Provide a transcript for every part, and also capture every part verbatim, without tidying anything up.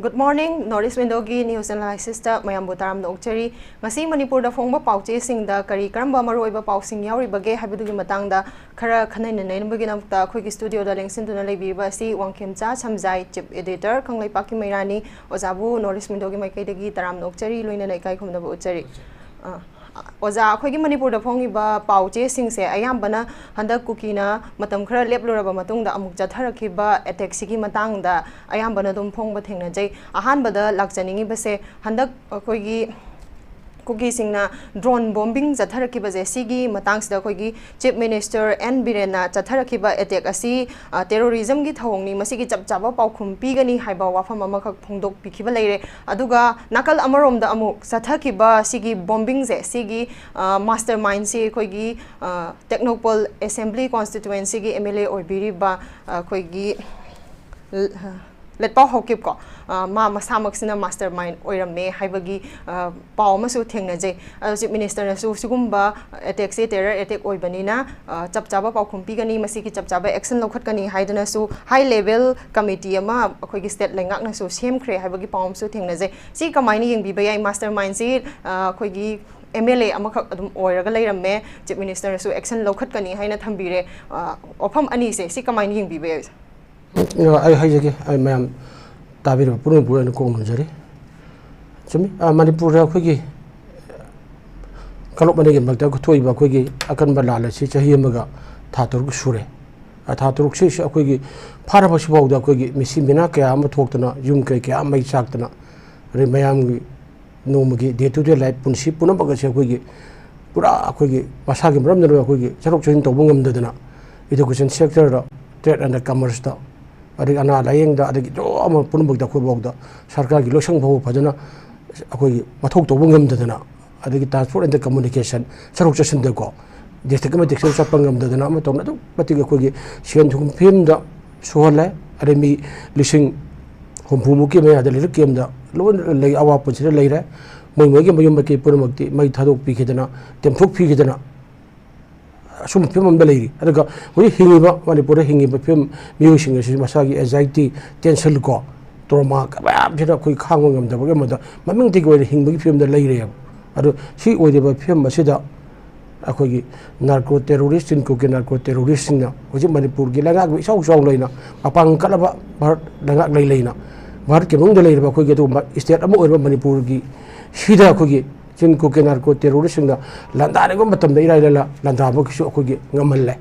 Good morning, North East Windowꯒꯤ news analysisꯇ ꯃꯌꯥꯝꯕꯨ ꯇꯔꯥꯝꯅ ꯑꯣꯛꯆꯔꯤ꯫ ꯉꯁꯤ ꯃꯅꯤꯄꯨꯔꯗ ꯐꯣꯡꯕ ꯄꯥꯎꯆꯦꯁꯤꯡꯗ ꯀꯔꯤ ꯀꯔꯝꯕ ꯃꯔꯨꯑꯣꯏꯕ ꯄꯥꯎꯁꯤꯡ ꯌꯥꯎꯔꯤꯕꯒꯦ ꯍꯥꯏꯕꯗꯨꯒꯤ ꯃꯇꯥꯡꯗ ꯈꯔ ꯈꯟꯅ ꯅꯩꯅꯕꯒꯤꯗꯃꯛꯇ ꯑꯩꯈꯣꯏꯒꯤ studioꯗ ꯂꯦꯡꯁꯤꯟꯗꯨꯅ ꯂꯩꯕꯤꯔꯤꯕ ꯑꯁꯤ ꯋꯥꯡꯈꯦꯝꯆꯥ ꯁꯝꯖꯥꯏ, chief editor ꯀꯪꯂꯩꯄꯥꯛꯀꯤ ꯃꯩꯔꯥꯅꯤ꯫ ꯑꯣꯖꯥꯕꯨ North East Windowꯒꯤ ꯃꯥꯏꯀꯩꯗꯒꯤ ꯇꯔꯥꯝꯅ ꯑꯣꯛꯆꯔꯤ, ꯂꯣꯏꯅꯅ ꯏꯀꯥꯏ ꯈꯨꯝꯅꯕ ꯎꯠꯆꯔꯤ꯫ ꯑ, ꯑꯣꯖꯥ, ꯑꯩꯈꯣꯏꯒꯤ ꯃꯅꯤꯄꯨꯔꯗ ꯐꯣꯡꯉꯤꯕ ꯄꯥꯎ ꯆꯦꯁꯤꯡꯁꯦ ꯑꯌꯥꯝꯕꯅ ꯍꯟꯗꯛ ꯀꯨꯀꯤꯅ ꯃꯇꯝ ꯈꯔ ꯂꯦꯞꯂꯨꯔꯕ ꯃꯇꯨꯡꯗ ꯑꯃꯨꯛ ꯆꯠꯊꯔꯛꯈꯤꯕ attackꯁꯤꯒꯤ ꯃꯇꯥꯡꯗ ꯑꯌꯥꯝꯕꯅ ꯑꯗꯨꯝ ꯐꯣꯡꯕ ꯊꯦꯡꯅꯖꯩ꯫ ꯑꯍꯥꯟꯕꯗ ꯂꯥꯛꯆꯅꯤꯡꯉꯤꯕꯁꯦ, ꯍꯟꯗꯛ ꯑꯩꯈꯣꯏꯒꯤ ꯀꯨꯀꯤꯁꯤꯡꯅ drone bombing ꯆꯠꯊꯔꯛꯈꯤꯕꯁꯦ, ꯁꯤꯒꯤ ꯃꯇꯥꯡꯁꯤꯗ ꯑꯩꯈꯣꯏꯒꯤ Chief Minister N ꯕꯤꯔꯦꯟꯅ ꯆꯠꯊꯔꯛꯈꯤꯕ attack ꯑꯁꯤ, ꯑ, terrorismꯒꯤ ꯊꯧꯑꯣꯡꯅꯤ, ꯃꯁꯤꯒꯤ ꯆꯞ ꯆꯥꯕ ꯄꯥꯎꯈꯨꯝ ꯄꯤꯒꯅꯤ ꯍꯥꯏꯕ ꯋꯥꯐꯝ ꯑꯃꯈꯛ ꯐꯣꯡꯗꯣꯛꯄꯤꯈꯤꯕ ꯂꯩꯔꯦ꯫ ꯑꯗꯨꯒ ꯅꯥꯀꯜ ꯑꯃꯔꯣꯝꯗ ꯑꯃꯨꯛ ꯆꯠꯊꯈꯤꯕ ꯁꯤꯒꯤ bombingꯁꯦ, ꯁꯤꯒꯤ, ꯑ, mastermindꯁꯤ ꯑꯩꯈꯣꯏꯒꯤ, ꯑ, Tengnoupal Assembly Constituencyꯒꯤ M L A ꯑꯣꯏꯕꯤꯔꯤꯕ, ꯑ, ꯑꯩꯈꯣꯏꯒꯤ ꯂ-, ꯂꯦꯠꯄꯥꯎ ꯍꯧꯀꯤꯞ ꯀꯣ, ꯑ, ꯃꯥ ꯃꯁꯥꯃꯛꯁꯤꯅ mastermind ꯑꯣꯏꯔꯝꯃꯦ ꯍꯥꯏꯕꯒꯤ, ꯑ, ꯄꯥꯎ ꯑꯃꯁꯨ ꯊꯦꯡꯅꯖꯩ꯫ ꯑꯗꯣ Chief Ministerꯅꯁꯨ ꯁꯤꯒꯨꯝꯕ attackꯁꯦ terror attack ꯑꯣꯏꯕꯅꯤꯅ, ꯑ, ꯆꯞ ꯆꯥꯕ ꯄꯥꯎꯈꯨꯝ ꯄꯤꯒꯅꯤ, ꯃꯁꯤꯒꯤ ꯆꯞ ꯆꯥꯕ action ꯂꯧꯈꯠꯀꯅꯤ ꯍꯥꯏꯗꯨꯅꯁꯨ high level committee ꯑꯃ ꯑꯩꯈꯣꯏꯒꯤ state ꯂꯩꯉꯥꯛꯅꯁꯨ ꯁꯦꯝꯈ꯭ꯔꯦ ꯍꯥꯏꯕꯒꯤ ꯄꯥꯎ ꯑꯃꯁꯨ ꯊꯦꯡꯅꯖꯩ꯫ ꯁꯤ ꯀꯃꯥꯏꯅ ꯌꯦꯡꯕꯤꯕ ꯌꯥꯏ? Mastermindꯁꯤ, ꯑ, ꯑꯩꯈꯣꯏꯒꯤ M L A ꯑꯃꯈꯛ ꯑꯗꯨꯝ ꯑꯣꯏꯔꯒ ꯂꯩꯔꯝꯃꯦ, Chief Ministerꯅꯁꯨ action ꯂꯧꯈꯠꯀꯅꯤ ꯍꯥꯏꯅ ꯊꯝꯕꯤꯔꯦ꯫ ꯑ, ꯋꯥꯐꯝ ꯑꯅꯤꯁꯦ, ꯁꯤ ꯀꯃꯥꯏꯅ ꯌꯦꯡꯕꯤꯕ ꯌꯥꯏ? ꯑ, ꯑꯩ ꯍꯥꯏꯖꯒꯦ, ꯑꯩ ꯃꯌꯥꯝ ꯇꯥꯕꯤꯔꯤꯕ ꯄꯨꯝꯅꯃꯛꯄꯨ ꯑꯩꯅ ꯀꯣꯛ ꯅꯣꯟꯖꯔꯤ꯫ ꯆꯨꯝꯃꯤ, ꯑ, ꯃꯅꯤꯄꯨꯔꯗ ꯑꯩꯈꯣꯏꯒꯤ ꯀꯥꯡꯂꯨꯞ ꯑꯅꯤꯒꯤ ꯃꯔꯛꯇ ꯊꯣꯛꯏꯕ ꯑꯩꯈꯣꯏꯒꯤ ꯑꯀꯟꯕ ꯂꯥꯟ ꯑꯁꯤ ꯆꯍꯤ ꯑꯃꯒ ꯊꯥ ꯇꯔꯨꯛ ꯁꯨꯔꯦ꯫ ꯑ, ꯊꯥ ꯇꯔꯨꯛꯁꯤ ꯑꯩꯈꯣꯏꯒꯤ ꯐꯥꯔꯕꯁꯤꯐꯥꯎꯗ ꯑꯩꯈꯣꯏꯒꯤ ꯃꯤꯁꯤ ꯃꯤꯅꯥ ꯀꯌꯥ ꯑꯃ ꯊꯣꯛꯇꯅ, ꯌꯨꯝ ꯀꯩ ꯀꯌꯥ ꯑꯃ ꯃꯩ ꯆꯥꯛꯇꯅ, ꯑꯗꯩ ꯃꯌꯥꯝꯒꯤ ꯅꯣꯡꯃꯒꯤ day to day life ꯄꯨꯟꯁꯤ ꯄꯨꯝꯅꯃꯛ ꯑꯁꯤ ꯑꯩꯈꯣꯏꯒꯤ ꯄꯨꯔꯥ ꯑꯩꯈꯣꯏꯒꯤ ꯃꯁꯥꯒꯤ ꯃꯔꯝꯗ ꯑꯩꯈꯣꯏꯒꯤ ꯆꯠꯊꯣꯛ ꯆꯠꯁꯤꯟ ꯇꯧꯕ ꯉꯝꯗꯗꯅ, education sectorꯗ, trade and commerceꯇ, ꯑꯗꯒꯤ ꯑꯅꯥ ꯂꯥꯌꯦꯡꯗ, ꯑꯗꯒꯤ ꯖꯣ ꯑꯃ ꯄꯨꯝꯅꯃꯛꯇ ꯑꯩꯈꯣꯏꯐꯥꯎꯗ ꯁꯔꯀꯥꯔꯒꯤ ꯂꯣꯏꯁꯪ ꯐꯥꯎꯕ ꯐꯖꯅ ꯑꯩꯈꯣꯏꯒꯤ ꯃꯊꯧ ꯇꯧꯕ ꯉꯝꯗꯗꯅ, ꯑꯗꯒꯤ transport and communication, ꯆꯠꯊꯣꯛ ꯆꯠꯁꯤꯟꯗꯀꯣ, district ꯑꯃ district ꯆꯠꯄ ꯉꯝꯗꯗꯅ ꯑꯃ ꯇꯧꯅ ꯑꯗꯨꯛ ꯃꯇꯤꯛ ꯑꯩꯈꯣꯏꯒꯤ ꯁꯦꯟ ꯊꯨꯝ ꯐꯤꯕꯝꯗ ꯁꯨꯍꯜꯂꯦ꯫ ꯑꯗꯩ ꯃꯤ ꯂꯤꯁꯤꯡ ꯍꯨꯝꯐꯨꯃꯨꯛꯀꯤ ꯃꯌꯥꯗ ꯂꯩꯔꯛ camp ꯂꯣꯏꯅ ꯂꯩ, ꯑꯋꯥ ꯄꯨꯟꯁꯤꯗ ꯂꯩꯔꯦ꯫ ꯃꯣꯏ ꯃꯣꯏꯒꯤ ꯃꯌꯨꯝ ꯃꯀꯩ ꯄꯨꯝꯅꯃꯛꯇꯤ ꯃꯩ ꯊꯥꯗꯣꯛꯄꯤꯈꯤꯗꯅ, ꯇꯦꯝꯊꯣꯛꯄꯤꯈꯤꯗꯅ, ꯑꯁꯨꯝꯕ ꯐꯤꯕꯝ ꯑꯃꯗ ꯂꯩꯔꯤ꯫ ꯑꯗꯨꯒ ꯍꯧꯖꯤꯛ ꯍꯤꯡꯉꯤꯕ, ꯃꯅꯤꯄꯨꯔꯗ ꯍꯤꯡꯉꯤꯕ ꯐꯤꯕꯝ, ꯃꯤꯑꯣꯏꯁꯤꯡ ꯑꯁꯤ ꯃꯁꯥꯒꯤ anxiety, tension ꯀꯣ, ꯇ꯭ꯔꯣꯃꯥ ꯃꯌꯥꯝꯁꯤꯅ ꯑꯩꯈꯣꯏ ꯈꯥꯡꯕ ꯉꯝꯗꯕꯒꯤ ꯑꯃꯗ ꯃꯃꯤꯡꯇꯒꯤ ꯑꯣꯏꯅ ꯍꯤꯡꯕꯒꯤ ꯐꯤꯕꯝꯗ ꯂꯩꯔꯦꯕ꯫ ꯑꯗꯣ ꯁꯤ ꯑꯣꯏꯔꯤꯕ ꯐꯤꯕꯝ ꯑꯁꯤꯗ ꯑꯩꯈꯣꯏꯒꯤ ꯅꯥꯔꯀꯣ ꯇꯦꯔꯣꯔꯤꯁ, ꯆꯤꯟ ꯀꯣꯀꯦ ꯅꯥꯔꯀꯣ ꯇꯦꯔꯣꯔꯤꯁꯁꯤꯡꯅ ꯍꯧꯖꯤꯛ ꯃꯅꯤꯄꯨꯔꯒꯤ ꯂꯩꯉꯥꯛꯄ ꯏꯆꯥꯎ ꯆꯥꯎ ꯂꯩꯅ, ꯃꯄꯥꯡ ꯀꯠꯂꯕ ꯚꯥꯔꯠ ꯂꯩꯉꯥꯛ ꯂꯩ ꯂꯩꯅ, ꯚꯥꯔꯠꯀꯤ ꯃꯅꯨꯡꯗ ꯂꯩꯔꯤꯕ ꯑꯩꯈꯣꯏꯒꯤ ꯑꯗꯨꯒꯨꯝꯕ ꯁ꯭ꯇꯦꯠ ꯑꯃ ꯑꯣꯏꯔꯤꯕ ꯃꯅꯤꯄꯨꯔꯒꯤ ꯁꯤꯗ ꯑꯩꯈꯣꯏꯒꯤ ꯆꯤꯟ ꯀꯣꯀꯦ ꯅꯥꯔꯀꯣ ꯇꯦꯔꯣꯔꯤꯁꯁꯤꯡꯅ ꯂꯥꯟꯗꯥꯔꯤꯕ ꯃꯇꯝꯗ ꯏꯔꯥꯏ ꯂꯥꯏꯅ ꯂꯥꯟꯗꯥꯕꯒꯤꯁꯨ ꯑꯩꯈꯣꯏꯒꯤ ꯉꯝꯍꯜꯂꯦ꯫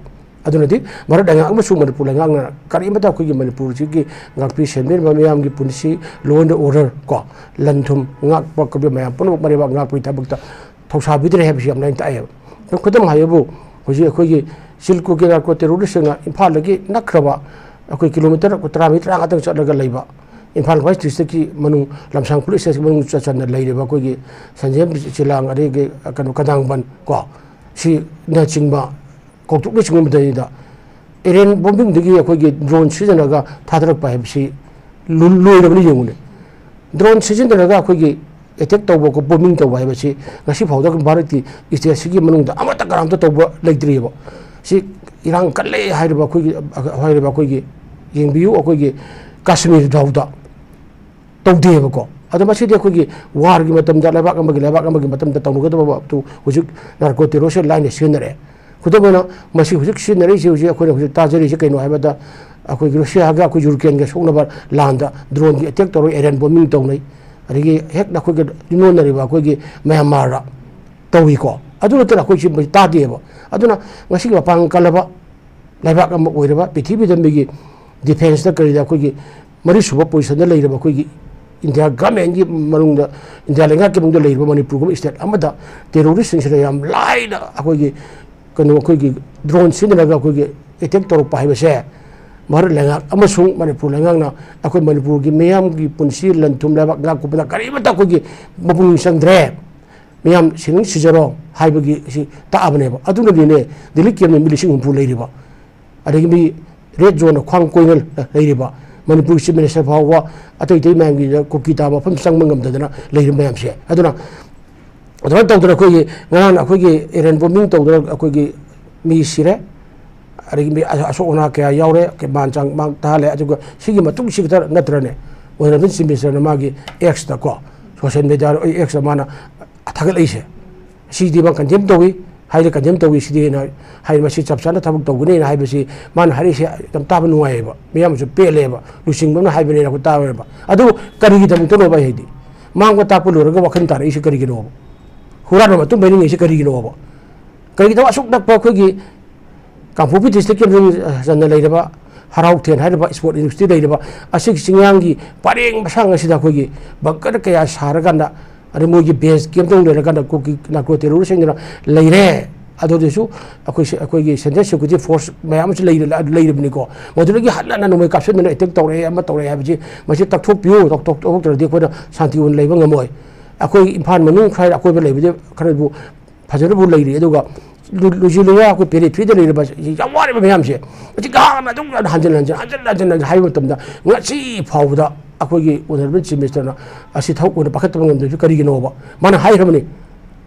ꯑꯗꯨꯅꯗꯤ ꯚꯥꯔꯠ ꯂꯩꯉꯥꯛ ꯑꯃꯁꯨꯡ ꯃꯅꯤꯄꯨꯔ ꯂꯩꯉꯥꯛꯅ ꯀꯔꯤꯃꯠꯇ ꯑꯩꯈꯣꯏꯒꯤ ꯃꯅꯤꯄꯨꯔꯁꯤꯒꯤ ꯉꯥꯛꯄꯤ ꯁꯦꯟꯕꯤꯔꯤꯕ ꯃꯤꯌꯥꯝꯒꯤ ꯄꯨꯟꯁꯤ, law and order ꯀꯣ, ꯂꯟ ꯊꯨꯝ ꯉꯥꯛꯄ ꯈꯣꯠꯄ ꯃꯌꯥꯝ ꯄꯨꯝꯅꯃꯛ ꯃꯔꯩꯕꯥꯛ ꯉꯥꯛꯄꯒꯤ ꯊꯕꯛꯇ ꯊꯧꯁꯥꯕꯤꯗ꯭ꯔꯦ ꯍꯥꯏꯕꯁꯤ ꯌꯥꯝ ꯂꯥꯏꯅ ꯇꯥꯛꯑꯦꯕ꯫ ꯈꯨꯗꯝ ꯍꯥꯏꯕꯕꯨ ꯍꯧꯖꯤꯛ ꯑꯩꯈꯣꯏꯒꯤ ꯆꯤꯟ ꯀꯣꯀꯦ ꯅꯥꯔꯀꯣ ꯇꯦꯔꯣꯔꯤꯁꯁꯤꯡꯅ ꯏꯝꯐꯥꯜꯗꯒꯤ ꯅꯛꯈ꯭ꯔꯕ ꯑꯩꯈꯣꯏ ꯀꯤꯂꯣꯃꯤꯇꯔ ꯇꯔꯥꯃꯔꯤ ꯇꯔꯥꯃꯉꯥꯇꯪ ꯆꯠꯂꯒ ꯂꯩꯕ ꯏꯝꯐꯥꯜ ꯋꯦꯁ ꯗꯤꯁꯇ꯭ꯔꯤꯛꯀꯤ ꯃꯅꯨꯡ ꯂꯝꯁꯥꯡ ꯄꯨꯂꯤꯁ ꯁ꯭ꯇꯦꯁꯟ ꯃꯅꯨꯡ ꯆ-, ꯆꯟꯅ ꯂꯩꯔꯤꯕ ꯑꯩꯈꯣꯏꯒꯤ ꯁꯟꯖꯦꯝ ꯆꯤꯂꯥꯡ, ꯑꯗꯒꯤ ꯀꯩꯅꯣ ꯀꯗꯥꯡꯕꯟ ꯀꯣ, ꯁꯤꯅꯆꯤꯡꯕ ꯀꯧꯇ꯭ꯔꯨꯛꯅꯆꯤꯡꯕ ꯃꯗꯩꯗ ꯑꯦꯔꯤꯌꯟ ꯕꯣꯝꯕꯤꯡꯗꯒꯤ ꯑꯩꯈꯣꯏꯒꯤ ꯗ꯭ꯔꯣꯟ ꯁꯤꯖꯤꯟꯅꯔꯒ ꯊꯥꯗꯔꯛꯄ ꯍꯥꯏꯕꯁꯤ ꯂꯨ-, ꯂꯣꯏꯔꯕꯅꯤ ꯌꯦꯡꯉꯨꯅꯦ꯫ ꯗ꯭ꯔꯣꯟ ꯁꯤꯖꯤꯟꯅꯔꯒ ꯑꯩꯈꯣꯏꯒꯤ ꯑꯦꯇꯦꯛ ꯇꯧꯕ, ꯕꯣꯝꯕꯤꯡ ꯇꯧꯕ ꯍꯥꯏꯕꯁꯤ ꯉꯁꯤ ꯐꯥꯎꯗ ꯚꯥꯔꯠꯀꯤ ꯏꯇꯤꯍꯥꯁꯁꯤꯒꯤ ꯃꯅꯨꯡꯗ ꯑꯃꯠꯇ ꯀꯅꯥꯝꯇ ꯇꯧꯕ ꯂꯩꯇ꯭ꯔꯤꯑꯕ꯫ ꯁꯤ ꯏꯔꯥꯡ ꯀꯜꯂꯦ ꯍꯥꯏꯔꯤꯕ ꯑꯩꯈꯣꯏꯒꯤ, ꯍꯥꯏꯔꯤꯕ ꯑꯩꯈꯣꯏꯒꯤ, ꯌꯦꯡꯕꯤꯌꯨ, ꯑꯩꯈꯣꯏꯒꯤ ꯀꯥꯁꯃꯤꯔ ꯐꯥꯎꯗ ꯇꯧꯗꯦꯕꯀꯣ꯫ ꯑꯗꯣ ꯃꯁꯤꯗꯤ ꯑꯩꯈꯣꯏꯒꯤ ꯋꯥꯔꯒꯤ ꯃꯇꯝꯗ, ꯂꯩꯕꯥꯛ ꯑꯃꯒꯤ ꯂꯩꯕꯥꯛ ꯑꯃꯒꯤ ꯃꯇꯝꯗ ꯇꯧꯅꯒꯗꯕ ꯄꯣꯠꯇꯨ ꯍꯧꯖꯤꯛ ꯅꯥꯔꯀꯣ ꯇꯦꯔꯣꯔꯤꯁ ꯂꯥꯏꯅ ꯁꯤꯖꯤꯟꯅꯔꯦ꯫ ꯈꯨꯗꯝ ꯑꯣꯏꯅ ꯃꯁꯤ ꯍꯧꯖꯤꯛ ꯁꯤꯖꯤꯟꯅꯔꯤꯁꯦ, ꯍꯧꯖꯤꯛ ꯑꯩꯈꯣꯏꯅ ꯍꯧꯖꯤꯛ ꯇꯥꯖꯔꯤꯁꯦ ꯀꯩꯅꯣ ꯍꯥꯏꯕꯗ, ꯑꯩꯈꯣꯏꯒꯤ ꯔꯨꯁꯤꯌꯥꯒ ꯑꯩꯈꯣꯏ ꯌꯨꯀ꯭ꯔꯦꯟꯒ ꯁꯣꯛꯅꯕ ꯂꯥꯟꯗ ꯗ꯭ꯔꯣꯟꯒꯤ ꯑꯦꯇꯦꯛ ꯇꯧꯔꯒ ꯑꯦꯔꯤꯌꯟ ꯕꯣꯝꯕꯤꯡ ꯇꯧꯅꯩ꯫ ꯑꯗꯒꯤ ꯍꯦꯛ ꯑꯩꯈꯣꯏꯒ ꯌꯨꯝꯂꯣꯟꯅꯔꯤꯕ ꯑꯩꯈꯣꯏꯒꯤ ꯃ꯭ꯌꯥꯟꯃꯥꯔꯗ ꯇꯧꯏꯀꯣ꯫ ꯑꯗꯨ ꯅꯠꯇꯅ ꯑꯩꯈꯣꯏ ꯁꯤ ꯇꯥꯗꯦꯕ꯫ ꯑꯗꯨꯅ ꯉꯁꯤꯒꯤ ꯃꯄꯥꯡꯒꯜ ꯀꯜꯂꯕ ꯂꯩꯕꯥꯛ ꯑꯃ ꯑꯣꯏꯔꯕ, ꯄ꯭ꯔꯤꯊꯤꯕꯤꯗ ꯃꯤꯒꯤ ꯗꯤꯐꯦꯟꯁꯇ ꯀꯔꯤꯗ ꯑꯩꯈꯣꯏꯒꯤ ꯃꯔꯤꯁꯨꯕ ꯄꯣꯖꯤꯁꯟꯗ ꯂꯩꯔꯕ ꯑꯩꯈꯣꯏꯒꯤ ꯏꯟꯗꯤꯌꯥ ꯒꯃꯦꯟꯒꯤ ꯃꯅꯨꯡꯗ, ꯏꯟꯗꯤꯌꯥ ꯂꯩꯉꯥꯛꯀꯤ ꯃꯅꯨꯡꯗ ꯂꯩꯔꯤꯕ ꯃꯅꯤꯄꯨꯔꯒꯨꯝꯕ ꯁ꯭ꯇꯦꯠ ꯑꯃꯗ ꯇꯦꯔꯣꯔꯤꯁꯁꯤꯡꯁꯤꯅ ꯌꯥꯝ ꯂꯥꯏꯅ ꯑꯩꯈꯣꯏꯒꯤ ꯀꯩꯅꯣ, ꯑꯩꯈꯣꯏꯒꯤ ꯗ꯭ꯔꯣꯟ ꯁꯤꯖꯤꯟꯅꯔꯒ ꯑꯩꯈꯣꯏꯒꯤ ꯑꯦꯇꯦꯛ ꯇꯧꯔꯛꯄ ꯍꯥꯏꯕꯁꯦ ꯚꯥꯔꯠ ꯂꯩꯉꯥꯛ ꯑꯃꯁꯨꯡ ꯃꯅꯤꯄꯨꯔ ꯂꯩꯉꯥꯛꯅ ꯑꯩꯈꯣꯏ ꯃꯅꯤꯄꯨꯔꯒꯤ ꯃꯤꯌꯥꯝꯒꯤ ꯄꯨꯟꯁꯤ, ꯂꯟ ꯊꯨꯝ, ꯂꯩꯕꯥꯛ ꯉꯥꯛꯄꯗ ꯀꯔꯤꯃꯠꯇ ꯑꯩꯈꯣꯏꯒꯤ ꯃꯄꯨꯛꯅꯤꯡ ꯆꯪꯗ꯭ꯔꯦ꯫ ꯃꯤꯌꯥꯝ ꯁꯤꯅꯤꯡ ꯁꯤꯖꯔꯣ ꯍꯥꯏꯕꯒꯤ ꯁꯤ ꯇꯥꯛꯑꯕꯅꯦꯕ꯫ ꯑꯗꯨꯅꯅꯤꯅꯦ ꯗꯤꯜꯂꯤ ꯀꯦꯝꯅ ꯃꯤ ꯂꯤꯁꯤꯡ ꯍꯨꯝꯐꯨ ꯂꯩꯔꯤꯕ, ꯑꯗꯒꯤ ꯃꯤ ꯔꯦꯗ ꯖꯣꯟꯅ ꯈ꯭ꯋꯥꯡ ꯀꯣꯏꯅ ꯂꯩꯔꯤꯕ, ꯃꯅꯤꯄꯨꯔꯒꯤ ꯆꯤꯐ ꯃꯤꯅꯤꯁꯇꯔ ꯐꯥꯎꯕ ꯑꯇꯩ ꯑꯇꯩ ꯃꯌꯥꯝꯒꯤ ꯀꯨꯀꯤ ꯇꯥꯕ ꯃꯐꯝ ꯆꯪꯕ ꯉꯝꯗꯗꯅ ꯂꯩꯔꯤꯕ ꯃꯌꯥꯝꯁꯦ꯫ ꯑꯗꯨꯅ ꯑꯗꯨꯃꯥꯏꯅ ꯇꯧꯗꯅ ꯑꯩꯈꯣꯏꯒꯤ ꯉꯔꯥꯡ ꯑꯩꯈꯣꯏꯒꯤ ꯑꯦꯔꯤꯌꯟ ꯕꯣꯝꯕꯤꯡ ꯇꯧꯗꯅ ꯑꯩꯈꯣꯏꯒꯤ ꯃꯤ ꯁꯤꯔꯦ, ꯑꯗꯒꯤ ꯃꯤ ꯑꯁ-, ꯑꯁꯣꯛ ꯑꯅꯥ ꯀꯌꯥ ꯌꯥꯎꯔꯦ, ꯃꯥꯟ ꯆꯥꯡ ꯃꯥꯡ ꯇꯥꯍꯜꯂꯦ꯫ ꯑꯗꯨꯒ ꯁꯤꯒꯤ ꯃꯇꯨꯡ ꯁꯤ ꯈꯛꯇ ꯅꯠꯇ꯭ꯔꯅꯦ, ꯑꯣꯅꯔꯦꯕꯜ ꯆꯤꯐ ꯃꯤꯅꯤꯁꯇꯔꯅ ꯃꯥꯒꯤ ꯑꯦꯛꯁꯇ ꯀꯣ, ꯁꯣꯁꯤꯌꯦꯜ ꯃꯦꯗꯤꯌꯥ ꯑꯦꯛꯁꯇ ꯃꯥꯅ ꯊꯥꯒꯠꯂꯛꯏꯁꯦ, ꯁꯤꯗꯤ ꯃꯥ ꯀꯟꯗꯦꯝ ꯇꯧꯏ, ꯍꯥꯏꯗꯤ ꯀꯟꯗꯦꯝ ꯇꯧꯏ ꯁꯤꯗꯤ ꯍꯥꯏꯅ ꯍꯥꯏ, ꯃꯁꯤ ꯆꯞ ꯆꯥꯅ ꯊꯕꯛ ꯇꯧꯒꯅꯤꯅ ꯍꯥꯏꯕꯁꯤ ꯃꯥꯅ ꯍꯥꯏꯔꯛꯏꯁꯦ ꯌꯥꯝ ꯇꯥꯕ ꯅꯨꯡꯉꯥꯏꯌꯦꯕ, ꯃꯤꯌꯥꯝꯁꯨ ꯄꯦꯜꯂꯦꯕ, ꯂꯨꯆꯤꯡꯕ ꯑꯃꯅ ꯍꯥꯏꯕꯅꯤꯅ ꯑꯩꯈꯣꯏ ꯇꯥꯕ꯫ ꯑꯗꯨ ꯀꯔꯤꯒꯤꯗꯃꯛꯇꯅꯣꯕ ꯑꯩ ꯍꯥꯏꯗꯤ ꯃꯥꯡꯕ ꯇꯥꯛꯄ ꯂꯣꯏꯔꯒ ꯋꯥꯈꯜ ꯇꯥꯔꯛꯏꯁꯤ ꯀꯔꯤꯒꯤꯅꯣꯕ? ꯍꯨꯔꯥꯟꯕ ꯃꯇꯨꯡ ꯃꯔꯤꯉꯩꯁꯤ ꯀꯔꯤꯒꯤꯅꯣꯕ? ꯀꯔꯤꯒꯤꯅꯣ ꯑꯁꯨꯛ ꯅꯛꯄ ꯑꯩꯈꯣꯏꯒꯤ ꯀꯥꯡꯄꯣꯛꯄꯤ ꯗꯤꯁꯇ꯭ꯔꯤꯛꯀꯤ ꯃꯅꯨꯡ ꯆꯟꯅ ꯂꯩꯔꯕ ꯍꯔꯥꯎꯊꯦꯟ ꯍꯥꯏꯔꯤꯕ ꯏꯁꯄꯣꯔꯠ ꯏꯟꯗꯁꯇ꯭ꯔꯤ ꯂꯩꯔꯤꯕ ꯑꯁꯤꯒꯤ ꯆꯤꯡꯌꯥꯡꯒꯤ ꯄꯔꯦꯡ ꯃꯁꯥꯡ ꯑꯁꯤꯗ ꯑꯩꯈꯣꯏꯒꯤ ꯕꯪꯀꯔ ꯀꯌꯥ ꯁꯥꯔꯀꯥꯟꯗ, ꯑꯗꯩ ꯃꯣꯏꯒꯤ ꯕꯦꯁ ꯀꯦꯝꯞꯇ ꯂꯩꯔꯀꯥꯟꯗ ꯀꯨꯀꯤ ꯅꯥꯔꯀꯣ ꯇꯦꯔꯣꯔꯤꯁꯁꯤꯡꯗꯨꯅ ꯂꯩꯔꯦ꯫ ꯑꯗꯨꯗꯁꯨ ꯑꯩꯈꯣꯏ ꯑꯩꯈꯣꯏꯒꯤ ꯁꯦꯟꯇ꯭ꯔꯦꯜ ꯁꯦꯀ꯭ꯌꯨꯔꯤꯇꯤ ꯐꯣꯔꯁ ꯃꯌꯥꯝ ꯑꯃꯁꯨ ꯂꯩꯔ-, ꯂꯩꯔꯤꯕꯅꯤꯀꯣ꯫ ꯃꯗꯨꯗꯒꯤ ꯍꯟꯅ ꯍꯟꯅ ꯅꯣꯡꯃꯩ ꯀꯥꯞꯁꯤꯟꯗꯅ ꯑꯦꯇꯦꯛ ꯇꯧꯔꯛꯑꯦ, ꯑꯃ ꯇꯧꯔꯛꯑꯦ ꯍꯥꯏꯕꯁꯤ ꯃꯁꯤ ꯇꯛꯊꯣꯛꯄꯤꯌꯨ꯫ ꯇꯧ-, ꯇꯧ-, ꯇꯧꯊꯣꯛꯇ꯭ꯔꯗꯤ ꯑꯩꯈꯣꯏꯅ ꯁꯥꯟꯇꯤ ꯑꯣꯏꯅ ꯂꯩꯕ ꯉꯝꯃꯣꯏ꯫ ꯑꯩꯈꯣꯏ ꯏꯝꯐꯥꯜ ꯃꯅꯨꯡ ꯈꯔ ꯑꯀꯣꯏꯕ ꯂꯩꯕꯗꯤ ꯈꯔꯕꯨ ꯐꯖꯅꯕꯨ ꯂꯩꯔꯤ, ꯑꯗꯨꯒ ꯂꯨ-, ꯂꯨꯆꯤ ꯂꯨꯌꯥ ꯑꯩꯈꯣꯏ ꯄꯦꯔꯤꯐꯦꯔꯤꯗ ꯂꯩꯔꯤꯕ ꯌꯥꯝ ꯋꯥꯔꯤꯕ ꯃꯌꯥꯝꯁꯦ ꯍꯧꯖꯤꯛ ꯍꯥꯟꯅ ꯑꯗꯨꯝ ꯍꯟꯖꯤꯟ ꯍꯟꯖꯤꯟ, ꯍꯟꯖꯤꯟ ꯍꯟꯖꯤꯟ ꯍꯟꯖꯤꯟ ꯍꯥꯏꯕ ꯃꯇꯝꯗ ꯉꯁꯤ ꯐꯥꯎꯕꯗ ꯑꯩꯈꯣꯏꯒꯤ ꯑꯣꯅꯔꯦꯕꯜ ꯆꯤꯐ ꯃꯤꯅꯤꯁꯇꯔꯅ ꯑꯁꯤ ꯊꯕꯛ ꯑꯣꯏꯅ ꯄꯥꯏꯈꯠꯇꯕ ꯉꯝꯗꯕꯁꯤ ꯀꯔꯤꯒꯤꯅꯣꯕ? ꯃꯥꯅ ꯍꯥꯏꯈ꯭ꯔꯕꯅꯤ,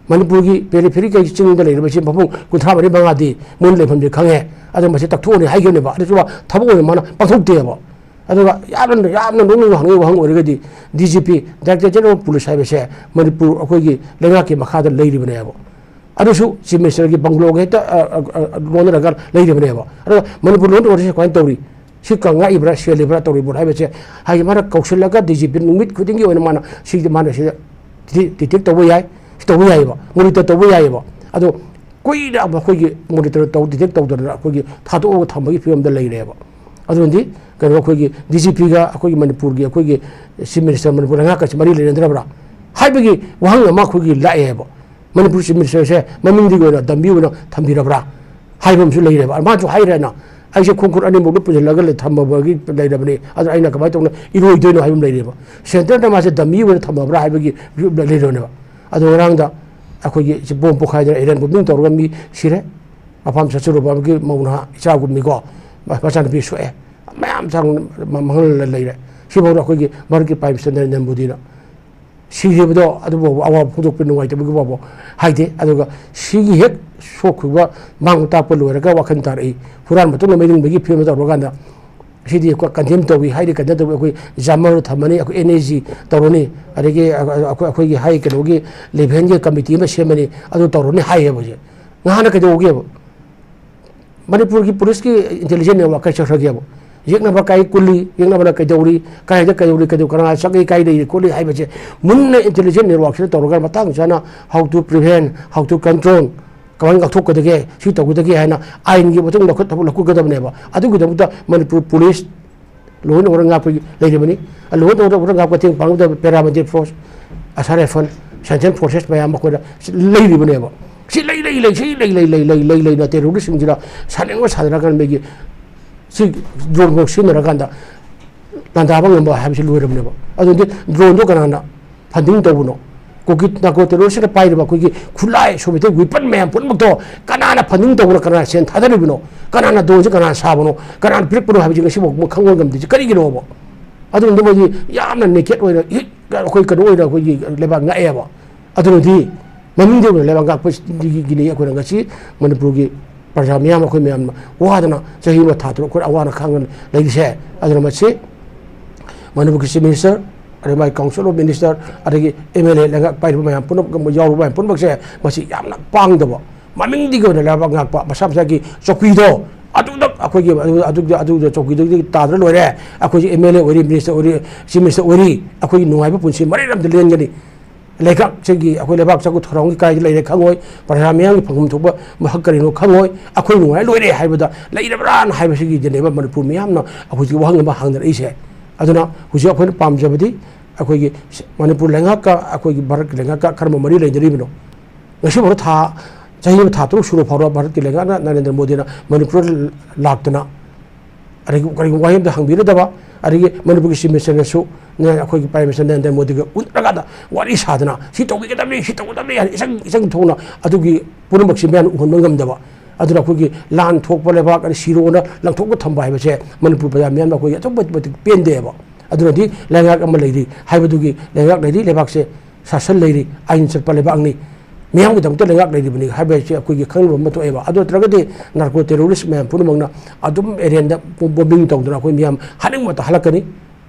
ꯃꯅꯤꯄꯨꯔꯒꯤ ꯄꯦꯔꯤꯐꯦꯔꯤ ꯀꯩ ꯆꯤꯡꯗ ꯂꯩꯔꯤꯕ ꯏꯆꯤꯟ ꯃꯐꯝ ꯀꯨꯟꯊ꯭ꯔꯥ ꯃꯔꯤ ꯃꯉꯥꯗꯤ ꯃꯣꯏꯅ ꯂꯩꯐꯝꯁꯦ ꯈꯪꯉꯦ, ꯑꯗꯣ ꯃꯁꯤ ꯇꯛꯊꯣꯛꯑꯅꯤ ꯍꯥꯏꯈꯤꯕꯅꯦꯕ꯫ ꯑꯗꯨꯁꯨ ꯊꯕꯛ ꯑꯣꯏꯅ ꯃꯥꯅ ꯄꯥꯡꯊꯣꯛꯇꯦꯕ꯫ ꯑꯗꯨꯒ ꯌꯥꯝꯅ, ꯌꯥꯝꯅ ꯅꯣꯛꯅꯤꯡꯕ ꯍꯪꯅꯤꯡꯕ ꯋꯥꯍꯪ ꯑꯣꯏꯔꯒꯗꯤ, D G P, Director General of Police ꯍꯥꯏꯕꯁꯦ ꯃꯅꯤꯄꯨꯔ ꯑꯩꯈꯣꯏꯒꯤ ꯂꯩꯉꯥꯛꯀꯤ ꯃꯈꯥꯗ ꯂꯩꯔꯤꯕꯅꯦꯕ꯫ ꯑꯗꯨꯁꯨ ꯆꯤꯐ ꯃꯤꯅꯤꯁꯇꯔꯒꯤ ꯕꯪꯒ꯭ꯂꯣꯒ ꯍꯦꯛꯇ, ꯑ, ꯑ, ꯑ, ꯂꯣꯟꯅꯔꯒ ꯂꯩꯔꯤꯕꯅꯦꯕ꯫ ꯑꯗꯨꯒ ꯃꯅꯤꯄꯨꯔ ꯂꯣꯟ ꯑꯣꯔꯗꯔꯁꯦ ꯀꯃꯥꯏꯅ ꯇꯧꯔꯤ? ꯁꯤ ꯀ-, ꯉꯥꯛꯏꯕ꯭ꯔꯥ, ꯁꯦꯜꯂꯤꯕ꯭ꯔꯥ, ꯇꯧꯔꯤꯕ꯭ꯔꯥ ꯍꯥꯏꯕꯁꯦ ꯍꯥꯏꯗꯤ ꯃꯥꯅ ꯀꯧꯁꯤꯜꯂꯒ ꯗꯤ ꯖꯤ ꯄꯤ ꯅꯨꯃꯤꯠ ꯈꯨꯗꯤꯡꯒꯤ ꯑꯣꯏꯅ ꯃꯥꯅ ꯁꯤꯗꯤ, ꯃꯥꯅ ꯁꯤꯗ ꯗꯤ-, detect ꯇꯧꯕ ꯌꯥꯏ, ꯁꯤ ꯇꯧꯕ ꯌꯥꯏꯌꯦꯕ, monitor ꯇꯧꯕ ꯌꯥꯏꯌꯦꯕ꯫ ꯑꯗꯣ ꯀꯨꯏꯅ ꯑꯩꯈꯣꯏꯒꯤ monitor ꯇꯧ, detect ꯇꯧꯗꯅ ꯑꯩꯈꯣꯏꯒꯤ ꯊꯥꯗꯣꯛꯑꯒ ꯊꯝꯕꯒꯤ ꯐꯤꯕꯝꯗ ꯂꯩꯔꯦꯕ꯫ ꯑꯗꯨꯅꯗꯤ ꯀꯩꯅꯣ, ꯑꯩꯈꯣꯏꯒꯤ ꯗꯤ ꯖꯤ ꯄꯤꯒ ꯑꯩꯈꯣꯏꯒꯤ ꯃꯅꯤꯄꯨꯔꯒꯤ ꯑꯩꯈꯣꯏꯒꯤ ꯆꯤꯐ ꯃꯤꯅꯤꯁꯇꯔ, ꯃꯅꯤꯄꯨꯔ ꯂꯩꯉꯥꯛꯀꯁꯤ ꯃꯔꯤ ꯂꯩꯅꯗ꯭ꯔꯕ꯭ꯔꯥ ꯍꯥꯏꯕꯒꯤ ꯋꯥꯍꯪ ꯑꯃ ꯑꯩꯈꯣꯏꯒꯤ ꯂꯥꯛꯑꯦꯕ꯫ ꯃꯅꯤꯄꯨꯔ ꯆꯤꯐ ꯃꯤꯅꯤꯁꯇꯔꯁꯦ ꯃꯃꯤꯡꯗꯒꯤ ꯑꯣꯏꯅ ꯗꯝꯃꯤ ꯑꯣꯏꯅ ꯊꯝꯕꯤꯔꯕ꯭ꯔꯥ ꯍꯥꯏꯕ ꯑꯃꯁꯨ ꯂꯩꯔꯦꯕ꯫ ꯃꯥꯁꯨ ꯍꯥꯏꯔꯦꯅ, "ꯑꯩꯁꯦ ꯈꯣꯡꯈꯨꯠ ꯑꯅꯤꯃꯛ ꯂꯣꯏ ꯄꯨꯁꯤꯜꯂꯒ ꯂꯩ-, ꯊꯝꯃꯕꯒꯤ ꯂꯩꯔꯕꯅꯤ, ꯑꯗꯨꯅ ꯑꯩꯅ ꯀꯃꯥꯏꯅ ꯇꯧꯅ ꯏꯔꯣꯏꯗꯣꯏꯅꯣ?" ꯍꯥꯏꯕ ꯑꯃ ꯂꯩꯔꯦꯕ꯫ ꯁꯦꯟꯇꯔꯗ ꯃꯥꯁꯦ ꯗꯝꯃꯤ ꯑꯣꯏꯅ ꯊꯝꯃꯕ꯭ꯔꯥ ꯍꯥꯏꯕꯒꯤ ꯂꯩꯔꯕꯅꯦꯕ꯫ ꯑꯗꯣ ꯉꯔꯥꯡꯗ ꯑꯩꯈꯣꯏꯒꯤ ꯁꯤ ꯕꯣꯝ ꯄꯣꯈꯥꯏꯗꯅ ꯑꯦꯔꯦꯟ ꯕꯣꯝꯕꯤꯡ ꯇꯧꯔꯒ ꯃꯤ ꯁꯤꯔꯦ꯫ ꯃꯄꯥꯝ ꯆꯠꯆꯔꯨꯕ ꯑꯃꯒꯤ ꯃꯧ ꯅꯍꯥ ꯏꯆꯥꯒꯨꯝꯅꯤꯀꯣ, ꯃ-, ꯃꯆꯥꯅꯨꯄꯤ ꯁꯣꯛꯑꯦ꯫ ꯃꯌꯥꯝ ꯆꯥꯡ ꯃ-, ꯃꯥꯡꯍꯜꯂ ꯂꯩꯔꯦ꯫ ꯁꯤꯐꯥꯎꯗ ꯑꯩꯈꯣꯏꯒꯤ ꯚꯥꯔꯠꯀꯤ ꯄ꯭ꯔꯥꯏꯝ ꯃꯤꯅꯤꯁꯇꯔ ꯅꯔꯦꯟꯗ꯭ꯔ ꯃꯣꯗꯤꯅ ꯁꯤꯈꯤꯕꯗꯣ ꯑꯗꯨꯐꯥꯎꯕ ꯑꯋꯥꯕ ꯐꯣꯡꯗꯣꯛꯄ ꯅꯨꯡꯉꯥꯏꯇꯕꯒꯤ ꯐꯥꯎꯕ ꯍꯥꯏꯗꯦ꯫ ꯑꯗꯨꯒ ꯁꯤꯒꯤ ꯍꯦꯛ ꯁꯣꯛꯈꯤꯕ ꯃꯥꯡ ꯇꯥꯛꯄ ꯂꯣꯏꯔꯒ ꯋꯥꯈꯜ ꯇꯥꯔꯛꯏ꯫ ꯍꯨꯔꯥꯟ ꯃꯇꯨꯡꯗ ꯃꯩ ꯂꯤꯡꯕꯒꯤ ꯐꯤꯕꯝ ꯇꯧꯔꯀꯥꯟꯗ ꯁꯤꯗꯤ ꯑꯩꯈꯣꯏ ꯀꯟꯗꯦꯝ ꯇꯧꯏ ꯍꯥꯏꯔꯤ, ꯀꯟꯗꯦꯝ ꯇꯧꯏ, ꯑꯩꯈꯣꯏ ꯖꯥꯃꯔ ꯊꯝꯃꯅꯤ, ꯑꯩꯈꯣꯏ ꯑꯦꯟ ꯑꯦ ꯖꯤ ꯇꯧꯔꯅꯤ, ꯑꯗꯒꯤ ꯑꯩꯈꯣꯏ ꯑꯩꯈꯣꯏꯒꯤ ꯍꯥꯏ ꯀꯩꯅꯣꯒꯤ ꯂꯤꯚꯦꯟꯒꯤ ꯀꯃꯤꯇꯤ ꯑꯃ ꯁꯦꯝꯃꯅꯤ, ꯑꯗꯨ ꯇꯧꯔꯅꯤ ꯍꯥꯏꯌꯦꯕ ꯍꯧꯖꯤꯛ꯫ ꯉꯍꯥꯟꯅ ꯀꯩꯗꯧꯒꯦꯕ? ꯃꯅꯤꯄꯨꯔꯒꯤ ꯄꯨꯂꯤꯁꯀꯤ ꯏꯟꯇꯦꯂꯤꯖꯦꯟꯁ ꯅꯦꯠꯋꯥꯛ ꯀꯥꯏ ꯆꯠꯈ꯭ꯔꯒꯦꯕ? ꯌꯦꯛꯅꯕ ꯀꯥꯏ ꯀꯨꯜꯂꯤ, ꯌꯦꯛꯅꯕꯅ ꯀꯩꯗꯧꯔꯤ, ꯀꯥꯏꯗ ꯀꯩꯗꯧꯔꯤ, ꯀꯩꯗꯧ, ꯀꯅꯥ ꯆꯪꯉꯤ, ꯀꯥꯏ ꯂꯩꯔꯤ ꯈꯣꯠꯂꯤ ꯍꯥꯏꯕꯁꯦ ꯃꯨꯟꯅ ꯏꯟꯇꯦꯂꯤꯖꯦꯟꯁ ꯅꯦꯠꯋꯥꯛꯁꯤꯗ ꯇꯧꯔꯒ ꯃꯇꯥꯡ ꯆꯥꯅ how to prevent, how to control, ꯀꯃꯥꯏꯅ ꯉꯥꯛꯊꯣꯛꯀꯗꯒꯦ, ꯁꯤ ꯇꯧꯒꯗꯒꯦ ꯍꯥꯏꯅ ꯑꯥꯏꯟꯒꯤ ꯃꯇꯨꯡꯗ ꯈꯨꯠ ꯊꯕꯛ ꯂꯧꯈꯠꯀꯗꯕꯅꯦꯕ꯫ ꯑꯗꯨꯒꯤꯗꯃꯛꯇ Manipur police law and order ꯉꯥꯛꯄꯒꯤ ꯂꯩꯔꯤꯕꯅꯤ꯫ ꯂꯣ ꯑꯦꯟ ꯑꯣꯔꯗꯔ ꯉꯥꯛꯄ ꯃꯇꯦꯡ ꯄꯥꯡꯒꯗꯕ paramilitary force, Assam rifle, central forces ꯃꯌꯥꯝ ꯃꯈꯣꯏꯗ ꯂꯩꯔꯤꯕꯅꯦꯕ꯫ ꯁꯤ ꯂꯩ, ꯂꯩ, ꯂꯩ, ꯁꯤ ꯂꯩ, ꯂꯩ, ꯂꯩ, ꯂꯩ, ꯂꯩ, ꯂꯩꯅ ꯇꯦꯔꯣꯔꯤꯁꯁꯤꯡꯁꯤꯅ ꯁꯥꯟꯅꯤꯡꯕ ꯁꯥꯟꯅꯔꯀꯥꯟꯗ ꯃꯤꯒꯤ ꯁꯤ ꯗ꯭ꯔꯣꯟꯐꯥꯎ ꯁꯤꯖꯤꯟꯅꯔꯀꯥꯟꯗ ꯂꯥꯟꯗꯥꯕ ꯉꯝꯕ ꯍꯥꯏꯕꯁꯤ ꯂꯣꯏꯔꯕꯅꯦꯕ꯫ ꯑꯗꯨꯗꯤ ꯗ꯭ꯔꯣꯟꯗꯣ ꯀꯅꯥꯅ ꯐꯟꯗꯤꯡ ꯇꯧꯕꯅꯣ? ꯀꯨꯀꯤ ꯅꯥꯔꯀꯣ ꯇꯦꯔꯣꯔꯤꯁꯅ ꯄꯥꯏꯔꯤꯕ ꯑꯩꯈꯣꯏꯒꯤ ꯈꯨꯠꯂꯥꯏ, ꯁꯣꯚꯦꯇꯤꯛ ꯋꯤꯄꯟ ꯃꯌꯥꯝ ꯄꯨꯝꯅꯃꯛꯇꯣ ꯀꯅꯥꯅ ꯐꯟꯗꯤꯡ ꯇꯧꯕꯅꯣ, ꯀꯅꯥꯅ ꯁꯦꯟ ꯊꯥꯗꯔꯤꯕꯅꯣ, ꯀꯅꯥꯅ ꯗ꯭ꯔꯣꯟꯁꯦ ꯀꯅꯥꯅ ꯁꯥꯕꯅꯣ, ꯀꯅꯥꯅ ꯄꯤꯔꯛꯄꯅꯣ ꯍꯥꯏꯕꯁꯤ ꯉꯁꯤꯐꯥꯎ ꯈꯪꯕ ꯉꯝꯗ꯭ꯔꯤꯁꯦ ꯀꯔꯤꯒꯤꯅꯣꯕ? ꯑꯗꯨꯅꯗꯤ ꯃꯣꯏꯗꯤ ꯌꯥꯝꯅ ꯅꯦꯀꯦꯠ ꯑꯣꯏꯅ, ꯏꯍꯤꯛ, ꯑꯩꯈꯣꯏ ꯀꯩꯅꯣ ꯑꯣꯏꯅ ꯑꯩꯈꯣꯏꯒꯤ ꯂꯩꯕꯥꯛ ꯉꯥꯛꯑꯦꯕ꯫ ꯑꯗꯨꯅꯗꯤ ꯃꯃꯤꯡꯗꯤ ꯑꯣꯏꯅ ꯂꯩꯕꯥꯛ ꯉꯥꯛꯄꯒꯤꯅꯤ ꯑꯩꯈꯣꯏꯅ ꯉꯁꯤ ꯃꯅꯤꯄꯨꯔꯒꯤ ꯄ꯭ꯔꯖꯥ ꯃꯤꯌꯥꯝ, ꯑꯩꯈꯣꯏ ꯃꯌꯥꯝꯅ ꯋꯥꯗꯅ ꯆꯍꯤ ꯑꯃ ꯊꯥ ꯇꯔꯨꯛ ꯑꯩꯈꯣꯏ ꯑꯋꯥꯅ ꯈꯥꯡꯗꯅ ꯂꯩꯔꯤꯁꯦ꯫ ꯑꯗꯨꯅ ꯃꯁꯤ ꯃꯅꯤꯄꯨꯔꯒꯤ ꯆꯤꯐ ꯃꯤꯅꯤꯁꯇꯔ, ꯑꯗꯩ ꯃꯥꯒꯤ ꯀꯥꯎꯟꯁꯤꯜ ꯑꯣꯐ ꯃꯤꯅꯤꯁꯇꯔ, ꯑꯗꯒꯤ ꯑꯦꯝ ꯑꯦꯜ ꯑꯦ ꯂꯩꯉꯥꯛ ꯄꯥꯏꯔꯤꯕ ꯃꯌꯥꯝ ꯄꯨꯝꯅꯃꯛ ꯌꯥꯎꯔꯤꯕ ꯃꯌꯥꯝ ꯄꯨꯝꯅꯃꯛꯁꯦ ꯃꯁꯤ ꯌꯥꯝꯅ ꯄꯥꯡꯗꯕ, ꯃꯃꯤꯡꯗꯤ ꯑꯣꯏꯅ ꯂꯩꯕꯥꯛ ꯉꯥꯛꯄ, ꯃꯁꯥ ꯃꯁꯥꯒꯤ ꯆꯧꯀꯤꯗꯣ ꯑꯗꯨꯗ ꯑꯩꯈꯣꯏꯒꯤ ꯑꯗꯨ-, ꯑꯗꯨꯒꯤ ꯑꯗꯨꯗ ꯆꯧꯀꯤꯗꯨꯗꯒꯤ ꯇꯥꯗ꯭ꯔ ꯂꯣꯏꯔꯦ꯫ ꯑꯩꯈꯣꯏꯁꯦ ꯑꯦꯝ ꯑꯦꯜ ꯑꯦ ꯑꯣꯏꯔꯤ, ꯃꯤꯅꯤꯁꯇꯔ ꯑꯣꯏꯔꯤ, ꯆꯤꯐ ꯃꯤꯅꯤꯁꯇꯔ ꯑꯣꯏꯔꯤ, ꯑꯩꯈꯣꯏꯒꯤ ꯅꯨꯡꯉꯥꯏꯕ ꯄꯨꯟꯁꯤ ꯃꯔꯦꯜ ꯑꯃꯗ ꯂꯦꯟꯒꯅꯤ꯫ ꯂꯩꯕꯥꯛꯁꯤꯒꯤ ꯑꯩꯈꯣꯏ ꯂꯩꯕꯥꯛ ꯆꯥꯎꯈꯠ ꯊꯧꯔꯥꯡꯒꯤ ꯀꯥꯏꯗ ꯂꯩꯔꯦ ꯈꯪꯉꯣꯏ, ꯄ꯭ꯔꯖꯥ ꯃꯤꯌꯥꯝꯒꯤ ꯐꯪꯐꯝ ꯊꯣꯛꯄ ꯍꯛ ꯀꯔꯤꯅꯣ ꯈꯪꯉꯣꯏ, ꯑꯩꯈꯣꯏ ꯅꯨꯡꯉꯥꯏ ꯂꯣꯏꯔꯦ ꯍꯥꯏꯕꯗ ꯂꯩꯔꯕ꯭ꯔꯥꯅ ꯍꯥꯏꯕꯁꯤꯒꯤꯗꯅꯦꯕ ꯃꯅꯤꯄꯨꯔ ꯃꯤꯌꯥꯝꯅ ꯍꯧꯖꯤꯛ ꯋꯥꯍꯪ ꯑꯃ ꯍꯪꯅꯔꯛꯏꯁꯦ꯫ ꯑꯗꯨꯅ ꯍꯧꯖꯤꯛ ꯑꯩꯈꯣꯏꯅ ꯄꯥꯝꯖꯕꯗꯤ ꯑꯩꯈꯣꯏꯒꯤ ꯃꯅꯤꯄꯨꯔ ꯂꯩꯉꯥꯛꯀ ꯑꯩꯈꯣꯏꯒꯤ ꯚꯥꯔꯠꯀꯤ ꯂꯩꯉꯥꯛꯀ ꯀꯔꯝꯕ ꯃꯔꯤ ꯂꯩꯅꯔꯤꯕꯅꯣ? ꯉꯁꯤ ꯐꯥꯎꯕ ꯊꯥ, ꯆꯍꯤ ꯑꯃ ꯊꯥ ꯇꯔꯨꯛ ꯁꯨꯔ ꯐꯥꯎꯕ ꯚꯥꯔꯠꯀꯤ ꯂꯩꯉꯥꯛꯅ ꯅꯔꯦꯟꯗ꯭ꯔ ꯃꯣꯗꯤꯅ ꯃꯅꯤꯄꯨꯔꯗ ꯂꯥꯛꯇꯅ ꯑꯗꯒꯤ ꯀꯔꯤꯒꯨꯝꯕ ꯋꯥꯍꯩ ꯑꯃꯇ ꯍꯪꯕꯤꯔꯗꯕ, ꯑꯗꯒꯤ ꯃꯅꯤꯄꯨꯔꯒꯤ ꯆꯤꯐ ꯃꯤꯅꯤꯁꯇꯔꯅꯁꯨ ꯅ-, ꯑꯩꯈꯣꯏꯒꯤ ꯄ꯭ꯔꯥꯏꯝ ꯃꯤꯅꯤꯁꯇꯔ ꯅꯔꯦꯟꯗ꯭ꯔ ꯃꯣꯗꯤꯒ ꯎꯅꯔꯀꯥꯟꯗ ꯋꯥꯔꯤ ꯁꯥꯗꯅ ꯁꯤ ꯇꯧꯕꯤꯒꯗꯕꯅꯤ, ꯁꯤ ꯇꯧꯒꯗꯕꯅꯤ ꯍꯥꯏꯅ ꯏꯆꯪ ꯏꯆꯪ ꯊꯣꯛꯅ ꯑꯗꯨꯒꯤ ꯄꯨꯝꯅꯃꯛꯁꯤ ꯃꯌꯥꯝꯅ ꯎꯍꯟꯕ ꯉꯝꯗꯕ꯫ ꯑꯗꯨꯅ ꯑꯩꯈꯣꯏꯒꯤ ꯂꯥꯟ ꯊꯣꯛꯄ ꯂꯩꯕꯥꯛ ꯑꯗꯩ ꯁꯤꯔꯣꯅ ꯂꯪꯊꯣꯛꯄ ꯊꯝꯕ ꯍꯥꯏꯕꯁꯦ ꯃꯅꯤꯄꯨꯔ ꯄ꯭ꯔꯖꯥ ꯃꯤꯌꯥꯝꯅ ꯑꯩꯈꯣꯏꯒꯤ ꯑꯗꯨꯛꯀꯤ ꯃꯇꯤꯛ ꯄꯦꯟꯗꯦꯕ꯫ ꯑꯗꯨꯅꯗꯤ ꯂꯩꯉꯥꯛ ꯑꯃ ꯂꯩꯔꯤ ꯍꯥꯏꯕꯗꯨꯒꯤ, ꯂꯩꯉꯥꯛ ꯂꯩꯔꯤ, ꯂꯩꯕꯥꯛꯁꯦ ꯁꯥꯁꯟ ꯂꯩꯔꯤ, ꯑꯥꯏꯟ ꯆꯠꯄ ꯂꯩꯕꯥꯛꯅꯤ꯫ ꯃꯤꯌꯥꯝꯒꯤꯗꯃꯛꯇ ꯂꯩꯉꯥꯛ ꯂꯩꯔꯤꯕꯅꯤ ꯍꯥꯏꯕ ꯍꯥꯏꯁꯦ ꯑꯩꯈꯣꯏꯒꯤ ꯈꯪꯅꯕ ꯑꯃ ꯊꯣꯛꯑꯦꯕ꯫ ꯑꯗꯨ ꯅꯠꯇ꯭ꯔꯒꯗꯤ ꯅꯥꯔꯀꯣ ꯇꯦꯔꯣꯔꯤꯁ ꯃꯌꯥꯝ ꯄꯨꯝꯅꯃꯛꯅ ꯑꯗꯨꯝ ꯑꯦꯔꯦꯟꯗ ꯕꯣꯝꯕꯤꯡ ꯇꯧꯗꯅ ꯑꯩꯈꯣꯏ ꯃꯤꯌꯥꯝ ꯍꯥꯠꯅꯤꯡꯕꯇ ꯍꯥꯠꯂꯛꯀꯅꯤ꯫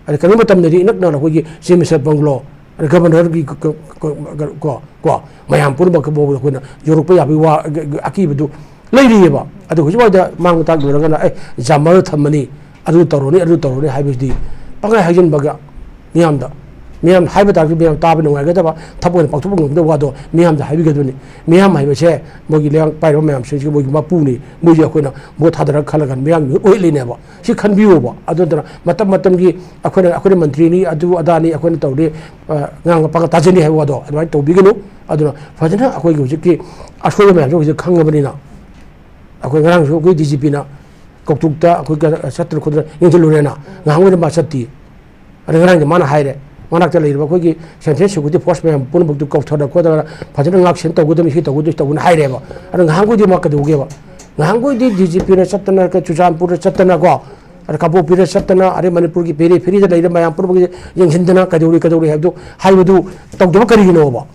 ꯑꯗ ꯀꯔꯤꯒꯨꯝꯕ ꯃꯇꯝꯗꯗꯤ ꯏꯅꯛ ꯅꯛꯅ ꯑꯩꯈꯣꯏꯒꯤ ꯆꯤꯐ ꯃꯤꯅꯤꯁꯇꯔ ꯕꯪꯒ꯭ꯂꯣ, ꯑꯗ ꯒꯕꯔꯅꯔꯒꯤ ꯀ-, ꯀ-, ꯀ-, ꯀ-, ꯀꯣ, ꯀꯣ, ꯃꯌꯥꯝ ꯄꯨꯝꯅꯃꯛꯀ ꯐꯥꯎꯕꯗ ꯑꯩꯈꯣꯏꯅ ꯌꯧꯔꯛꯄ ꯌꯥꯕꯒꯤ ꯋꯥ, ꯑꯀꯤꯕꯗꯨ ꯂꯩꯔꯤꯑꯕ꯫ ꯑꯗꯨ ꯍꯧꯖꯤꯛ ꯐꯥꯎꯗ ꯃꯥꯡ ꯇꯥꯛꯂꯨꯔꯒꯅ, "ꯑꯦ, ꯖꯥꯃꯔ ꯊꯝꯃꯅꯤ, ꯑꯗꯨ ꯇꯧꯔꯅꯤ, ꯑꯗꯨ ꯇꯧꯔꯅꯤ" ꯍꯥꯏꯕꯁꯤꯗꯤ ꯄꯪꯍꯥꯏ ꯍꯥꯏꯖꯤꯟꯕꯒ ꯃꯤꯌꯥꯝꯗ, ꯃꯤꯌꯥꯝ ꯍꯥꯏꯕ ꯇꯥꯔꯒꯁꯨ ꯃꯤꯌꯥꯝ ꯇꯥꯕ ꯅꯨꯡꯉꯥꯏꯒꯗꯕ, ꯊꯕꯛ ꯑꯣꯏꯅ ꯄꯥꯡꯊꯣꯛꯄ ꯉꯝꯒꯗꯕ ꯋꯥꯗꯣ ꯃꯤꯌꯥꯝꯗ ꯍꯥꯏꯕꯤꯒꯗꯕꯅꯤ꯫ ꯃꯤꯌꯥꯝ ꯍꯥꯏꯕꯁꯦ ꯃꯣꯏꯒꯤ ꯂꯩꯉꯥꯛ ꯄꯥꯏꯔꯤꯕ ꯃꯌꯥꯝꯁꯤꯡꯁꯤ ꯃꯣꯏꯒꯤ ꯃꯄꯨꯅꯤ, ꯃꯣꯏꯁꯦ ꯑꯩꯈꯣꯏꯅ ꯚꯣꯠ ꯊꯥꯗꯔꯒ ꯈꯜꯂꯒ ꯃꯤꯌꯥꯝꯒꯤ ꯃꯤꯍꯨꯠ ꯑꯣꯏꯍꯜꯂꯤꯅꯦꯕ꯫ ꯁꯤ ꯈꯟꯕꯤꯌꯣꯕ꯫ ꯑꯗꯨ ꯅꯠꯇꯅ ꯃꯇꯝ ꯃꯇꯝꯒꯤ ꯑꯩꯈꯣꯏꯅ, ꯑꯩꯈꯣꯏꯅ ꯃꯟꯇ꯭ꯔꯤꯅꯤ, ꯑꯗꯨ ꯑꯗꯥꯅꯤ, ꯑꯩꯈꯣꯏꯅ ꯇꯧꯔꯤ, ꯑ, ꯉꯥꯡꯕ ꯄꯥꯡꯒ ꯇꯥꯖꯅꯤ ꯍꯥꯏꯕ ꯋꯥꯗꯣ ꯑꯗꯨꯃꯥꯏꯅ ꯇꯧꯕꯤꯒꯅꯨ꯫ ꯑꯗꯨꯅ ꯐꯖꯅ ꯑꯩꯈꯣꯏꯒꯤ ꯍꯧꯖꯤꯛꯀꯤ ꯑꯁꯣꯏꯕ ꯃꯌꯥꯝꯁꯦ ꯍꯧꯖꯤꯛ ꯈꯪꯉꯕꯅꯤꯅ, ꯑꯩꯈꯣꯏ ꯉꯔꯥꯡꯁꯨ ꯑꯩꯈꯣꯏ ꯗꯤ ꯖꯤ ꯄꯤꯅ ꯀꯧꯇꯨꯛꯇ ꯑꯩꯈꯣꯏ ꯆꯠꯇꯅ ꯈꯣꯠꯇꯅ ꯌꯦꯡꯁꯤꯜꯂꯨꯔꯦꯅ꯫ ꯉꯍꯥꯟ ꯑꯣꯏꯅ ꯃꯥ ꯆꯠꯇꯦ꯫ ꯑꯗ ꯉꯔꯥꯡꯗꯤ ꯃꯥꯅ ꯍꯥꯏꯔꯦ, ꯃꯅꯥꯛꯇ ꯂꯩꯔꯤꯕ ꯑꯩꯈꯣꯏꯒꯤ ꯁꯦꯟꯇ꯭ꯔꯦꯜ ꯁꯦꯀ꯭ꯌꯨꯔꯤꯇꯤ ꯐꯣꯔꯁ ꯃꯌꯥꯝ ꯄꯨꯝꯅꯃꯛꯇꯨ ꯀꯧꯊꯔ ꯈꯣꯠꯊꯔꯒ ꯐꯖꯅ ꯉꯥꯛ ꯁꯦꯟ ꯇꯧꯒꯗꯕꯅꯤ, ꯁꯤ ꯇꯧꯒꯗꯕꯅꯤ, ꯁꯤ ꯇꯧꯒꯗꯕꯅꯤ ꯍꯥꯏꯔꯦꯕ꯫ ꯑꯗꯣ ꯉꯍꯥꯟꯈꯣꯏꯗꯤ ꯃꯥ ꯀꯩꯗꯧꯒꯦꯕ? ꯉꯍꯥꯟꯈꯣꯏꯗꯤ ꯗꯤ ꯖꯤ ꯄꯤꯅ ꯆꯠꯇꯅ, ꯆꯨꯔꯆꯥꯟꯄꯨꯔꯗ ꯆꯠꯇꯅꯀꯣ, ꯑꯗ ꯀꯥꯡꯄꯣꯛꯄꯤꯗ ꯆꯠꯇꯅ, ꯑꯗꯩ ꯃꯅꯤꯄꯨꯔꯒꯤ ꯄꯦꯔꯤ ꯐꯦꯔꯤꯗ ꯂꯩꯔꯤꯕ ꯃꯌꯥꯝ ꯄꯨꯝꯅꯃꯛꯁꯦ ꯌꯦꯡꯁꯤꯟꯗꯅ ꯀꯩꯗꯧꯔꯤ, ꯀꯩꯗꯧꯔꯤ ꯍꯥꯏꯕꯗꯨ, ꯍꯥꯏꯕꯗꯨ ꯇꯧꯗꯕ ꯀꯔꯤꯒꯤꯅꯣꯕ?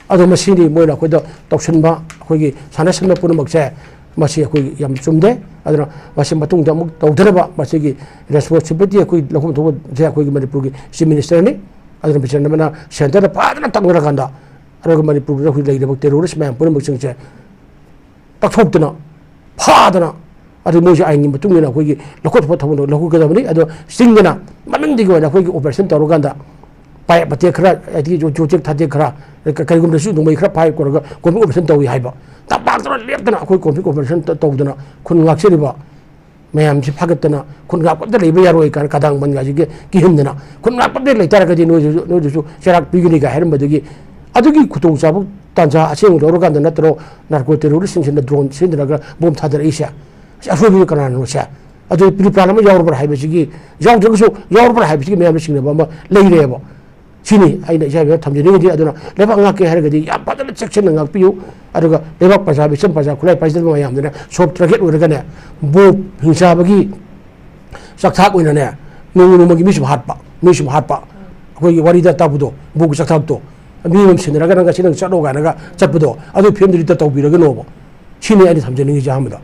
ꯑꯗꯣ ꯃꯁꯤꯅꯤ ꯃꯣꯏꯅ ꯑꯩꯈꯣꯏꯗ ꯇꯧꯁꯤꯟꯕ, ꯑꯩꯈꯣꯏꯒꯤ ꯁꯥꯟꯅꯁꯟꯕ ꯄꯨꯝꯅꯃꯛꯁꯦ, ꯃꯁꯤ ꯑꯩꯈꯣꯏ ꯌꯥꯝ ꯆꯨꯝꯗꯦ꯫ ꯑꯗꯨꯅ ꯃꯁꯤ ꯃꯇꯨꯡꯗ ꯑꯃꯨꯛ ꯇꯧꯗꯅꯕ ꯃꯁꯤꯒꯤ ꯔꯦꯁꯄꯣꯟꯁꯤꯕꯤꯂꯤꯇꯤ ꯑꯩꯈꯣꯏ ꯂꯧꯐꯝ ꯊꯣꯛꯄꯁꯦ ꯑꯩꯈꯣꯏꯒꯤ ꯃꯅꯤꯄꯨꯔꯒꯤ ꯆꯤꯐ ꯃꯤꯅꯤꯁꯇꯔꯅꯤ꯫ ꯑꯗꯨꯅ ꯃꯤꯁꯟ ꯑꯃꯅ ꯁꯦꯟꯇꯔꯗ ꯐꯖꯅ ꯇꯛꯅꯔꯀꯥꯟꯗ, ꯑꯗꯨꯒ ꯃꯅꯤꯄꯨꯔꯗ ꯑꯩꯈꯣꯏ ꯂꯩꯔꯤꯕ ꯇꯦꯔꯣꯔꯤꯁ ꯃꯌꯥꯝ ꯄꯨꯝꯅꯃꯛꯁꯤꯡꯁꯦ ꯇꯛꯊꯣꯛꯇꯅ, ꯐꯥꯗꯅ, ꯑꯗꯨ ꯃꯣꯏꯁꯨ ꯑꯥꯏꯟꯒꯤ ꯃꯇꯨꯡ ꯏꯟꯅ ꯑꯩꯈꯣꯏꯒꯤ ꯂꯧꯈꯠꯄ ꯊꯕꯛꯇꯣ ꯂꯧꯈꯠꯀꯗꯕꯅꯤ꯫ ꯑꯗꯣ ꯆꯤꯡꯗꯅ ꯃꯃꯤꯡꯗꯒꯤ ꯑꯣꯏꯅ ꯑꯩꯈꯣꯏꯒꯤ ꯑꯣꯄꯔꯦꯁꯟ ꯇꯧꯔꯀꯥꯟꯗ ꯄꯥꯏꯌꯦꯞ ꯃꯇꯦꯛ ꯈꯔ, ꯑꯗꯒꯤ ꯆꯣ-, ꯆꯣ-, ꯆꯦꯛ ꯊꯥꯇꯦꯛ ꯈꯔ, ꯀ-, ꯀꯔꯤꯒꯨꯝꯕꯗꯁꯨ ꯅꯣꯡꯃꯩ ꯈꯔ ꯐꯥꯏ ꯀꯧꯔꯒ ꯀꯣꯝꯕꯤꯡ ꯑꯣꯄꯔꯦꯁꯟ ꯇꯧꯏ ꯍꯥꯏꯕ꯫ ꯇꯝꯄꯥꯛꯇꯅ ꯂꯦꯞꯇꯅ ꯑꯩꯈꯣꯏ ꯀꯣꯝꯕꯤꯡ ꯑꯣꯄꯔꯦꯁꯟ ꯇ-, ꯇꯧꯗꯅ ꯈꯨꯟ ꯉꯥꯛꯆꯔꯤꯕ ꯃꯌꯥꯝꯁꯤ ꯐꯥꯒꯠꯇꯅ ꯈꯨꯟ ꯉꯥꯛꯄꯗ ꯂꯩꯕ ꯌꯥꯔꯣꯏ ꯀꯥꯏꯅ ꯀꯗꯥꯡ ꯕꯟꯒꯥꯁꯤꯒꯤ ꯀꯤꯍꯟꯗꯅ ꯈꯨꯟ ꯉꯥꯛꯄꯗ ꯂꯩꯇꯥꯔꯒꯗꯤ ꯅꯣꯏꯁꯨ, ꯅꯣꯏꯗꯁꯨ ꯆꯩꯔꯥꯛ ꯄꯤꯒꯅꯤ ꯀꯥꯏ ꯍꯥꯏꯔꯝꯕꯗꯒꯤ ꯑꯗꯨꯒꯤ ꯈꯨꯗꯣꯡꯆꯥꯕ ꯇꯥꯟꯖꯥ ꯑꯁꯦꯡꯕ ꯂꯧꯔꯀꯥꯟꯗ ꯅꯠꯇ꯭ꯔꯣ ꯅꯥꯔꯀꯣ ꯇꯦꯔꯣꯔꯤꯁꯁꯤꯡꯁꯤꯅ ꯗ꯭ꯔꯣꯟ ꯁꯤꯖꯤꯟꯅꯔꯒ ꯕꯣꯝ ꯊꯥꯗꯔꯛꯏꯁꯦ? ꯑꯁꯤ ꯑꯁꯣꯏꯕꯗꯨ ꯀꯅꯥꯅꯣ ꯁꯦ? ꯑꯗꯨ ꯄ꯭ꯔꯤ ꯄ꯭ꯂꯥꯟ ꯑꯃ ꯌꯥꯎꯔꯕ꯭ꯔꯥ ꯍꯥꯏꯕꯁꯤꯒꯤ, ꯌꯥꯎꯗ꯭ꯔꯒꯁꯨ ꯌꯥꯎꯔꯕ꯭ꯔꯥ ꯍꯥꯏꯕꯁꯤꯒꯤ ꯃꯌꯥꯝꯅ ꯆꯤꯡꯅꯕ ꯑꯃ ꯂꯩꯔꯦꯕ꯫ ꯁꯤꯅꯤ ꯑꯩꯅ ꯏꯆꯥ ꯏꯕꯦꯝꯃ ꯊꯝꯖꯅꯤꯡꯉꯤꯗꯤ꯫ ꯑꯗꯨꯅ ꯂꯩꯕꯥꯛ ꯉꯥꯛꯀꯦ ꯍꯥꯏꯔꯒꯗꯤ ꯌꯥꯝ ꯐꯖꯅ ꯆꯦꯛꯁꯤꯟꯅ ꯉꯥꯛꯄꯤꯌꯨ꯫ ꯑꯗꯨꯒ ꯂꯩꯕꯥꯛ ꯄ꯭ꯔꯖꯥ, ꯃꯤꯆꯝ ꯄ꯭ꯔꯖꯥ, ꯈꯨꯠꯂꯥꯏ ꯄꯥꯏꯖꯗꯕ ꯃꯌꯥꯝꯗꯨꯅ ꯁꯣꯞ ꯇꯔꯒꯦꯠ ꯑꯣꯏꯔꯒꯅꯦ, ꯕꯣꯝ ꯍꯤꯡꯆꯥꯕꯒꯤ ꯆꯥꯛꯊꯥꯛ ꯑꯣꯏꯅꯅꯦ, ꯅꯣꯡꯃ ꯅꯣꯡꯃꯒꯤ ꯃꯤ ꯁꯨꯝ ꯍꯥꯠꯄ, ꯃꯤ ꯁꯨꯝ ꯍꯥꯠꯄ꯫ ꯑꯩꯈꯣꯏꯒꯤ ꯋꯥꯔꯤꯗ ꯇꯥꯛꯄꯗꯣ, ꯕꯣꯝꯒꯤ ꯆꯥꯛꯊꯥꯛꯇꯣ꯫ ꯃꯤ ꯑꯃ ꯁꯤꯟꯅꯔꯒ ꯅꯪ ꯉꯁꯤ ꯅꯪ ꯆꯠꯂꯣ ꯀꯥꯏꯅꯒ ꯆꯠꯄꯗꯣ, ꯑꯗꯨ ꯐꯤꯕꯝꯗꯨꯗꯤ ꯇꯧꯕꯤꯔꯒꯅꯣꯕ꯫ ꯁꯤꯅꯤ ꯑꯩꯅ ꯊꯝꯖꯅꯤꯡꯉꯤꯁꯦ ꯑꯍꯥꯟꯕꯗ꯫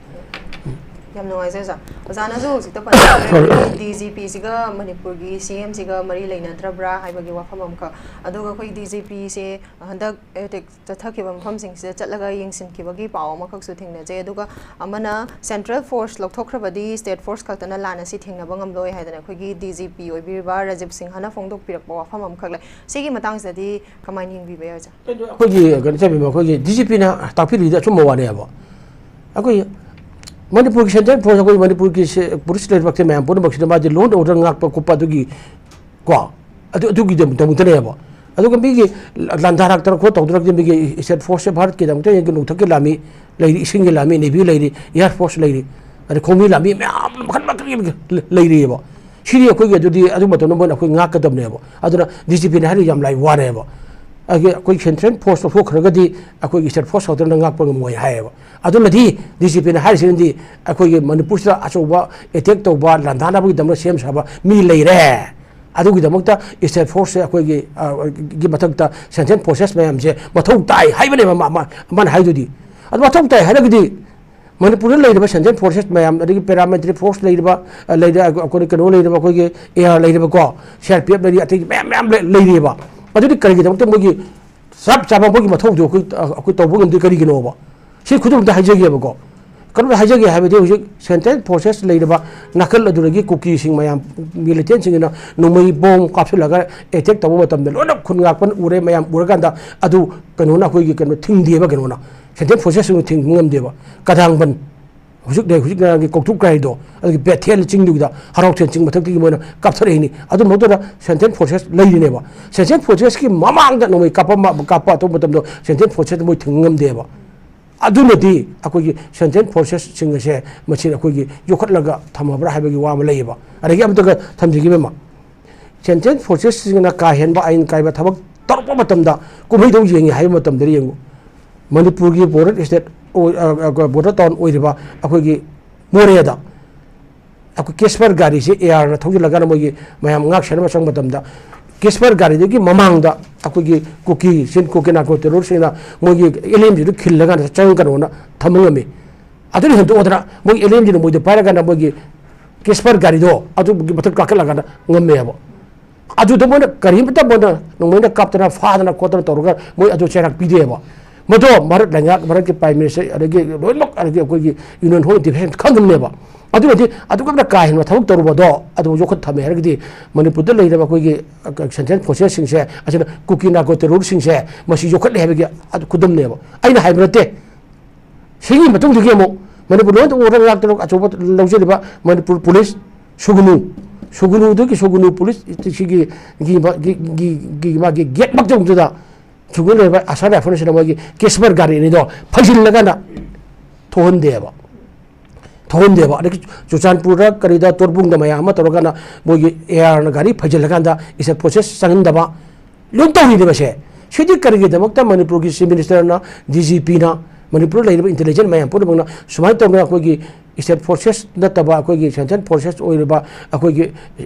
ꯌꯥꯝ ꯅꯨꯡꯉꯥꯏꯖꯩ ꯑꯣꯖꯥ꯫ ꯑꯣꯖꯥꯅꯁꯨ ꯍꯧꯖꯤꯛꯇ ꯄꯟꯕꯤꯈ꯭ꯔꯦ, ꯑꯩꯈꯣꯏꯒꯤ ꯗꯤ ꯖꯤ ꯄꯤꯁꯤꯒ ꯃꯅꯤꯄꯨꯔꯒꯤ ꯁꯤ ꯑꯦꯝꯁꯤꯒ ꯃꯔꯤ ꯂꯩꯅꯗ꯭ꯔꯕ꯭ꯔꯥ ꯍꯥꯏꯕꯒꯤ ꯋꯥꯐꯝ ꯑꯃꯈꯛ, ꯑꯗꯨꯒ ꯑꯩꯈꯣꯏ ꯗꯤ ꯖꯤ ꯄꯤꯁꯦ ꯍꯟꯗꯛ ꯑꯦꯇꯦꯛ ꯆꯠꯊꯈꯤꯕ ꯃꯐꯝꯁꯤꯡꯁꯤꯗ ꯆꯠꯂꯒ ꯌꯦꯡꯁꯤꯟꯈꯤꯕꯒꯤ ꯄꯥꯎ ꯑꯃꯈꯛꯁꯨ ꯊꯦꯡꯅꯖꯩ꯫ ꯑꯗꯨꯒ ꯑꯃꯅ, ꯁꯦꯟꯇ꯭ꯔꯦꯜ ꯐꯣꯔꯁ ꯂꯧꯊꯣꯛꯈ꯭ꯔꯕꯗꯤ ꯁ꯭ꯇꯦꯠ ꯐꯣꯔꯁ ꯈꯛꯇꯅ ꯂꯥꯟ ꯑꯁꯤ ꯊꯦꯡꯅꯕ ꯉꯝꯂꯣꯏ ꯍꯥꯏꯗꯅ ꯑꯩꯈꯣꯏꯒꯤ ꯗꯤ ꯖꯤ ꯄꯤ ꯑꯣꯏꯕꯤꯔꯤꯕ ꯔꯥꯖꯤꯕ ꯁꯤꯡꯍꯅ ꯐꯣꯡꯗꯣꯛꯄꯤꯔꯛꯄ ꯋꯥꯐꯝ ꯑꯃꯈꯛ ꯂꯩ꯫ ꯁꯤꯒꯤ ꯃꯇꯥꯡꯁꯤꯗꯗꯤ ꯀꯃꯥꯏꯅ ꯌꯦꯡꯕꯤꯕ ꯌꯥꯏ ꯑꯣꯖꯥ? ꯑꯩꯈꯣꯏꯒꯤ ꯀꯩꯅꯣ ꯆꯠꯃꯤꯕ ꯑꯩꯈꯣꯏꯒꯤ ꯗꯤ ꯖꯤ ꯄꯤꯅ ꯇꯥꯛꯄꯤꯔꯤꯗꯤ ꯑꯆꯨꯝꯕ ꯋꯥꯅꯦꯕ꯫ ꯑꯩꯈꯣꯏ ꯃꯅꯤꯄꯨꯔꯒꯤ ꯁꯦꯟꯇ꯭ꯔꯦꯜ ꯐꯣꯔꯁ, ꯑꯩꯈꯣꯏ ꯃꯅꯤꯄꯨꯔꯒꯤ ꯁꯦ-, ꯄꯨꯂꯤꯁ ꯂꯩꯔꯤꯕ ꯃꯌꯥꯝ ꯄꯨꯝꯅꯃꯛꯁꯤꯗ ꯃꯥꯗꯤ law and order ꯉꯥꯛꯄ ꯈꯣꯠꯄ ꯑꯗꯨꯒꯤ ꯀꯣ, ꯑꯗꯨ, ꯑꯗꯨꯒꯤꯗꯃꯛꯇꯅꯦꯕ꯫ ꯑꯗꯨꯒ ꯃꯤꯒꯤ ꯂꯥꯟꯗꯥꯔꯛꯇꯅ ꯈꯣꯠ ꯇꯧꯗꯅ ꯃꯤꯒꯤ ꯁ꯭ꯇꯦꯠ ꯐꯣꯔꯁꯁꯦ ꯚꯥꯔꯠꯀꯤꯗꯃꯛꯇ ꯌꯦꯡꯒꯤ ꯅꯣꯡꯊꯛꯀꯤ ꯂꯥꯟꯃꯤ ꯂꯩꯔꯤ, ꯏꯁꯤꯡꯒꯤ ꯂꯥꯟꯃꯤ, ꯅꯦꯚꯤ ꯂꯩꯔꯤ, ꯑꯦꯌꯥꯔ ꯐꯣꯔꯁ ꯂꯩꯔꯤ, ꯑꯗꯩ ꯈꯣꯡꯃꯤ ꯂꯥꯟꯃꯤ ꯃꯌꯥꯝ ꯃꯈꯜ ꯃꯈꯜꯒꯤ ꯂꯩꯔꯤꯑꯕ꯫ ꯁꯤꯗꯤ ꯑꯩꯈꯣꯏꯒꯤ ꯑꯗꯨꯗꯤ ꯑꯗꯨ ꯃꯇꯝꯗ ꯃꯣꯏꯅ ꯑꯩꯈꯣꯏ ꯉꯥꯛꯀꯗꯕꯅꯦꯕ꯫ ꯑꯗꯨꯅ ꯗꯤ ꯖꯤ ꯄꯤꯅ ꯍꯥꯏꯔꯤꯗꯣ ꯌꯥꯝ ꯂꯥꯏ ꯋꯥꯅꯦꯕ꯫ ꯑꯩꯒꯤ, ꯑꯩꯈꯣꯏ ꯁꯦꯟꯇ꯭ꯔꯦꯜ ꯐꯣꯔꯁ ꯂꯧꯊꯣꯛꯈ꯭ꯔꯒꯗꯤ ꯑꯩꯈꯣꯏꯒꯤ ꯁ꯭ꯇꯦꯠ ꯐꯣꯔꯁ ꯈꯛꯇꯅ ꯉꯥꯛꯄ ꯉꯝꯃꯣꯏ ꯍꯥꯏꯌꯦꯕ꯫ ꯑꯗꯨꯅꯗꯤ ꯗꯤ ꯖꯤ ꯄꯤꯅ ꯍꯥꯏꯔꯤꯁꯤꯅꯗꯤ ꯑꯩꯈꯣꯏꯒꯤ ꯃꯅꯤꯄꯨꯔꯁꯤꯗ ꯑꯆꯧꯕ ꯑꯦꯇꯦꯛ ꯇꯧꯕ, ꯂꯥꯟꯗꯥꯅꯕꯒꯤꯗꯃꯛ ꯁꯦꯝ ꯁꯥꯕ ꯃꯤ ꯂꯩꯔꯦ꯫ ꯑꯗꯨꯒꯤꯗꯃꯛꯇ ꯁ꯭ꯇꯦꯠ ꯐꯣꯔꯁꯁꯦ ꯑꯩꯈꯣꯏꯒꯤ, ꯑ, ꯒꯤ ꯃꯊꯛꯇ ꯁꯦꯟꯇ꯭ꯔꯦꯜ ꯐꯣꯔꯁꯦꯁ ꯃꯌꯥꯝꯁꯦ ꯃꯊꯧ ꯇꯥꯏ ꯍꯥꯏꯕꯅꯦꯕ ꯃꯥ-, ꯃꯥ-, ꯃꯥꯅ ꯍꯥꯏꯗꯨꯗꯤ꯫ ꯑꯗꯨ ꯃꯊꯧ ꯇꯥꯏ ꯍꯥꯏꯔꯒꯗꯤ ꯃꯅꯤꯄꯨꯔꯗ ꯂꯩꯔꯤꯕ ꯁꯦꯟꯇ꯭ꯔꯦꯜ ꯐꯣꯔꯁꯦꯁ ꯃꯌꯥꯝ, ꯑꯗꯒꯤ ꯄꯦꯔꯥꯃꯤꯂꯤꯇꯔꯤ ꯐꯣꯔꯁ ꯂꯩꯔꯤꯕ, ꯑ, ꯂꯩꯔꯦ, ꯑꯩꯈꯣꯏ ꯀꯩꯅꯣ ꯂꯩꯔꯤꯕ, ꯑꯩꯈꯣꯏꯒꯤ air ꯂꯩꯔꯤꯕꯀꯣ, C R P F ꯂꯩꯔꯤ, ꯑꯇꯩ ꯃꯌꯥꯝ ꯃꯌꯥꯝ ꯂꯩ-, ꯂꯩꯔꯤꯑꯕ꯫ ꯑꯗꯨꯗꯤ ꯀꯔꯤꯒꯤꯗꯃꯛꯇ ꯃꯣꯏꯒꯤ ꯆꯞ ꯆꯥꯕ ꯃꯣꯏꯒꯤ ꯃꯊꯧꯗꯣ ꯑꯩꯈꯣꯏ, ꯑꯩꯈꯣꯏ ꯇꯧꯕ ꯉꯝꯗꯦ ꯀꯔꯤꯒꯤꯅꯣꯕ? ꯁꯤ ꯈꯨꯗꯝ ꯑꯝꯇ ꯍꯥꯏꯖꯒꯦꯕꯀꯣ꯫ ꯀꯩꯅꯣꯝꯇ ꯍꯥꯏꯖꯒꯦ ꯍꯥꯏꯕꯗꯤ ꯍꯧꯖꯤꯛ ꯁꯦꯟꯇ꯭ꯔꯦꯜ ꯐꯣꯔꯁꯦꯁ ꯂꯩꯔꯤꯕ ꯅꯥꯀꯜ ꯑꯗꯨꯗꯒꯤ ꯀꯨꯀꯤꯁꯤꯡ ꯃꯌꯥꯝ, ꯃꯤꯂꯤꯇꯦꯟꯁꯤꯡꯁꯤꯅ ꯅꯣꯡꯃꯩ ꯕꯣꯝ ꯀꯥꯞꯁꯤꯜꯂꯒ ꯑꯦꯇꯦꯛ ꯇꯧꯕ ꯃꯇꯝꯗ ꯂꯣꯏꯅ ꯈꯨꯟ ꯉꯥꯛꯄꯅ ꯎꯔꯦ, ꯃꯌꯥꯝ ꯎꯔꯀꯥꯟꯗ ꯑꯗꯨ ꯀꯩꯅꯣꯅ ꯑꯩꯈꯣꯏꯒꯤ ꯀꯩꯅꯣ ꯊꯤꯡꯗꯦꯕ, ꯀꯩꯅꯣꯅ ꯁꯦꯟꯇ꯭ꯔꯦꯜ ꯐꯣꯔꯁꯦꯁꯁꯤꯡꯅ ꯊꯤꯡꯕ ꯉꯝꯗꯦꯕ꯫ ꯀꯗꯥꯡꯕꯟ ꯍꯧꯖꯤꯛ ꯂꯩ, ꯍꯧꯖꯤꯛ ꯉꯔꯥꯡꯒꯤ ꯀꯧꯇ꯭ꯔꯨꯛ ꯀꯥꯏꯗꯣ, ꯑꯗꯨꯒꯤ ꯕꯦꯊꯦꯜ ꯆꯤꯡꯗꯨꯒꯤꯗ, ꯍꯔꯥꯎꯊꯦꯟ ꯆꯤꯡ ꯃꯊꯛꯇꯒꯤ ꯃꯣꯏꯅ ꯀꯥꯞꯊꯔꯛꯏꯅꯤ꯫ ꯑꯗꯨ ꯃꯛꯇꯗ ꯁꯦꯟꯇ꯭ꯔꯦꯜ ꯐꯣꯔꯁꯦꯁ ꯂꯩꯔꯤꯅꯦꯕ꯫ ꯁꯦꯟꯇ꯭ꯔꯦꯜ ꯐꯣꯔꯁꯦꯁꯀꯤ ꯃꯃꯥꯡꯗ ꯅꯣꯡꯃꯩ ꯀꯥꯞꯄ ꯑꯃ, ꯀꯥꯞꯄ ꯑꯇꯣꯞꯄ ꯃꯇꯝꯗ ꯁꯦꯟꯇ꯭ꯔꯦꯜ ꯐꯣꯔꯁꯦꯁ ꯃꯣꯏ ꯊꯤꯡꯕ ꯉꯝꯗꯦꯕ꯫ ꯑꯗꯨꯅꯗꯤ ꯑꯩꯈꯣꯏꯒꯤ ꯁꯦꯟꯇ꯭ꯔꯦꯜ ꯐꯣꯔꯁꯦꯁꯁꯤꯡ ꯑꯁꯦ ꯃꯁꯤ ꯑꯩꯈꯣꯏꯒꯤ ꯌꯣꯛꯈꯠꯂꯒ ꯊꯝꯃꯕ꯭ꯔꯥ ꯍꯥꯏꯕꯒꯤ ꯋꯥ ꯑꯃ ꯂꯩꯌꯦꯕ꯫ ꯑꯗꯒꯤ ꯑꯃꯇꯒ ꯊꯝꯖꯒꯦ ꯃꯦꯝꯃ, ꯁꯦꯟꯇ꯭ꯔꯦꯜ ꯐꯣꯔꯁꯦꯁꯁꯤꯡꯅ ꯀꯥ ꯍꯦꯟꯕ ꯑꯥꯏꯟ ꯀꯥꯏꯕ ꯊꯕꯛ ꯇꯧꯔꯛꯄ ꯃꯇꯝꯗ ꯀꯨꯝꯍꯩꯗꯧ ꯌꯦꯡꯉꯤ ꯍꯥꯏꯕ ꯃꯇꯝꯗꯗꯤ ꯌꯦꯡꯉꯨ, ꯃꯅꯤꯄꯨꯔꯒꯤ ꯕꯣꯔꯗꯔ ꯁ꯭ꯇꯦꯠ ꯑꯣꯏ-, ꯑ, ꯑ, ꯕꯣꯔꯗꯔ ꯇꯥꯎꯟ ꯑꯣꯏꯔꯤꯕ ꯑꯩꯈꯣꯏꯒꯤ ꯃꯣꯔꯦꯗ ꯑꯩꯈꯣꯏ ꯀꯦꯁꯄꯔ ꯒꯥꯔꯤꯁꯦ ꯑꯦꯌꯥꯔꯅ ꯊꯧꯖꯤꯜꯂꯀꯥꯟꯗ ꯃꯣꯏꯒꯤ ꯃꯌꯥꯝ ꯉꯥꯛ ꯁꯦꯟꯅꯕ ꯆꯪꯕ ꯃꯇꯝꯗ ꯀꯦꯁꯄꯔ ꯒꯥꯔꯤꯗꯨꯒꯤ ꯃꯃꯥꯡꯗ ꯑꯩꯈꯣꯏꯒꯤ ꯀꯨꯀꯤ ꯁꯤꯟ, ꯀꯨꯀꯤ ꯅꯥꯀꯣ ꯇꯦꯔꯣꯔꯁꯤꯡꯅ ꯃꯣꯏꯒꯤ ꯑꯦꯜ ꯑꯦꯝ ꯖꯤꯗꯨ ꯈꯤꯜꯂꯀꯥꯟꯗ ꯆꯪꯒꯅꯣꯅ ꯊꯝꯕ ꯉꯝꯃꯤ꯫ ꯑꯗꯨꯅ ꯍꯦꯟꯗꯣꯛꯑꯗꯅ ꯃꯣꯏ ꯑꯦꯜ ꯑꯦꯝ ꯖꯤꯅ ꯃꯣꯏꯗ ꯄꯥꯏꯔꯀꯥꯟꯗ ꯃꯣꯏꯒꯤ ꯀꯦꯁꯄꯔ ꯒꯥꯔꯤꯗꯣ ꯑꯗꯨꯒꯤ ꯃꯊꯛ ꯀꯥꯈꯠꯂꯀꯥꯟꯗ ꯉꯝꯃꯦꯕ꯫ ꯑꯗꯨꯗ ꯃꯣꯏꯅ ꯀꯔꯤꯝꯇ ꯃꯣꯏꯅ ꯅꯣꯡꯃꯩꯅ ꯀꯥꯞꯇꯅ ꯐꯥꯗꯅ ꯈꯣꯠꯇꯅ ꯇꯧꯔꯒ ꯃꯣꯏ ꯑꯗꯨ ꯆꯩꯔꯥꯛ ꯄꯤꯗꯦꯕ꯫ ꯃꯗꯣ ꯃꯔꯛ ꯂꯩꯉꯥꯛ, ꯃꯔꯛꯀꯤ ꯄ꯭ꯔꯥꯏꯝ ꯃꯤꯅꯤꯁꯇꯔ, ꯑꯗꯒꯤ ꯂꯣꯏꯅꯃꯛ, ꯑꯗꯒꯤ ꯑꯩꯈꯣꯏꯒꯤ ꯌꯨꯅꯤꯌꯟ ꯍꯣꯝ ꯗꯤꯐꯦꯟꯁ ꯈꯪꯉꯝꯅꯦꯕ꯫ ꯑꯗꯨꯅꯗꯤ ꯑꯗꯨꯒꯨꯝꯅ ꯀꯥ ꯍꯦꯟꯕ ꯊꯕꯛ ꯇꯧꯔꯨꯕꯗꯣ ꯑꯗꯨ ꯌꯣꯛꯈꯠ ꯊꯝꯃꯦ ꯍꯥꯏꯔꯒꯗꯤ ꯃꯅꯤꯄꯨꯔꯗ ꯂꯩꯔꯤꯕ ꯑꯩꯈꯣꯏꯒꯤ ꯁꯦꯟꯇ꯭ꯔꯦꯜ ꯐꯣꯔꯁꯦꯁꯁꯤꯡꯁꯦ ꯑꯁꯤꯅ ꯀꯨꯀꯤ ꯅꯥꯔꯀꯣ ꯇꯦꯔꯣꯔꯁꯤꯡꯁꯦ ꯃꯁꯤ ꯌꯣꯛꯈꯠꯂꯦ ꯍꯥꯏꯕꯒꯤ ꯑꯗꯨ ꯈꯨꯗꯝꯅꯦꯕ꯫ ꯑꯩꯅ ꯍꯥꯏꯕ ꯅꯠꯇꯦ꯫ ꯁꯤꯒꯤ ꯃꯇꯨꯡꯗꯒꯤ ꯑꯃꯨꯛ ꯃꯅꯤꯄꯨꯔ ꯂꯣꯏꯅ ꯑꯣꯔꯗꯔ ꯉꯥꯛꯇꯅ ꯑꯆꯧꯕ ꯂꯧꯖꯔꯤꯕ ꯃꯅꯤꯄꯨꯔ ꯄꯨꯂꯤꯁ ꯁꯨꯒꯅꯨ, ꯁꯨꯒꯅꯨꯗꯒꯤ ꯁꯨꯒꯅꯨ ꯄꯨꯂꯤꯁ ꯁꯤꯒꯤ ꯒꯤ ꯃꯥꯒꯤ ꯒꯦꯠꯃꯛ ꯆꯪꯕꯗꯨꯗ ꯁꯨꯒꯅꯨ ꯂꯩꯔꯤꯕ ꯑꯁꯥꯝ ꯔꯥꯏꯐꯜꯁꯤꯅ ꯃꯣꯏꯒꯤ ꯀꯦꯁꯄꯔ ꯒꯥꯔꯤ ꯑꯅꯤꯗꯣ ꯐꯩꯖꯤꯜꯂꯀꯥꯟꯗ ꯊꯣꯛꯍꯟꯗꯦꯕ꯫ ꯊꯣꯛꯍꯟꯗꯦꯕ꯫ ꯑꯗꯒꯤ ꯆꯨꯔꯆꯥꯟꯄꯨꯔꯗ ꯀꯔꯤꯗ ꯇꯣꯔꯕꯨꯡꯗ ꯃꯌꯥꯝ ꯑꯃ ꯇꯧꯔꯀꯥꯟꯗ ꯃꯣꯏꯒꯤ ꯑꯦ ꯑꯥꯔꯅ ꯒꯥꯔꯤ ꯐꯩꯖꯤꯜꯂꯀꯥꯟꯗ ꯏꯁꯇꯦꯠ ꯐꯣꯔꯁꯦꯁ ꯆꯪꯍꯟꯗꯕ ꯂꯣꯏ ꯇꯧꯔꯤꯅꯦꯕꯁꯦ꯫ ꯁꯤꯗꯤ ꯀꯔꯤꯒꯤꯗꯃꯛꯇ ꯃꯅꯤꯄꯨꯔꯒꯤ ꯆꯤꯐ ꯃꯤꯅꯤꯁꯇꯔꯅ, ꯗꯤ ꯖꯤ ꯄꯤꯅ, ꯃꯅꯤꯄꯨꯔꯗ ꯂꯩꯔꯤꯕ ꯏꯟꯇꯦꯂꯤꯖꯦꯟꯁ ꯃꯌꯥꯝ ꯄꯨꯝꯅꯃꯛꯅ ꯁꯨꯃꯥꯏꯅ ꯇꯧꯗꯅ ꯑꯩꯈꯣꯏꯒꯤ ꯏꯁꯇꯦꯠ ꯐꯣꯔꯁꯦꯁ ꯅꯠꯇꯕ ꯑꯩꯈꯣꯏꯒꯤ ꯁꯦꯟꯇ꯭ꯔꯦꯜ ꯐꯣꯔꯁꯦꯁ ꯑꯣꯏꯔꯤꯕ ꯑꯩꯈꯣꯏꯒꯤ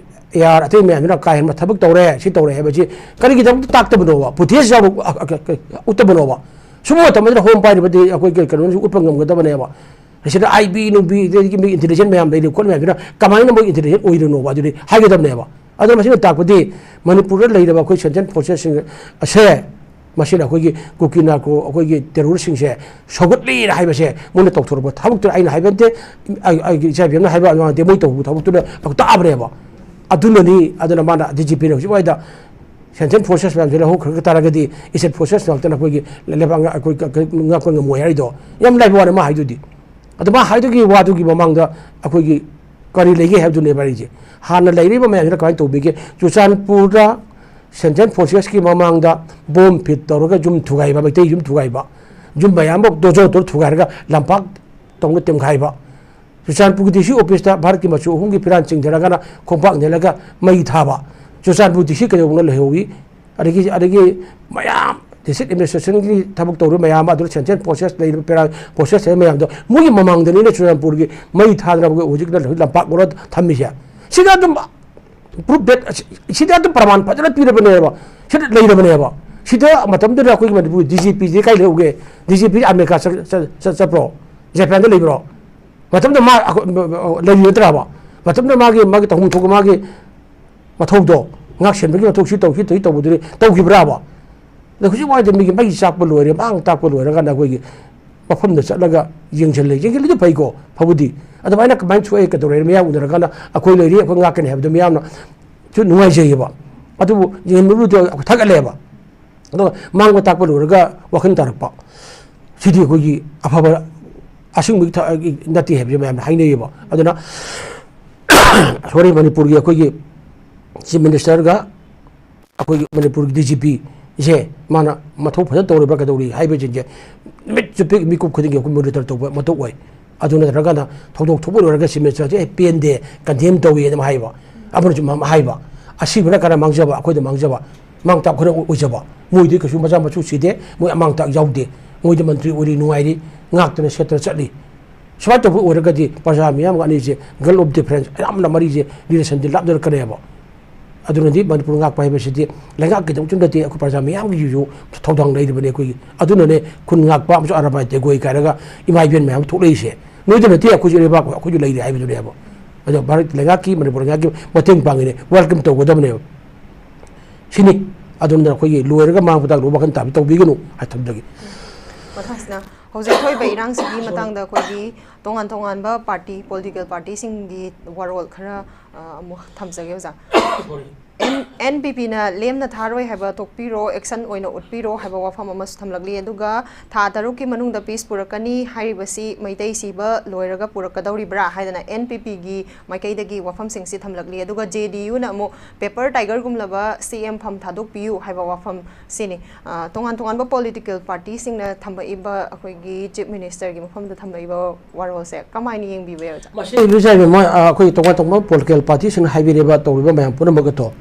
ꯑꯦ ꯑꯥꯔ ꯑꯇꯩ ꯃꯌꯥꯝꯗꯨꯅ ꯀꯥ ꯍꯦꯟꯕ ꯊꯕꯛ ꯇꯧꯔꯦ, ꯁꯤ ꯇꯧꯔꯦ ꯍꯥꯏꯕꯁꯤ ꯀꯔꯤꯒꯤꯗꯃꯛꯇ ꯇꯥꯛꯇꯕꯅꯣꯕ? ꯐꯨꯇꯦꯖ ꯌꯥꯎꯕ ꯑ, ꯑ, ꯑ, ꯎꯠꯇꯕꯅꯣꯕ? ꯁꯨꯝꯕ ꯃꯇꯝꯗ ꯍꯣꯝ ꯄꯥꯏꯔꯤꯕꯗꯤ ꯑꯩꯈꯣꯏ ꯀꯩ- ꯀꯩꯅꯣꯁꯨ ꯎꯠꯄ ꯉꯝꯒꯗꯕꯅꯦꯕ꯫ ꯑꯁꯤꯗ ꯑꯥꯏ ꯕꯤ ꯅꯨꯡꯕꯤ ꯑꯗꯒꯤ ꯃꯤ ꯏꯟꯇꯦꯂꯤꯖꯦꯟꯁ ꯃꯌꯥꯝ ꯂꯩꯔꯤ ꯈꯣꯠꯂꯤ ꯃꯌꯥꯝꯁꯤꯅ ꯀꯃꯥꯏꯅ ꯃꯣꯏ ꯏꯟꯇꯦꯂꯤꯖꯦꯟꯁ ꯑꯣꯏꯔꯤꯅꯣꯕ? ꯑꯗꯨꯗꯤ ꯍꯥꯏꯒꯗꯕꯅꯦꯕ꯫ ꯑꯗꯨꯅ ꯃꯁꯤꯅ ꯇꯥꯛꯄꯗꯤ ꯃꯅꯤꯄꯨꯔꯗ ꯂꯩꯔꯤꯕ ꯑꯩꯈꯣꯏ ꯁꯦꯟꯇ꯭ꯔꯦꯜ ꯐꯣꯔꯁꯦꯁꯁꯤꯡ ꯑꯁꯦ ꯃꯁꯤꯅ ꯑꯩꯈꯣꯏꯒꯤ ꯀꯨꯀꯤ ꯅꯥꯔꯀꯣ ꯑꯩꯈꯣꯏꯒꯤ ꯇꯦꯔꯣꯔꯁꯤꯡꯁꯦ ꯁꯧꯒꯠꯂꯤꯅ ꯍꯥꯏꯕꯁꯦ ꯃꯣꯏꯅ ꯇꯧꯊꯣꯔꯛꯄ ꯊꯕꯛꯇꯨꯅ ꯑꯩꯅ ꯍꯥꯏꯕ ꯅꯠꯇꯦ꯫ ꯑꯩ- ꯑꯩꯒꯤ ꯏꯆꯥ ꯏꯕꯦꯝꯅ ꯍꯥꯏꯕ ꯅꯠꯇꯦ, ꯃꯣꯏ ꯇꯧꯕ ꯊꯕꯛꯇꯨꯅ ꯇꯥꯛꯑꯕꯅꯦꯕ꯫ ꯑꯗꯨꯅꯅꯤ꯫ ꯑꯗꯨꯅ ꯃꯥꯅ ꯗꯤ ꯖꯤ ꯄꯤꯅ ꯍꯧꯖꯤꯛ ꯋꯥꯏꯗ ꯁꯦꯟꯇ꯭ꯔꯦꯜ ꯐꯣꯔꯁꯦꯁ ꯃꯌꯥꯝꯁꯦ ꯂꯧꯍꯧꯈ꯭ꯔ ꯇꯥꯔꯒꯗꯤ ꯏꯁꯇꯦꯠ ꯐꯣꯔꯁꯦꯁ ꯉꯥꯛꯇꯅ ꯑꯩꯈꯣꯏꯒꯤ ꯂꯩꯕꯥꯛ ꯉꯥꯛ- ꯑꯩꯈꯣꯏ ꯀ- ꯀ- ꯉꯥꯛꯄ ꯉꯝꯃꯣꯏ ꯍꯥꯏꯔꯤꯗꯣ꯫ ꯌꯥꯝ ꯂꯥꯏꯕ ꯋꯥꯅꯤ ꯃꯥ ꯍꯥꯏꯗꯨꯗꯤ꯫ ꯑꯗꯣ ꯃꯥ ꯍꯥꯏꯗꯨꯒꯤ ꯋꯥꯗꯨꯒꯤ ꯃꯃꯥꯡꯗ ꯑꯩꯈꯣꯏꯒꯤ ꯀꯔꯤ ꯂꯩꯒꯦ ꯍꯥꯏꯕꯗꯨꯅꯦꯕ ꯑꯩꯁꯦ꯫ ꯍꯥꯟꯅ ꯂꯩꯔꯤꯕ ꯃꯌꯥꯝꯁꯤꯅ ꯀꯃꯥꯏꯅ ꯇꯧꯕꯤꯒꯦ? ꯆꯨꯔꯆꯥꯟꯄꯨꯔꯗ ꯁꯦꯟꯇ꯭ꯔꯦꯜ ꯐꯣꯔꯁꯦꯁꯀꯤ ꯃꯃꯥꯡꯗ ꯕꯣꯝ ꯐꯤꯠ ꯇꯧꯔꯒ ꯌꯨꯝ ꯊꯨꯒꯥꯏꯕ, ꯃꯩꯇꯩ ꯌꯨꯝ ꯊꯨꯒꯥꯏꯕ, ꯌꯨꯝ ꯃꯌꯥꯝ ꯑꯃ ꯗꯣꯖꯣ ꯇꯧꯔ ꯊꯨꯒꯥꯏꯔꯒ ꯂꯝꯄꯥꯛ ꯇꯧꯅ ꯇꯦꯝꯈꯥꯏꯕ, ꯆꯨꯔꯆꯥꯟꯄꯨꯔꯒꯤ ꯗꯤ ꯁꯤ ꯑꯣꯐꯤꯁꯇ ꯚꯥꯔꯠꯀꯤ ꯃꯆꯨ ꯑꯍꯨꯝꯒꯤ ꯐꯤꯔꯥꯟ ꯆꯤꯡꯊꯔꯒꯅ ꯈꯣꯡꯄꯥꯛ ꯅꯦꯜꯂꯒ ꯃꯩ ꯊꯥꯕ, ꯆꯨꯔꯆꯥꯟꯄꯨꯔ ꯗꯤ ꯁꯤ ꯀꯩꯗꯧꯕꯅ ꯂꯩꯍꯧꯏ? ꯑꯗꯒꯤ ꯑꯗꯒꯤ ꯃꯌꯥꯝ ꯗꯤꯁꯇ꯭ꯔꯤꯛ ꯑꯦꯗꯃꯤꯅꯤꯁꯇ꯭ꯔꯦꯁꯟꯒꯤ ꯊꯕꯛ ꯇꯧꯔꯤꯕ ꯃꯌꯥꯝ ꯑꯃ, ꯑꯗꯨꯅ ꯁꯦꯟꯇ꯭ꯔꯦꯜ ꯐꯣꯔꯁꯦꯁ ꯂꯩꯔꯤꯕ, ꯄꯦꯔꯥ ꯐꯣꯔꯁꯦꯁ ꯂꯩꯔꯤꯕ ꯃꯌꯥꯝꯗꯣ, ꯃꯣꯏꯒꯤ ꯃꯃꯥꯡꯗꯅꯤꯅ ꯆꯨꯔꯆꯥꯟꯄꯨꯔꯒꯤ ꯃꯩ ꯊꯥꯗꯅꯕ ꯍꯧꯖꯤꯛ ꯂꯝꯄꯥꯛ ꯑꯣꯏꯔ ꯊꯝꯃꯤꯁꯦ꯫ ꯁꯤꯗ ꯑꯗꯨꯝ ꯄ꯭ꯔꯨꯐ ꯗꯦꯠ ꯁꯤꯗ ꯑꯗꯨꯝ ꯄ꯭ꯔꯃꯥꯟ ꯐꯖꯅ ꯄꯤꯔꯕꯅꯦꯕ꯫ ꯁꯤꯗ ꯂꯩꯔꯕꯅꯦꯕ꯫ ꯁꯤꯗ ꯃꯇꯝꯗꯨꯗ ꯑꯩꯈꯣꯏꯒꯤ ꯃꯅꯤꯄꯨꯔꯒꯤ ꯗꯤ ꯖꯤ ꯄꯤꯁꯦ ꯀꯥꯏ ꯂꯩꯍꯧꯒꯦ? ꯗꯤ ꯖꯤ ꯄꯤ ꯑꯃꯦꯔꯤꯀꯥ ꯆꯠ- ꯆꯠ- ꯆꯠ- ꯆꯠꯄ꯭ꯔꯣ? ꯖꯄꯥꯟꯗ ꯂꯩꯕ꯭ꯔꯣ? ꯃꯇꯝꯗ ꯃꯥ ꯑꯩꯈꯣꯏ- ꯂꯩꯔꯤ ꯅꯠꯇ꯭ꯔꯕ? ꯃꯇꯝꯗ ꯃꯥꯒꯤ ꯃꯥꯒꯤ ꯇꯧꯐꯝ ꯊꯣꯛꯄ ꯃꯥꯒꯤ ꯃꯊꯧꯗꯣ, ꯉꯥꯛ ꯁꯦꯟꯕꯒꯤ ꯃꯊꯧ ꯁꯤ ꯇꯧ ꯁꯤ ꯇꯧ ꯇꯧꯕꯗꯨꯗꯤ ꯇꯧꯈꯤꯕ꯭ꯔꯥꯕ? ꯑꯗ ꯍꯧꯖꯤꯛ ꯋꯥꯏꯗ ꯃꯤꯒꯤ ꯃꯩ ꯆꯥꯛꯄ ꯂꯣꯏꯔꯦ, ꯃꯥꯡ ꯇꯥꯛꯄ ꯂꯣꯏꯔꯀꯥꯟꯗ ꯑꯩꯈꯣꯏꯒꯤ ꯃꯐꯝꯗ ꯆꯠꯂꯒ ꯌꯦꯡꯁꯤꯜꯂꯦ꯫ ꯌꯦꯡꯁꯤꯜꯂꯤꯗꯨ ꯐꯩꯀꯣ, ꯐꯕꯨꯗꯤ꯫ ꯑꯗꯨꯃꯥꯏꯅ ꯀꯃꯥꯏꯅ ꯊꯣꯛꯑꯦ, ꯀꯩꯗꯧꯔꯦ, ꯃꯌꯥꯝ ꯎꯅꯔꯀꯥꯟꯗ ꯑꯩꯈꯣꯏ ꯂꯩꯔꯤ, ꯑꯩꯈꯣꯏ ꯉꯥꯛꯀꯅꯤ ꯍꯥꯏꯕꯗꯣ ꯃꯌꯥꯝꯅ ꯁꯨ ꯅꯨꯡꯉꯥꯏꯖꯩꯌꯦꯕ꯫ ꯑꯗꯨꯕꯨ ꯌꯦꯡꯍꯟꯕꯕꯨꯗꯤ ꯑꯩꯈꯣꯏ ꯊꯥꯒꯠꯂꯦꯕ꯫ ꯑꯗꯨꯒ ꯃꯥꯡꯕ ꯇꯥꯛꯄ ꯂꯣꯏꯔꯒ ꯋꯥꯈꯜ ꯇꯥꯔꯛꯄ, ꯁꯤꯗꯤ ꯑꯩꯈꯣꯏꯒꯤ ꯑꯐꯕ ꯑꯁꯦꯡꯕꯒꯤ ꯊ- ꯅꯠꯇꯦ ꯍꯥꯏꯕꯁꯦ ꯃꯌꯥꯝꯅ ꯍꯥꯏꯅꯩꯌꯦꯕ꯫ ꯑꯗꯨꯅ ꯁꯣꯔꯤ, ꯃꯅꯤꯄꯨꯔꯒꯤ ꯑꯩꯈꯣꯏꯒꯤ ꯆꯤꯐ ꯃꯤꯅꯤꯁꯇꯔꯒ ꯑꯩꯈꯣꯏꯒꯤ ꯃꯅꯤꯄꯨꯔꯒꯤ ꯗꯤ ꯖꯤ ꯄꯤꯁꯦ ꯃꯥꯅ ꯃꯊꯧ ꯐꯖꯅ ꯇꯧꯔꯤꯕ꯭ꯔꯥ ꯀꯩꯗꯧꯔꯤ ꯍꯥꯏꯕꯁꯤꯡꯁꯦ ꯅꯨꯃꯤꯠ ꯆꯨꯞꯄꯤ ꯃꯤꯀꯨꯞ ꯈꯨꯗꯤꯡꯒꯤ ꯑꯩꯈꯣꯏ ꯃꯣꯅꯤꯇꯔ ꯇꯧꯕ ꯃꯊꯧ ꯑꯣꯏ꯫ ꯑꯗꯨ ꯅꯠꯇ꯭ꯔꯒꯅ ꯊꯧꯗꯣꯛ ꯊꯣꯛꯄ ꯂꯣꯏꯔꯒ ꯆꯤꯐ ꯃꯤꯅꯤꯁꯇꯔꯁꯦ "ꯑꯦ, ꯄꯦꯟꯗꯦ, ꯀꯟꯗꯦꯝ ꯇꯧꯏ" ꯑꯗꯨꯝ ꯍꯥꯏꯕ, ꯑꯃꯅꯁꯨ ꯑꯃ ꯍꯥꯏꯕ꯫ ꯑꯁꯤꯕꯅ ꯀꯅꯥ ꯃꯥꯡꯖꯕ? ꯑꯩꯈꯣꯏꯗ ꯃꯥꯡꯖꯕ, ꯃꯥꯡ ꯇꯥꯛ ꯈꯔ ꯑꯣꯏꯖꯕ꯫ ꯃꯣꯏꯗꯤ ꯀꯩꯁꯨ ꯃꯆꯥ ꯃꯁꯨ ꯁꯤꯗꯦ, ꯃꯣꯏ ꯑꯃꯥꯡ ꯇꯥꯛ ꯌꯥꯎꯗꯦ꯫ ꯃꯣꯏꯗꯤ ꯃꯟꯇ꯭ꯔꯤ ꯑꯣꯏꯔꯤ, ꯅꯨꯡꯉꯥꯏꯔꯤ, ꯉꯥꯛꯇꯅ ꯁꯦꯠꯇꯅ ꯆꯠꯂꯤ꯫ ꯁꯨꯃꯥꯏꯅ ꯇꯧꯕ ꯑꯣꯏꯔꯒꯗꯤ ꯄ꯭ꯔꯖꯥ ꯃꯤꯌꯥꯝꯒ ꯑꯅꯤꯁꯦ, ꯒꯜꯐ ꯑꯣꯐ ꯗꯤꯐꯔꯦꯟꯁ, ꯌꯥꯝꯅ ꯃꯔꯤꯁꯦ, ꯔꯤꯂꯦꯁꯟꯗꯤ ꯂꯥꯞꯅꯔꯛꯀꯅꯦꯕ꯫ ꯑꯗꯨꯅꯗꯤ ꯃꯅꯤꯄꯨꯔ ꯉꯥꯛꯄ ꯍꯥꯏꯕꯁꯤꯗꯤ ꯂꯩꯉꯥꯛꯀꯤꯗꯃꯛꯇꯁꯨ ꯅꯠꯇꯦ, ꯑꯩꯈꯣꯏ ꯄ꯭ꯔꯖꯥ ꯃꯤꯌꯥꯝꯒꯤꯁꯨ ꯊꯧꯗꯥꯡ ꯂꯩꯔꯤꯕꯅꯤ ꯑꯩꯈꯣꯏꯒꯤ꯫ ꯑꯗꯨꯅꯅꯦ ꯈꯨꯟ ꯉꯥꯛꯄ ꯑꯃꯁꯨꯡ ꯑꯔꯥꯕꯥꯏ ꯇꯦꯒꯣꯏ ꯀꯥꯏꯔꯒ ꯏꯃꯥ ꯏꯕꯦꯟ ꯃꯌꯥꯝ ꯊꯣꯛꯂꯛꯏꯁꯦ꯫ ꯅꯣꯏꯗ ꯅꯠꯇꯦ, ꯑꯩꯈꯣꯏꯁꯨ ꯂꯩꯕꯥꯛ ꯑꯩꯈꯣꯏꯁꯨ ꯂꯩꯔꯤ ꯍꯥꯏꯕꯗꯨꯅꯦꯕ꯫ ꯑꯗꯣ ꯚꯥꯔꯠ ꯂꯩꯉꯥꯛꯀꯤ, ꯃꯅꯤꯄꯨꯔ ꯂꯩꯉꯥꯛꯀꯤ ꯃꯇꯦꯡ ꯄꯥꯡꯉꯤꯅꯦ, ꯋꯦꯜꯀꯝ ꯇꯧꯒꯗꯕꯅꯦꯕ꯫ ꯁꯤꯅꯤ꯫ ꯑꯗꯨꯅ ꯑꯩꯈꯣꯏꯒꯤ ꯂꯣꯏꯔꯒ ꯃꯥꯡ ꯄꯇꯥꯛ ꯂꯨꯕ ꯋꯥꯈꯜ ꯇꯥꯕꯤ ꯇꯧꯕꯤꯒꯅꯨ ꯍꯥꯏ ꯊꯝꯖꯒꯦ꯫ ꯃꯊꯪꯁꯤꯅ ꯍꯧꯖꯤꯛ ꯊꯣꯛꯏꯕ ꯏꯔꯥꯡꯁꯤꯒꯤ ꯃꯇꯥꯡꯗ ꯑꯩꯈꯣꯏꯒꯤ ꯇꯣꯉꯥꯟ ꯇꯣꯉꯥꯟꯕ ꯄꯥꯔꯇꯤ, ꯄꯣꯂꯤꯇꯤꯀꯦꯜ ꯄꯥꯔꯇꯤꯁꯤꯡꯒꯤ ꯋꯥꯔꯣꯜ ꯈꯔ, ꯑ, ꯑꯃꯨꯛ ꯊꯝꯖꯒꯦ ꯑꯣꯖꯥ꯫ ꯑꯦꯟ ꯑꯦꯟ ꯄꯤ ꯄꯤꯅ ꯂꯦꯝꯅ ꯊꯥꯔꯣꯏ ꯍꯥꯏꯕ ꯇꯣꯛꯄꯤꯔꯣ, ꯑꯦꯛꯁꯟ ꯑꯣꯏꯅ ꯎꯠꯄꯤꯔꯣ ꯍꯥꯏꯕ ꯋꯥꯐꯝ ꯑꯃꯁꯨ ꯊꯝꯂꯛꯂꯤ꯫ ꯑꯗꯨꯒ ꯊꯥ ꯇꯔꯨꯛꯀꯤ ꯃꯅꯨꯡꯗ ꯄꯤꯁ ꯄꯨꯔꯛꯀꯅꯤ ꯍꯥꯏꯔꯤꯕꯁꯤ ꯃꯩꯇꯩ ꯁꯤꯕ ꯂꯣꯏꯔꯒ ꯄꯨꯔꯛꯀꯗꯧꯔꯤꯕ꯭ꯔꯥ ꯍꯥꯏꯗꯅ ꯑꯦꯟ ꯄꯤ ꯄꯤꯒꯤ ꯃꯥꯏꯀꯩꯗꯒꯤ ꯋꯥꯐꯝꯁꯤꯡꯁꯤ ꯊꯝꯂꯛꯂꯤ꯫ ꯑꯗꯨꯒ ꯖꯦ ꯗꯤ ꯌꯨꯅ ꯑꯃꯨꯛ ꯄꯦꯄꯔ ꯇꯥꯏꯒꯔꯒꯨꯝꯂꯕ ꯁꯤ ꯑꯦꯝ ꯐꯝ ꯊꯥꯗꯣꯛꯄꯤꯌꯨ ꯍꯥꯏꯕ ꯋꯥꯐꯝ ꯁꯤꯅꯤ꯫ ꯑ, ꯇꯣꯉꯥꯟ ꯇꯣꯉꯥꯟꯕ ꯄꯣꯂꯤꯇꯤꯀꯦꯜ ꯄꯥꯔꯇꯤꯁꯤꯡꯅ ꯊꯝꯃꯛꯏꯕ ꯑꯩꯈꯣꯏꯒꯤ ꯆꯤꯐ ꯃꯤꯅꯤꯁꯇꯔꯒꯤ ꯃꯐꯝꯗ ꯊꯝꯃꯛꯏꯕ ꯋꯥꯔꯣꯜꯁꯦ ꯀꯃꯥꯏꯅ ꯌꯦꯡꯕꯤꯕ ꯌꯥꯏ, ꯑꯣꯖꯥ? ꯃꯁꯤ ꯏꯕꯤꯆꯥꯏꯕꯤ, ꯃꯣꯏ, ꯑ, ꯑꯩꯈꯣꯏ ꯇꯣꯉꯥꯟ ꯇꯣꯉꯥꯟꯕ ꯄꯣꯂꯤꯇꯤꯀꯦꯜ ꯄꯥꯔꯇꯤꯁꯤꯡꯅ ꯍꯥꯏꯕꯤꯔꯤꯕ ꯇꯧꯔꯤꯕ ꯃꯌꯥꯝ ꯄꯨꯝꯅꯃꯛ ꯑꯗꯣ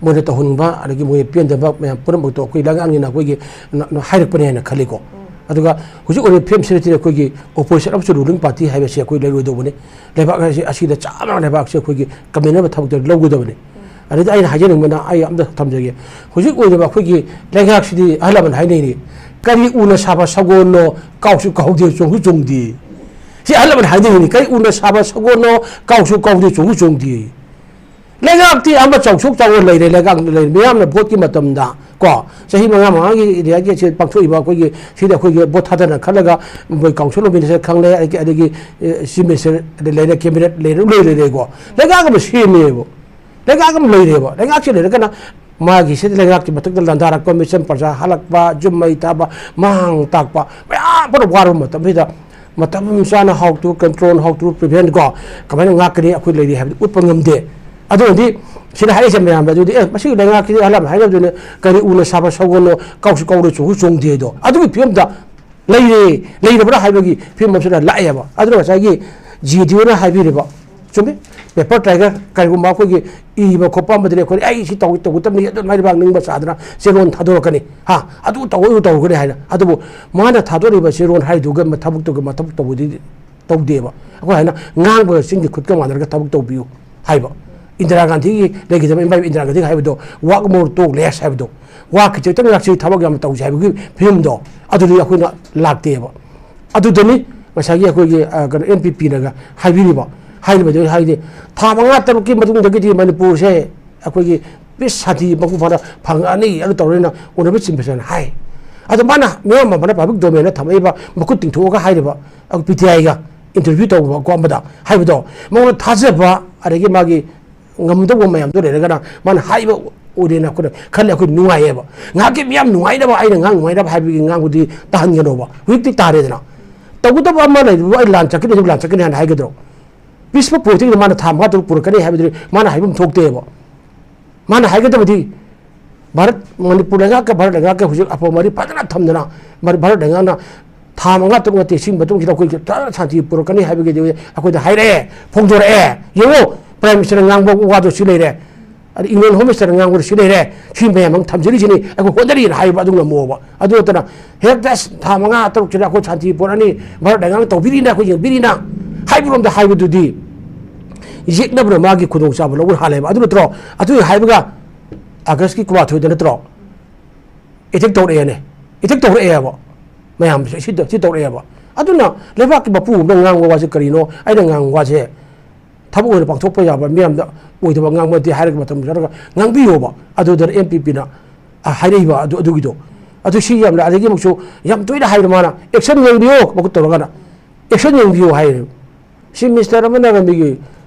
ꯃꯣꯏꯅ ꯇꯧꯍꯟꯅꯤꯡꯕ ꯑꯗꯒꯤ ꯃꯣꯏ ꯄꯦꯟꯗꯕ ꯃꯌꯥꯝ ꯄꯨꯝꯅꯃꯛꯇꯣ ꯑꯩꯈꯣꯏ ꯂꯩꯉꯥꯛꯅꯤꯅ ꯑꯩꯈꯣꯏꯒꯤ ꯅ-, ꯅ-, ꯍꯥꯏꯔꯛꯄꯅꯦ ꯍꯥꯏꯅ ꯈꯜꯂꯤꯀꯣ꯫ ꯑꯗꯨꯒ ꯍꯧꯖꯤꯛ ꯑꯣꯏꯔꯤꯕ ꯐꯤꯕꯝꯁꯤꯗꯗꯤ ꯑꯩꯈꯣꯏꯒꯤ ꯑꯣꯄꯣꯖꯤꯁꯟ ꯑꯃꯁꯨꯡ ꯔꯨꯂꯤꯡ ꯄꯥꯔꯇꯤ ꯍꯥꯏꯕꯁꯤ ꯑꯩꯈꯣꯏ ꯂꯩꯔꯣꯏꯗꯧꯕꯅꯤ꯫ ꯂꯩꯕꯥꯛ ꯍꯥꯏꯁꯤ ꯑꯁꯤꯗ ꯆꯥꯝꯃ ꯂꯩꯕꯥꯛꯁꯦ ꯑꯩꯈꯣꯏꯒꯤ ꯀꯃꯤꯟꯅꯕ ꯊꯕꯛꯇ ꯂꯧꯒꯗꯕꯅꯤ꯫ ꯑꯗꯨꯗ ꯑꯩꯅ ꯍꯥꯏꯖꯅꯤꯡꯕꯅ, ꯑꯩ ꯑꯝꯇ ꯊꯝꯖꯒꯦ꯫ ꯍꯧꯖꯤꯛ ꯑꯣꯏꯔꯤꯕ ꯑꯩꯈꯣꯏꯒꯤ ꯂꯩꯉꯥꯛꯁꯤꯗꯤ ꯑꯍꯜ ꯂꯃꯟ ꯍꯥꯏꯅꯩꯅꯤ, "ꯀꯔꯤ ꯎꯅ ꯁꯥꯕ ꯁꯒꯣꯜꯅꯣ, ꯀꯥꯎꯁꯨ ꯀꯥꯎꯗꯦ, ꯆꯣꯡꯁꯨ ꯆꯣꯡꯗꯦ"꯫ ꯁꯤ ꯑꯍꯜ ꯂꯃꯟ ꯍꯥꯏꯅꯩꯅꯤ, "ꯀꯔꯤ ꯎꯅ ꯁꯥꯕ ꯁꯒꯣꯜꯅꯣ, ꯀꯥꯎꯁꯨ ꯀꯥꯎꯗꯦ, ꯆꯣꯡꯁꯨ ꯆꯣꯡꯗꯦ"꯫ ꯂꯩꯉꯥꯛꯇꯤ ꯑꯃ ꯆꯥꯎꯊꯣꯛ ꯆꯥꯎꯅ ꯂꯩꯔꯦ, ꯂꯩꯉꯥꯛ ꯂꯩꯔꯦ꯫ ꯃꯤꯌꯥꯝꯅ ꯚꯣꯠꯀꯤ ꯃꯇꯝꯗ ꯀꯣ, ꯆꯍꯤ ꯃꯉꯥ ꯃꯉꯥꯒꯤ ꯏꯟꯗꯤꯌꯥꯒꯤ ꯑꯁꯤ ꯄꯥꯡꯊꯣꯛꯏꯕ ꯑꯩꯈꯣꯏꯒꯤ, ꯁꯤꯗ ꯑꯩꯈꯣꯏꯒꯤ ꯚꯣꯠ ꯊꯥꯗꯅ ꯈꯜꯂꯒ ꯃꯣꯏ council of minister ꯈꯪꯂꯦ, ꯑꯗꯒꯤ, ꯑꯗꯒꯤ, ꯑꯦ, chief minister ꯂꯩꯔꯦ, cabinet ꯂꯩꯔꯦ, ꯂꯣꯏ ꯂꯩꯔꯦꯀꯣ꯫ ꯂꯩꯉꯥꯛ ꯑꯃ ꯁꯦꯝꯃꯦꯕ, ꯂꯩꯉꯥꯛ ꯑꯃ ꯂꯩꯔꯦꯕ꯫ ꯂꯩꯉꯥꯛꯁꯤ ꯂꯩꯔꯒꯅ ꯃꯥꯒꯤ ꯁꯤꯗ ꯂꯩꯉꯥꯛꯀꯤ ꯃꯊꯛꯇ ꯂꯥꯟꯗꯥꯔꯛꯄ, ꯃꯤꯆꯝ ꯄ꯭ꯔꯖꯥ ꯍꯜꯂꯛꯄ, ꯌꯨꯝ ꯃꯩ ꯊꯥꯕ, ꯃꯥꯡ ꯇꯥꯛꯄ, ꯃꯌꯥꯝ ꯄꯨꯝꯅ ꯋꯥꯔꯕ ꯃꯇꯝꯁꯤꯗ ꯃꯇꯝ ꯆꯥꯅ how to control, how to prevent ꯀꯣ, ꯀꯃꯥꯏꯅ ꯉꯥꯛꯀꯅꯤ, ꯑꯩꯈꯣꯏ ꯂꯩꯔꯤ ꯍꯥꯏꯕꯗꯨ ꯎꯠꯄ ꯉꯝꯗꯦ꯫ ꯑꯗꯨꯅꯗꯤ ꯁꯤꯗ ꯍꯥꯏꯔꯤꯁꯦ ꯃꯌꯥꯝꯗ, ꯑꯗꯨꯗꯤ, "ꯑꯦ, ꯃꯁꯤꯒꯤ ꯂꯩꯉꯥꯛꯀꯤꯗꯤ ꯑꯍꯜ ꯂꯃꯟ ꯍꯥꯏꯅꯕꯗꯨꯅ ꯀꯔꯤ ꯎꯅ ꯁꯥꯕ ꯁꯒꯣꯜꯅꯣ, ꯀꯥꯎꯁꯨ ꯀꯥꯎꯔꯣꯏ, ꯆꯣꯡꯁꯨ ꯆꯣꯡꯗꯦꯗꯣ"꯫ ꯑꯗꯨꯒꯤ ꯐꯤꯕꯝꯗ ꯂꯩꯔꯦ, ꯂꯩꯔꯕ꯭ꯔꯥ ꯍꯥꯏꯕꯒꯤ ꯐꯤꯕꯝ ꯑꯃꯁꯨ ꯂꯥꯛꯑꯦꯕ꯫ ꯑꯗꯨꯅ ꯉꯁꯥꯏꯒꯤ ꯖꯤ ꯗꯤ ꯑꯣꯅ ꯍꯥꯏꯕꯤꯔꯤꯕ, ꯆꯨꯝꯃꯤ, paper tiger, ꯀꯔꯤꯒꯨꯝꯕ ꯑꯩꯈꯣꯏꯒꯤ ꯏꯕ ꯈꯣꯠꯄ ꯑꯃꯗꯗꯤ ꯑꯩꯈꯣꯏꯅ, "ꯑꯩ ꯁꯤ ꯇꯧ-, ꯇꯧꯒꯗꯕꯅꯤ", ꯑꯗꯨꯃꯥꯏꯅ ꯃꯥ ꯅꯤꯡꯕ ꯁꯥꯗꯅ ꯆꯦꯔꯣꯟ ꯊꯥꯗꯣꯔꯛꯀꯅꯤ, ꯍꯥ, "ꯑꯗꯨ ꯇꯧ-, ꯑꯗꯨ ꯇꯧꯒꯅꯤ" ꯍꯥꯏꯅ꯫ ꯑꯗꯨꯕꯨ ꯃꯥꯅ ꯊꯥꯗꯣꯔꯛꯏꯕ ꯆꯦꯔꯣꯟ ꯍꯥꯏꯗꯨꯒ ꯃ-, ꯊꯕꯛꯇꯨꯒ ꯃꯊꯧ ꯇꯧꯕꯗꯤ ꯇꯧꯗꯦꯕ꯫ ꯑꯩꯈꯣꯏ ꯍꯥꯏꯅ ꯉꯥꯡꯕꯒ ꯆꯤꯟꯒꯤ ꯈꯨꯠꯀ ꯃꯥꯟꯅꯔꯒ ꯊꯕꯛ ꯇꯧꯕꯤꯌꯨ ꯍꯥꯏꯕ꯫ ꯏꯟꯗꯤꯔꯥ ꯒꯥꯟꯙꯤꯒꯤ ꯂꯩꯈꯤꯗꯕ ꯏꯃꯥ ꯏꯟꯗꯤꯔꯥ ꯒꯥꯟꯙꯤꯒꯤ ꯍꯥꯏꯕꯗꯣ, "Work more, talk less" ꯍꯥꯏꯕꯗꯣ, "ꯋꯥ ꯈꯤꯇꯪ ꯉꯥꯛꯁꯤ, ꯊꯕꯛ ꯌꯥꯝꯅ ꯇꯧꯁꯤ" ꯍꯥꯏꯕꯒꯤ ꯐꯤꯕꯝꯗꯣ ꯑꯗꯨꯗꯤ ꯑꯩꯈꯣꯏꯅ ꯂꯥꯛꯇꯦꯕ꯫ ꯑꯗꯨꯗꯅꯤ ꯉꯁꯥꯏꯒꯤ ꯑꯩꯈꯣꯏꯒꯤ, ꯑ, ꯀꯩꯅꯣ, ꯑꯦꯟ ꯄꯤ ꯄꯤꯅꯒ ꯍꯥꯏꯕꯤꯔꯤꯕ, ꯍꯥꯏꯔꯤꯕꯗꯨ ꯍꯥꯏꯗꯤ ꯊꯥ ꯃꯉꯥ ꯇꯔꯨꯛꯀꯤ ꯃꯇꯨꯡꯗꯒꯤꯗꯤ ꯃꯅꯤꯄꯨꯔꯁꯦ ꯑꯩꯈꯣꯏꯒꯤ peace, ꯁꯥꯟꯇꯤ ꯃꯄꯨꯡ ꯐꯥꯅ ꯐꯪꯉꯛꯑꯅꯤ, ꯑꯗꯨ ꯇꯧꯔꯅꯤꯅ ꯎꯅꯕ ꯆꯤꯟꯕꯁꯦꯅ ꯍꯥꯏ꯫ ꯑꯗꯣ ꯃꯥꯅ ꯃꯤꯌꯥꯝ ꯑꯃꯅ public domainꯗ ꯊꯝꯃꯛꯏꯕ, ꯃꯈꯨꯠ ꯇꯤꯡꯊꯣꯛꯑꯒ ꯍꯥꯏꯔꯤꯕ, ꯑꯩꯈꯣꯏ ꯄꯤ ꯇꯤ ꯑꯥꯏꯒ interview ꯇꯧꯕ ꯈꯣꯠꯄꯗ ꯍꯥꯏꯕꯗꯣ, ꯃꯉꯣꯟꯗ ꯊꯥꯖꯕ, ꯑꯗꯒꯤ ꯃꯥꯒꯤ ꯉꯝꯗꯧꯕ ꯃꯌꯥꯝꯗꯣ ꯂꯩꯔꯒꯅ ꯃꯥꯅ ꯍꯥꯏꯕ ꯑꯣꯏꯔꯦꯅ ꯑꯩꯈꯣꯏꯅ ꯈꯜꯂꯦ꯫ ꯑꯩꯈꯣꯏ ꯅꯨꯡꯉꯥꯏꯌꯦꯕ꯫ ꯉꯥꯏꯍꯥꯛꯀꯤ ꯃꯤꯌꯥꯝ ꯅꯨꯡꯉꯥꯏꯅꯕ, ꯑꯩꯅ ꯉꯥꯡ ꯅꯨꯡꯉꯥꯏꯅꯕ ꯍꯥꯏꯕꯒꯤ ꯉꯥꯡꯕꯗꯤ ꯇꯥꯍꯟꯒꯅꯣꯕ꯫ ꯍꯧꯖꯤꯛꯇꯤ ꯇꯥꯔꯦꯗꯅ꯫ ꯇꯧꯒꯗꯕ ꯑꯃ ꯂꯩꯕꯕꯨ "ꯑꯩ ꯂꯥꯟ ꯆꯠꯀꯅꯤ, ꯑꯗꯨ ꯂꯥꯟ ꯆꯠꯀꯅꯤ" ꯍꯥꯏꯅ ꯍꯥꯏꯒꯗ꯭ꯔꯣ? Peaceful ꯄꯨꯔꯛꯇ꯭ꯔꯤꯉꯩꯗ ꯃꯥꯅ ꯊꯥ ꯃꯉꯥ ꯇꯔꯨꯛ ꯄꯨꯔꯛꯀꯅꯤ ꯍꯥꯏꯕꯗꯨꯗꯤ ꯃꯥꯅ ꯍꯥꯏꯐꯝ ꯊꯣꯛꯇꯦꯕ꯫ ꯃꯥꯅ ꯍꯥꯏꯒꯗꯕꯗꯤ, ꯚꯥꯔꯠ, ꯃꯅꯤꯄꯨꯔ ꯂꯩꯉꯥꯛꯀ ꯚꯥꯔꯠ ꯂꯩꯉꯥꯛꯀ ꯍꯧꯖꯤꯛ ꯑꯐꯕ ꯃꯔꯤ ꯐꯖꯅ ꯊꯝꯗꯅ, ꯃꯔ-, ꯚꯥꯔꯠ ꯂꯩꯉꯥꯛꯅ ꯊꯥ ꯃꯉꯥ ꯇꯔꯨꯛ ꯅꯠꯇꯦ, ꯁꯤꯒꯤ ꯃꯇꯨꯡꯁꯤꯗ ꯑꯩꯈꯣꯏ ꯐꯖꯅ ꯁꯥꯟꯇꯤ ꯄꯨꯔꯛꯀꯅꯤ ꯍꯥꯏꯕꯒꯤꯗꯤ ꯑꯩꯈꯣꯏꯗ ꯍꯥꯏꯔꯛꯑꯦ, ꯐꯣꯡꯗꯣꯔꯛꯑꯦ꯫ ꯌꯦꯡꯉꯣ, Prime Ministerꯅ ꯉꯥꯡꯕ ꯋꯥꯗꯣ ꯁꯤ ꯂꯩꯔꯦ, ꯑꯗ Union Home Ministerꯅ ꯉꯥꯡꯕꯗꯣ ꯁꯤ ꯂꯩꯔꯦ, ꯁꯤ ꯃꯌꯥꯝ ꯑꯃ ꯊꯝꯖꯔꯤꯁꯤꯅꯤ, ꯑꯩꯈꯣꯏ ꯍꯣꯠꯅꯔꯤꯅ ꯍꯥꯏꯕ ꯑꯗꯨ ꯉꯝꯃꯣꯕ꯫ ꯑꯗꯨ ꯅꯠꯇꯅ ꯍꯦꯛꯇ "ꯑꯁ, ꯊꯥ ꯃꯉꯥ ꯇꯔꯨꯛꯁꯤꯗ ꯑꯩꯈꯣꯏ ꯁꯥꯟꯇꯤ ꯄꯨꯔꯛꯑꯅꯤ, ꯚꯥꯔꯠ ꯂꯩꯉꯥꯛꯅ ꯇꯧꯕꯤꯔꯤꯅ, ꯑꯩꯈꯣꯏ ꯌꯦꯡꯕꯤꯔꯤꯅ" ꯍꯥꯏꯕꯔꯣꯝꯗ ꯍꯥꯏꯕꯗꯨꯗꯤ ꯌꯦꯛꯅꯕꯅ ꯃꯥꯒꯤ ꯈꯨꯗꯣꯡꯆꯥꯕ ꯂꯧꯕ ꯍꯥꯜꯂꯦꯕ꯫ ꯑꯗꯨ ꯅꯠꯇ꯭ꯔꯣ? ꯑꯗꯨ ꯍꯥꯏꯕꯒ ꯑꯥꯒꯁꯀꯤ ꯀꯨꯟꯃꯥꯊꯣꯏꯗ ꯅꯠꯇ꯭ꯔꯣ? ꯑꯦꯇꯦꯛ ꯇꯧꯔꯛꯑꯦꯅꯦ꯫ ꯑꯦꯇꯦꯛ ꯇꯧꯔꯛꯑꯦꯕ꯫ ꯃꯌꯥꯝꯁꯦ ꯁꯤ ꯁꯤ ꯇꯧꯔꯛꯑꯦꯕ꯫ ꯑꯗꯨꯅ ꯂꯩꯕꯥꯛꯀꯤ ꯃꯄꯨ ꯑꯃꯅ ꯉꯥꯡꯕ ꯋꯥꯁꯦ ꯀꯔꯤꯅꯣ? ꯑꯩꯅ ꯉꯥꯡꯕ ꯋꯥꯁꯦ ꯊꯕꯛ ꯑꯣꯏꯅ ꯄꯥꯡꯊꯣꯛꯄ ꯌꯥꯕ, ꯃꯤꯌꯥꯝꯗ ꯑꯣꯏꯗꯕ ꯉꯥꯡꯕ ꯅꯠꯇꯦ ꯍꯥꯏꯔꯒ ꯃꯇꯝ ꯆꯥꯔꯒ ꯉꯥꯡꯕꯤꯌꯣꯕ꯫ ꯑꯗꯨꯗ ꯑꯦꯝ ꯄꯤ ꯄꯤꯅ ꯍꯥꯏꯔꯛꯏꯕ ꯑꯗꯨ, ꯑꯗꯨꯒꯤꯗꯣ꯫ ꯑꯗꯨ ꯁꯤ ꯌꯥꯝꯅ, ꯑꯗꯒꯤ ꯑꯃꯨꯛꯁꯨ ꯌꯥꯝ ꯇꯣꯏꯅ ꯍꯥꯏꯕ ꯃꯥꯅ, "ꯑꯦꯛꯁꯟ ꯌꯦꯡꯕꯤꯌꯣ", ꯃꯈꯨꯠ ꯇꯧꯔꯒꯅ, "ꯑꯦꯛꯁꯟ ꯌꯦꯡꯕꯤꯌꯨ" ꯍꯥꯏꯔꯦ꯫ ꯁꯤ ꯃꯤꯅꯤꯁꯇꯔ ꯑꯃꯅꯒ ꯃꯤꯒꯤ,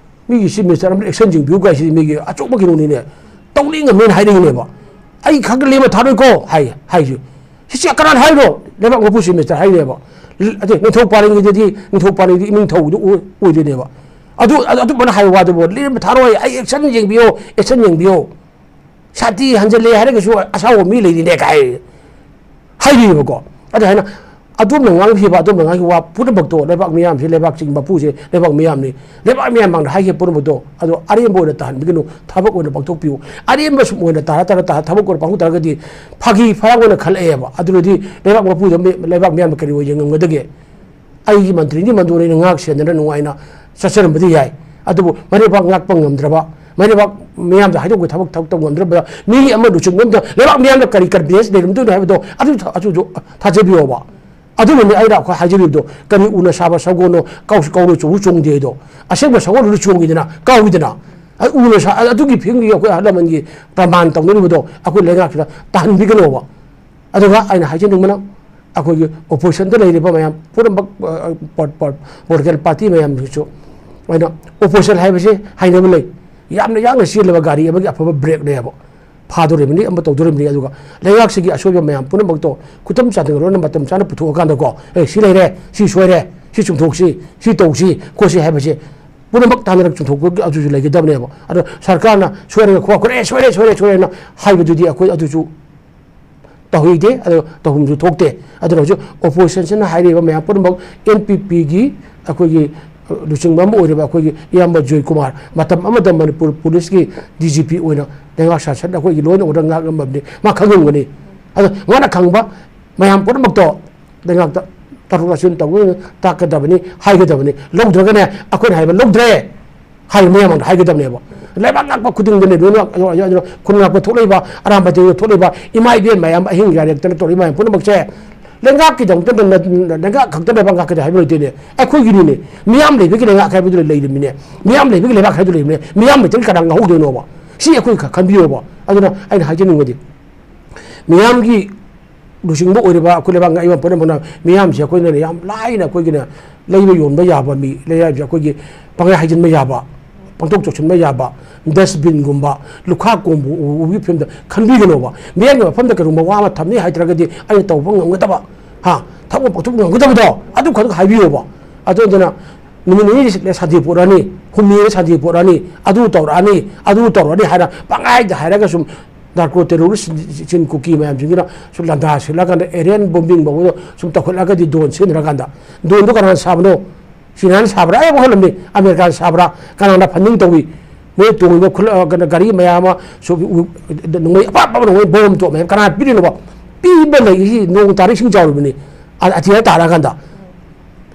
ꯃꯤꯒꯤ ꯆꯤꯐ ꯃꯤꯅꯤꯁꯇꯔ ꯑꯃꯅ ꯑꯦꯛꯁꯟ ꯌꯦꯡꯕꯤꯌꯨ ꯀꯥꯏꯁꯤꯗꯤ ꯃꯤꯒꯤ ꯑꯆꯧꯕ ꯀꯩꯅꯣꯅꯤꯅꯦ꯫ ꯇꯧꯅꯤꯡꯉꯝꯃꯦꯅ ꯍꯥꯏꯅꯤꯡꯉꯤꯅꯦꯕ꯫ "ꯑꯩ ꯈꯛꯇ ꯂꯦꯝꯕ ꯊꯥꯔꯣꯏꯀꯣ" ꯍꯥꯏ, ꯍꯥꯏꯁꯦ꯫ ꯁꯤꯁꯦ ꯀꯅꯥꯅ ꯍꯥꯏꯅꯣ? ꯂꯩꯕꯥꯛ ꯃꯄꯨ ꯆꯤꯐ ꯃꯤꯅꯤꯁꯇꯔ ꯍꯥꯏꯅꯦꯕ꯫ ꯑꯗꯩ ꯅꯤꯡꯊꯧ ꯄꯥꯜꯂꯤꯉꯩꯗꯗꯤ ꯅꯤꯡꯊꯧ ꯄꯥꯜꯂꯤꯉꯩꯗꯤ ꯏꯅꯤꯡꯊꯧꯗꯨ ꯑꯣꯏ-, ꯑꯣꯏꯗꯣꯏꯅꯦꯕ꯫ ꯑꯗꯨ, ꯑꯗꯨ, ꯑꯗꯨꯃꯥꯏꯅ ꯍꯥꯏꯕ ꯋꯥꯗꯨꯕꯨ, "ꯂꯦꯝꯕ ꯊꯥꯔꯣꯏ, ꯑꯩ ꯑꯦꯛꯁꯟ ꯌꯦꯡꯕꯤꯌꯣ, ꯑꯦꯛꯁꯟ ꯌꯦꯡꯕꯤꯌꯣ"꯫ ꯁꯥꯟꯇꯤ ꯍꯟꯖꯤꯜꯂꯦ ꯍꯥꯏꯔꯒꯁꯨ ꯑꯁꯥꯎꯕ ꯃꯤ ꯂꯩꯔꯤꯅꯦ ꯀꯥꯏ ꯍꯥꯏꯔꯤꯕꯀꯣ꯫ ꯑꯗꯨ ꯍꯥꯏꯅ ꯑꯗꯣꯝꯅ ꯉꯥꯡꯈꯤꯕ, ꯑꯗꯣꯝꯅ ꯉꯥꯡꯈꯤꯕ ꯋꯥ ꯄꯨꯝꯅꯃꯛꯇꯣ ꯂꯩꯕꯥꯛ ꯃꯤꯌꯥꯝꯁꯤ, ꯂꯩꯕꯥꯛꯁꯤꯒꯤ ꯃꯄꯨꯁꯦ ꯂꯩꯕꯥꯛ ꯃꯤꯌꯥꯝꯅꯤ꯫ ꯂꯩꯕꯥꯛ ꯃꯤꯌꯥꯝ ꯃꯥꯡꯗ ꯍꯥꯏꯈꯤꯕ ꯄꯨꯝꯅꯃꯛꯇꯣ ꯑꯗꯣ ꯑꯔꯦꯝꯕ ꯑꯣꯏꯅ ꯇꯥꯍꯟꯕꯤꯒꯅꯨ, ꯊꯕꯛ ꯑꯣꯏꯅ ꯄꯥꯡꯊꯣꯛꯄꯤꯌꯨ꯫ ꯑꯔꯦꯝꯕ ꯁꯨꯝ ꯑꯣꯏꯅ ꯇꯥꯔ, ꯇꯥꯔ, ꯇꯥꯔ ꯊꯕꯛ ꯑꯣꯏꯅ ꯄꯥꯡꯊꯣꯛ ꯇꯥꯔꯒꯗꯤ ꯐꯥꯒꯤ ꯐꯔꯥꯡ ꯑꯣꯏꯅ ꯈꯜꯂꯛꯑꯦꯕ꯫ ꯑꯗꯨꯅꯗꯤ ꯂꯩꯕꯥꯛ ꯃꯄꯨꯗ ꯃꯤ-, ꯂꯩꯕꯥꯛ ꯃꯤꯌꯥꯝꯅ ꯀꯔꯤ ꯑꯣꯏ ꯉꯝꯒꯗꯒꯦ? ꯑꯩꯒꯤ ꯃꯟꯇ꯭ꯔꯤꯅꯤ ꯃꯟꯗꯣꯅꯤꯅ ꯉꯥꯛ ꯁꯦꯟꯗꯅ ꯅꯨꯡꯉꯥꯏꯅ ꯆꯠꯆꯔꯝꯕꯗꯤ ꯌꯥꯏ꯫ ꯑꯗꯨꯕꯨ ꯃꯔꯩꯕꯥꯛ ꯉꯥꯛꯄ ꯉꯝꯗ꯭ꯔꯕ, ꯃꯔꯩꯕꯥꯛ ꯃꯤꯌꯥꯝꯗ ꯍꯥꯏꯗꯣꯛꯄ ꯊꯕꯛ, ꯊꯕꯛ ꯇꯧ ꯉꯝꯗ꯭ꯔꯕ ꯃꯤ ꯑꯃ ꯂꯨꯆꯤꯡꯕ ꯑꯃꯗ ꯂꯩꯕꯥꯛ ꯃꯤꯌꯥꯝꯗ ꯀꯔꯤ confidence ꯂꯩꯔꯝꯗꯣꯏꯅꯣ ꯍꯥꯏꯕꯗꯣ ꯑꯗꯨ ꯊ-, ꯑꯗꯨꯁꯨ ꯊꯥꯖꯕꯤꯌꯣꯕ꯫ ꯑꯗꯨꯅꯅꯤ ꯑꯩꯅ ꯑꯩꯈꯣꯏ ꯍꯥꯏꯖꯔꯤꯕꯗꯣ, "ꯀꯔꯤ ꯎꯅ ꯁꯥꯕ ꯁꯒꯣꯜꯅꯣ, ꯀꯥꯎꯁꯨ ꯀꯥꯎꯔꯣꯏ ꯆꯣꯡꯁꯨ ꯆꯣꯡꯗꯦ" ꯍꯥꯏꯗꯣ꯫ ꯑꯁꯦꯡꯕ ꯁꯒꯣꯜꯗꯨꯗ ꯆꯣꯡꯉꯤꯗꯅ, ꯀꯥꯎꯏꯗꯅ꯫ ꯑ-, ꯎꯅ ꯁꯥ-, ꯑ-, ꯑꯗꯨꯒꯤ ꯐꯤꯕꯝꯒꯤ ꯑꯩꯈꯣꯏ ꯑꯍꯜ ꯂꯃꯟꯒꯤ ꯄ꯭ꯔꯃꯥꯟ ꯇꯧꯅꯔꯤꯕꯗꯣ ꯑꯩꯈꯣꯏ ꯂꯩꯉꯥꯛꯁꯤꯗ ꯇꯥꯍꯟꯕꯤꯒꯅꯣꯕ꯫ ꯑꯗꯨꯒ ꯑꯩꯅ ꯍꯥꯏꯖꯅꯤꯡꯕꯅ, ꯑꯩꯈꯣꯏꯒꯤ oppositionꯗ ꯂꯩꯔꯤꯕ ꯃꯌꯥꯝ ꯄꯨꯝꯅꯃꯛ, ꯑ, ꯄꯣ-, ꯄꯣ-, political party ꯃꯌꯥꯝꯁꯤꯁꯨ ꯑꯩꯅ, opposition ꯍꯥꯏꯕꯁꯤ ꯍꯥꯏꯅꯕ ꯂꯩ꯫ ꯌꯥꯝꯅ ꯌꯥꯡꯅ ꯆꯦꯜꯂꯕ ꯒꯥꯔꯤ ꯑꯃꯒꯤ ꯑꯐꯕ brakeꯅꯦꯕ꯫ ꯐꯥꯗꯣꯔꯤꯕꯅꯤ, ꯑꯃ ꯇꯧꯗꯣꯔꯤꯕꯅꯤ, ꯑꯗꯨꯒ ꯂꯩꯉꯥꯛꯁꯤꯒꯤ ꯑꯁꯣꯏꯕ ꯃꯌꯥꯝ ꯄꯨꯝꯅꯃꯛꯇꯣ ꯈꯨꯗꯝ ꯆꯥꯟꯗꯅ ꯂꯣꯏꯅ ꯃꯇꯝ ꯆꯥꯅ ꯄꯨꯊꯣꯛꯑꯀꯥꯟꯗꯀꯣ, "ꯑꯦ, ꯁꯤ ꯂꯩꯔꯦ, ꯁꯤ ꯁꯣꯏꯔꯦ, ꯁꯤ ꯆꯨꯝꯊꯣꯛꯁꯤ, ꯁꯤ ꯇꯧꯁꯤ, ꯈꯣꯠꯁꯤ" ꯍꯥꯏꯕꯁꯦ ꯄꯨꯝꯅꯃꯛ ꯇꯥꯟꯅꯔꯒ ꯆꯨꯝꯊꯣꯛꯄꯒꯤ ꯑꯗꯨꯁꯨ ꯂꯩꯒꯗꯕꯅꯦꯕ꯫ ꯑꯗꯣ ꯁꯔꯀꯥꯔꯅ ꯁꯣꯏꯔꯒ ꯈꯣ-, "ꯈꯣꯔꯦ, ꯁꯣꯏꯔꯦ, ꯁꯣꯏꯔꯦ, ꯁꯣꯏꯔꯦꯅ" ꯍꯥꯏꯕꯗꯨꯗꯤ ꯑꯩꯈꯣꯏ ꯑꯗꯨꯁꯨ ꯇꯧꯍꯩꯗꯦ, ꯑꯗꯣ ꯇꯧꯐꯝꯁꯨ ꯊꯣꯛꯇꯦ꯫ ꯑꯗꯨꯅ ꯍꯧꯖꯤꯛ oppositionꯁꯤꯅ ꯍꯥꯏꯔꯤꯕ ꯃꯌꯥꯝ ꯄꯨꯝꯅꯃꯛ NPPꯒꯤ ꯑꯩꯈꯣꯏꯒꯤ, ꯑ, ꯂꯨꯆꯤꯡꯕ ꯑꯃ ꯑꯣꯏꯔꯤꯕ ꯑꯩꯈꯣꯏꯒꯤ ꯏꯌꯥꯝꯕ ꯖꯣꯏꯀꯨꯃꯥꯔ, ꯃꯇꯝ ꯑꯃꯗ ꯃꯅꯤꯄꯨꯔ policeꯀꯤ DGP ꯑꯣꯏꯅ ꯂꯩꯉꯥꯛ ꯁꯥꯁꯟ ꯑꯩꯈꯣꯏꯒꯤ ꯂꯣꯏꯅ ꯑꯣꯏꯅ ꯉꯥꯛꯂꯝꯕꯅꯤ, ꯃꯥ ꯈꯪꯉꯝꯒꯅꯤ꯫ ꯑꯗꯣ ꯃꯥꯅ ꯈꯪꯕ ꯃꯌꯥꯝ ꯄꯨꯝꯅꯃꯛꯇꯣ ꯂꯩꯉꯥꯛꯇ ꯇꯥꯊꯣꯛ ꯇꯥꯁꯤꯟ ꯇꯧꯒꯗꯕꯅꯤ, ꯇꯥꯛꯀꯗꯕꯅꯤ, ꯍꯥꯏꯒꯗꯕꯅꯤ꯫ ꯂꯧꯗ꯭ꯔꯒꯅꯦ, ꯑꯩꯈꯣꯏꯅ ꯍꯥꯏꯕ ꯂꯧꯗ꯭ꯔꯦ, ꯍꯥꯏ ꯃꯌꯥꯝ ꯑꯃꯗ ꯍꯥꯏꯒꯗꯕꯅꯦꯕ꯫ ꯂꯩꯕꯥꯛ ꯉꯥꯛꯄ ꯈꯨꯗꯤꯡꯗꯅꯦ ꯂꯣꯏꯅ, ꯑꯗꯨꯅ ꯈꯨꯟ ꯉꯥꯛꯄ ꯊꯣꯛꯂꯛꯏꯕ, ꯑꯔꯥꯝꯕꯥꯏꯇꯩꯅ ꯊꯣꯛꯂꯛꯏꯕ, ꯏꯃꯥ ꯏꯕꯦꯟ ꯃꯌꯥꯝ ꯑꯍꯤꯡ ꯌꯥꯔꯦꯛꯇꯅ ꯇꯧꯔꯛꯏ ꯃꯌꯥꯝ ꯄꯨꯝꯅꯃꯛꯁꯦ ꯂꯩꯉꯥꯛꯀꯤꯗꯃꯛꯇ, ꯂꯩꯉꯥꯛ ꯈꯛꯇ ꯂꯩꯕꯥꯛ ꯉꯥꯛꯀꯗ ꯍꯥꯏꯕ ꯂꯩꯇꯦꯅꯦ꯫ ꯑꯩꯈꯣꯏꯒꯤꯅꯤꯅꯦ꯫ ꯃꯤꯌꯥꯝ ꯂꯩꯕꯒꯤ ꯂꯩꯉꯥꯛ ꯍꯥꯏꯕꯗꯨ ꯂꯩꯔꯤꯕꯅꯤꯅꯦ꯫ ꯃꯤꯌꯥꯝ ꯂꯩꯕꯒꯤ ꯂꯩꯕꯥꯛ ꯍꯥꯏꯕꯗꯨ ꯂꯩꯔꯤꯕꯅꯦ꯫ ꯃꯤꯌꯥꯝ ꯂꯩꯇ꯭ꯔꯒ ꯀꯅꯥ ꯉꯥꯍꯧꯗꯣꯏꯅꯣꯕ? ꯁꯤ ꯑꯩꯈꯣꯏ ꯈ-, ꯈꯟꯕꯤꯌꯣꯕ꯫ ꯑꯗꯨꯅ ꯑꯩꯅ ꯍꯥꯏꯖꯅꯤꯡꯕꯗꯤ, ꯃꯤꯌꯥꯝꯒꯤ ꯂꯨꯆꯤꯡꯕ ꯑꯣꯏꯔꯤꯕ ꯑꯩꯈꯣꯏ ꯂꯩꯕꯥꯛ ꯉꯥꯛꯏꯕ ꯄꯨꯝꯅꯃꯛꯅ ꯃꯤꯌꯥꯝꯁꯦ ꯑꯩꯈꯣꯏꯅ ꯌꯥꯝ ꯂꯥꯏꯅ ꯑꯩꯈꯣꯏꯒꯤꯅ ꯂꯩꯕ ꯌꯣꯟꯕ ꯌꯥꯕ ꯃꯤ, ꯂꯩ ꯍꯥꯏꯕꯁꯦ ꯑꯩꯈꯣꯏꯒꯤ ꯄꯪꯍꯥꯏ ꯍꯥꯏꯖꯤꯟꯕ ꯌꯥꯕ, ꯄꯪꯊꯣꯛ ꯆꯣꯛꯁꯤꯟꯕ ꯌꯥꯕ, ꯗꯁꯕꯤꯟꯒꯨꯝꯕ, ꯂꯨꯈꯥ ꯀꯣꯝꯕꯨ ꯎꯕꯒꯤ ꯐꯤꯕꯝꯗ ꯈꯟꯕꯤꯒꯅꯣꯕ꯫ ꯃꯤꯌꯥꯝꯒꯤ ꯃꯐꯝꯗ ꯀꯔꯤꯒꯨꯝꯕ ꯋꯥ ꯑꯃ ꯊꯝꯅꯤ ꯍꯥꯏꯗ꯭ꯔꯒꯗꯤ ꯑꯩꯅ ꯇꯧꯕ ꯉꯝꯒꯗꯕ, ꯍꯥ, ꯊꯕꯛ ꯄꯥꯡꯊꯣꯛꯄ ꯉꯝꯒꯗꯕꯗꯣ ꯑꯗꯨ ꯈꯛꯇ ꯍꯥꯏꯕꯤꯌꯣꯕ꯫ ꯑꯗꯨ ꯅꯠꯇꯅ ꯅꯨꯃꯤꯠ ꯅꯤꯅꯤ ꯂꯩ ꯁꯥꯟꯇꯤ ꯄꯨꯔꯛꯑꯅꯤ, ꯍꯨꯝꯅꯤ ꯂꯩ ꯁꯥꯟꯇꯤ ꯄꯨꯔꯛꯑꯅꯤ, ꯑꯗꯨ ꯇꯧꯔꯛꯑꯅꯤ, ꯑꯗꯨ ꯇꯧꯔꯛꯑꯅꯤ ꯍꯥꯏꯅ ꯄꯪꯍꯥꯏꯗ ꯍꯥꯏꯔꯒ ꯁꯨꯝ ꯅꯥꯔꯀꯣ ꯇꯦꯔꯣꯔꯤꯁ ꯆꯤꯟ ꯀꯨꯀꯤ ꯃꯌꯥꯝꯁꯤꯡꯁꯤꯅ ꯁꯨꯝ ꯂꯥꯟꯗꯥ ꯁꯤꯜꯂꯀꯥꯟꯗ ꯑꯦꯔꯤꯌꯟ ꯕꯣꯝꯕꯤꯡ ꯐꯥꯎꯕꯗ ꯁꯨꯝ ꯇꯧꯈꯠꯂꯒꯗꯤ ꯗꯣꯟ ꯁꯤꯖꯤꯟꯅꯔꯀꯥꯟꯗ, ꯗꯣꯟꯗꯣ ꯀꯅꯥꯅ ꯁꯥꯕꯅꯣ? ꯆꯤꯅꯥꯅ ꯁꯥꯕ꯭ꯔꯥ? ꯑꯩ ꯋꯥꯈꯜ ꯑꯃꯅꯤ, ꯑꯃꯦꯔꯤꯀꯥꯅ ꯁꯥꯕ꯭ꯔꯥ? ꯀꯅꯥꯅ ꯐꯟꯗꯤꯡ ꯇꯧꯏ? ꯃꯣꯏ ꯇꯣꯡꯉꯤꯕ ꯈꯨꯠꯂ-, ꯀꯩꯅꯣ, ꯒꯥꯔꯤ ꯃꯌꯥꯝ ꯑꯃ ꯁꯨ-, ꯎ-, ꯅꯣꯡꯃꯩ ꯑꯄꯥꯛ ꯑꯄꯥꯛꯄ ꯅꯣꯡꯃꯩ ꯕꯣꯝ ꯇꯣꯞ ꯃꯌꯥꯝ ꯀꯅꯥꯅ ꯄꯤꯔꯤꯅꯣꯕ? ꯄꯤꯕ ꯂꯩ, ꯁꯤ ꯅꯣꯡ ꯇꯥꯔꯛ ꯏꯁꯤꯡ ꯆꯥꯎꯔꯤꯕꯅꯤ꯫ ꯑ-, ꯑꯇꯤꯌꯥ ꯇꯥꯔꯛꯑꯀꯥꯟꯗ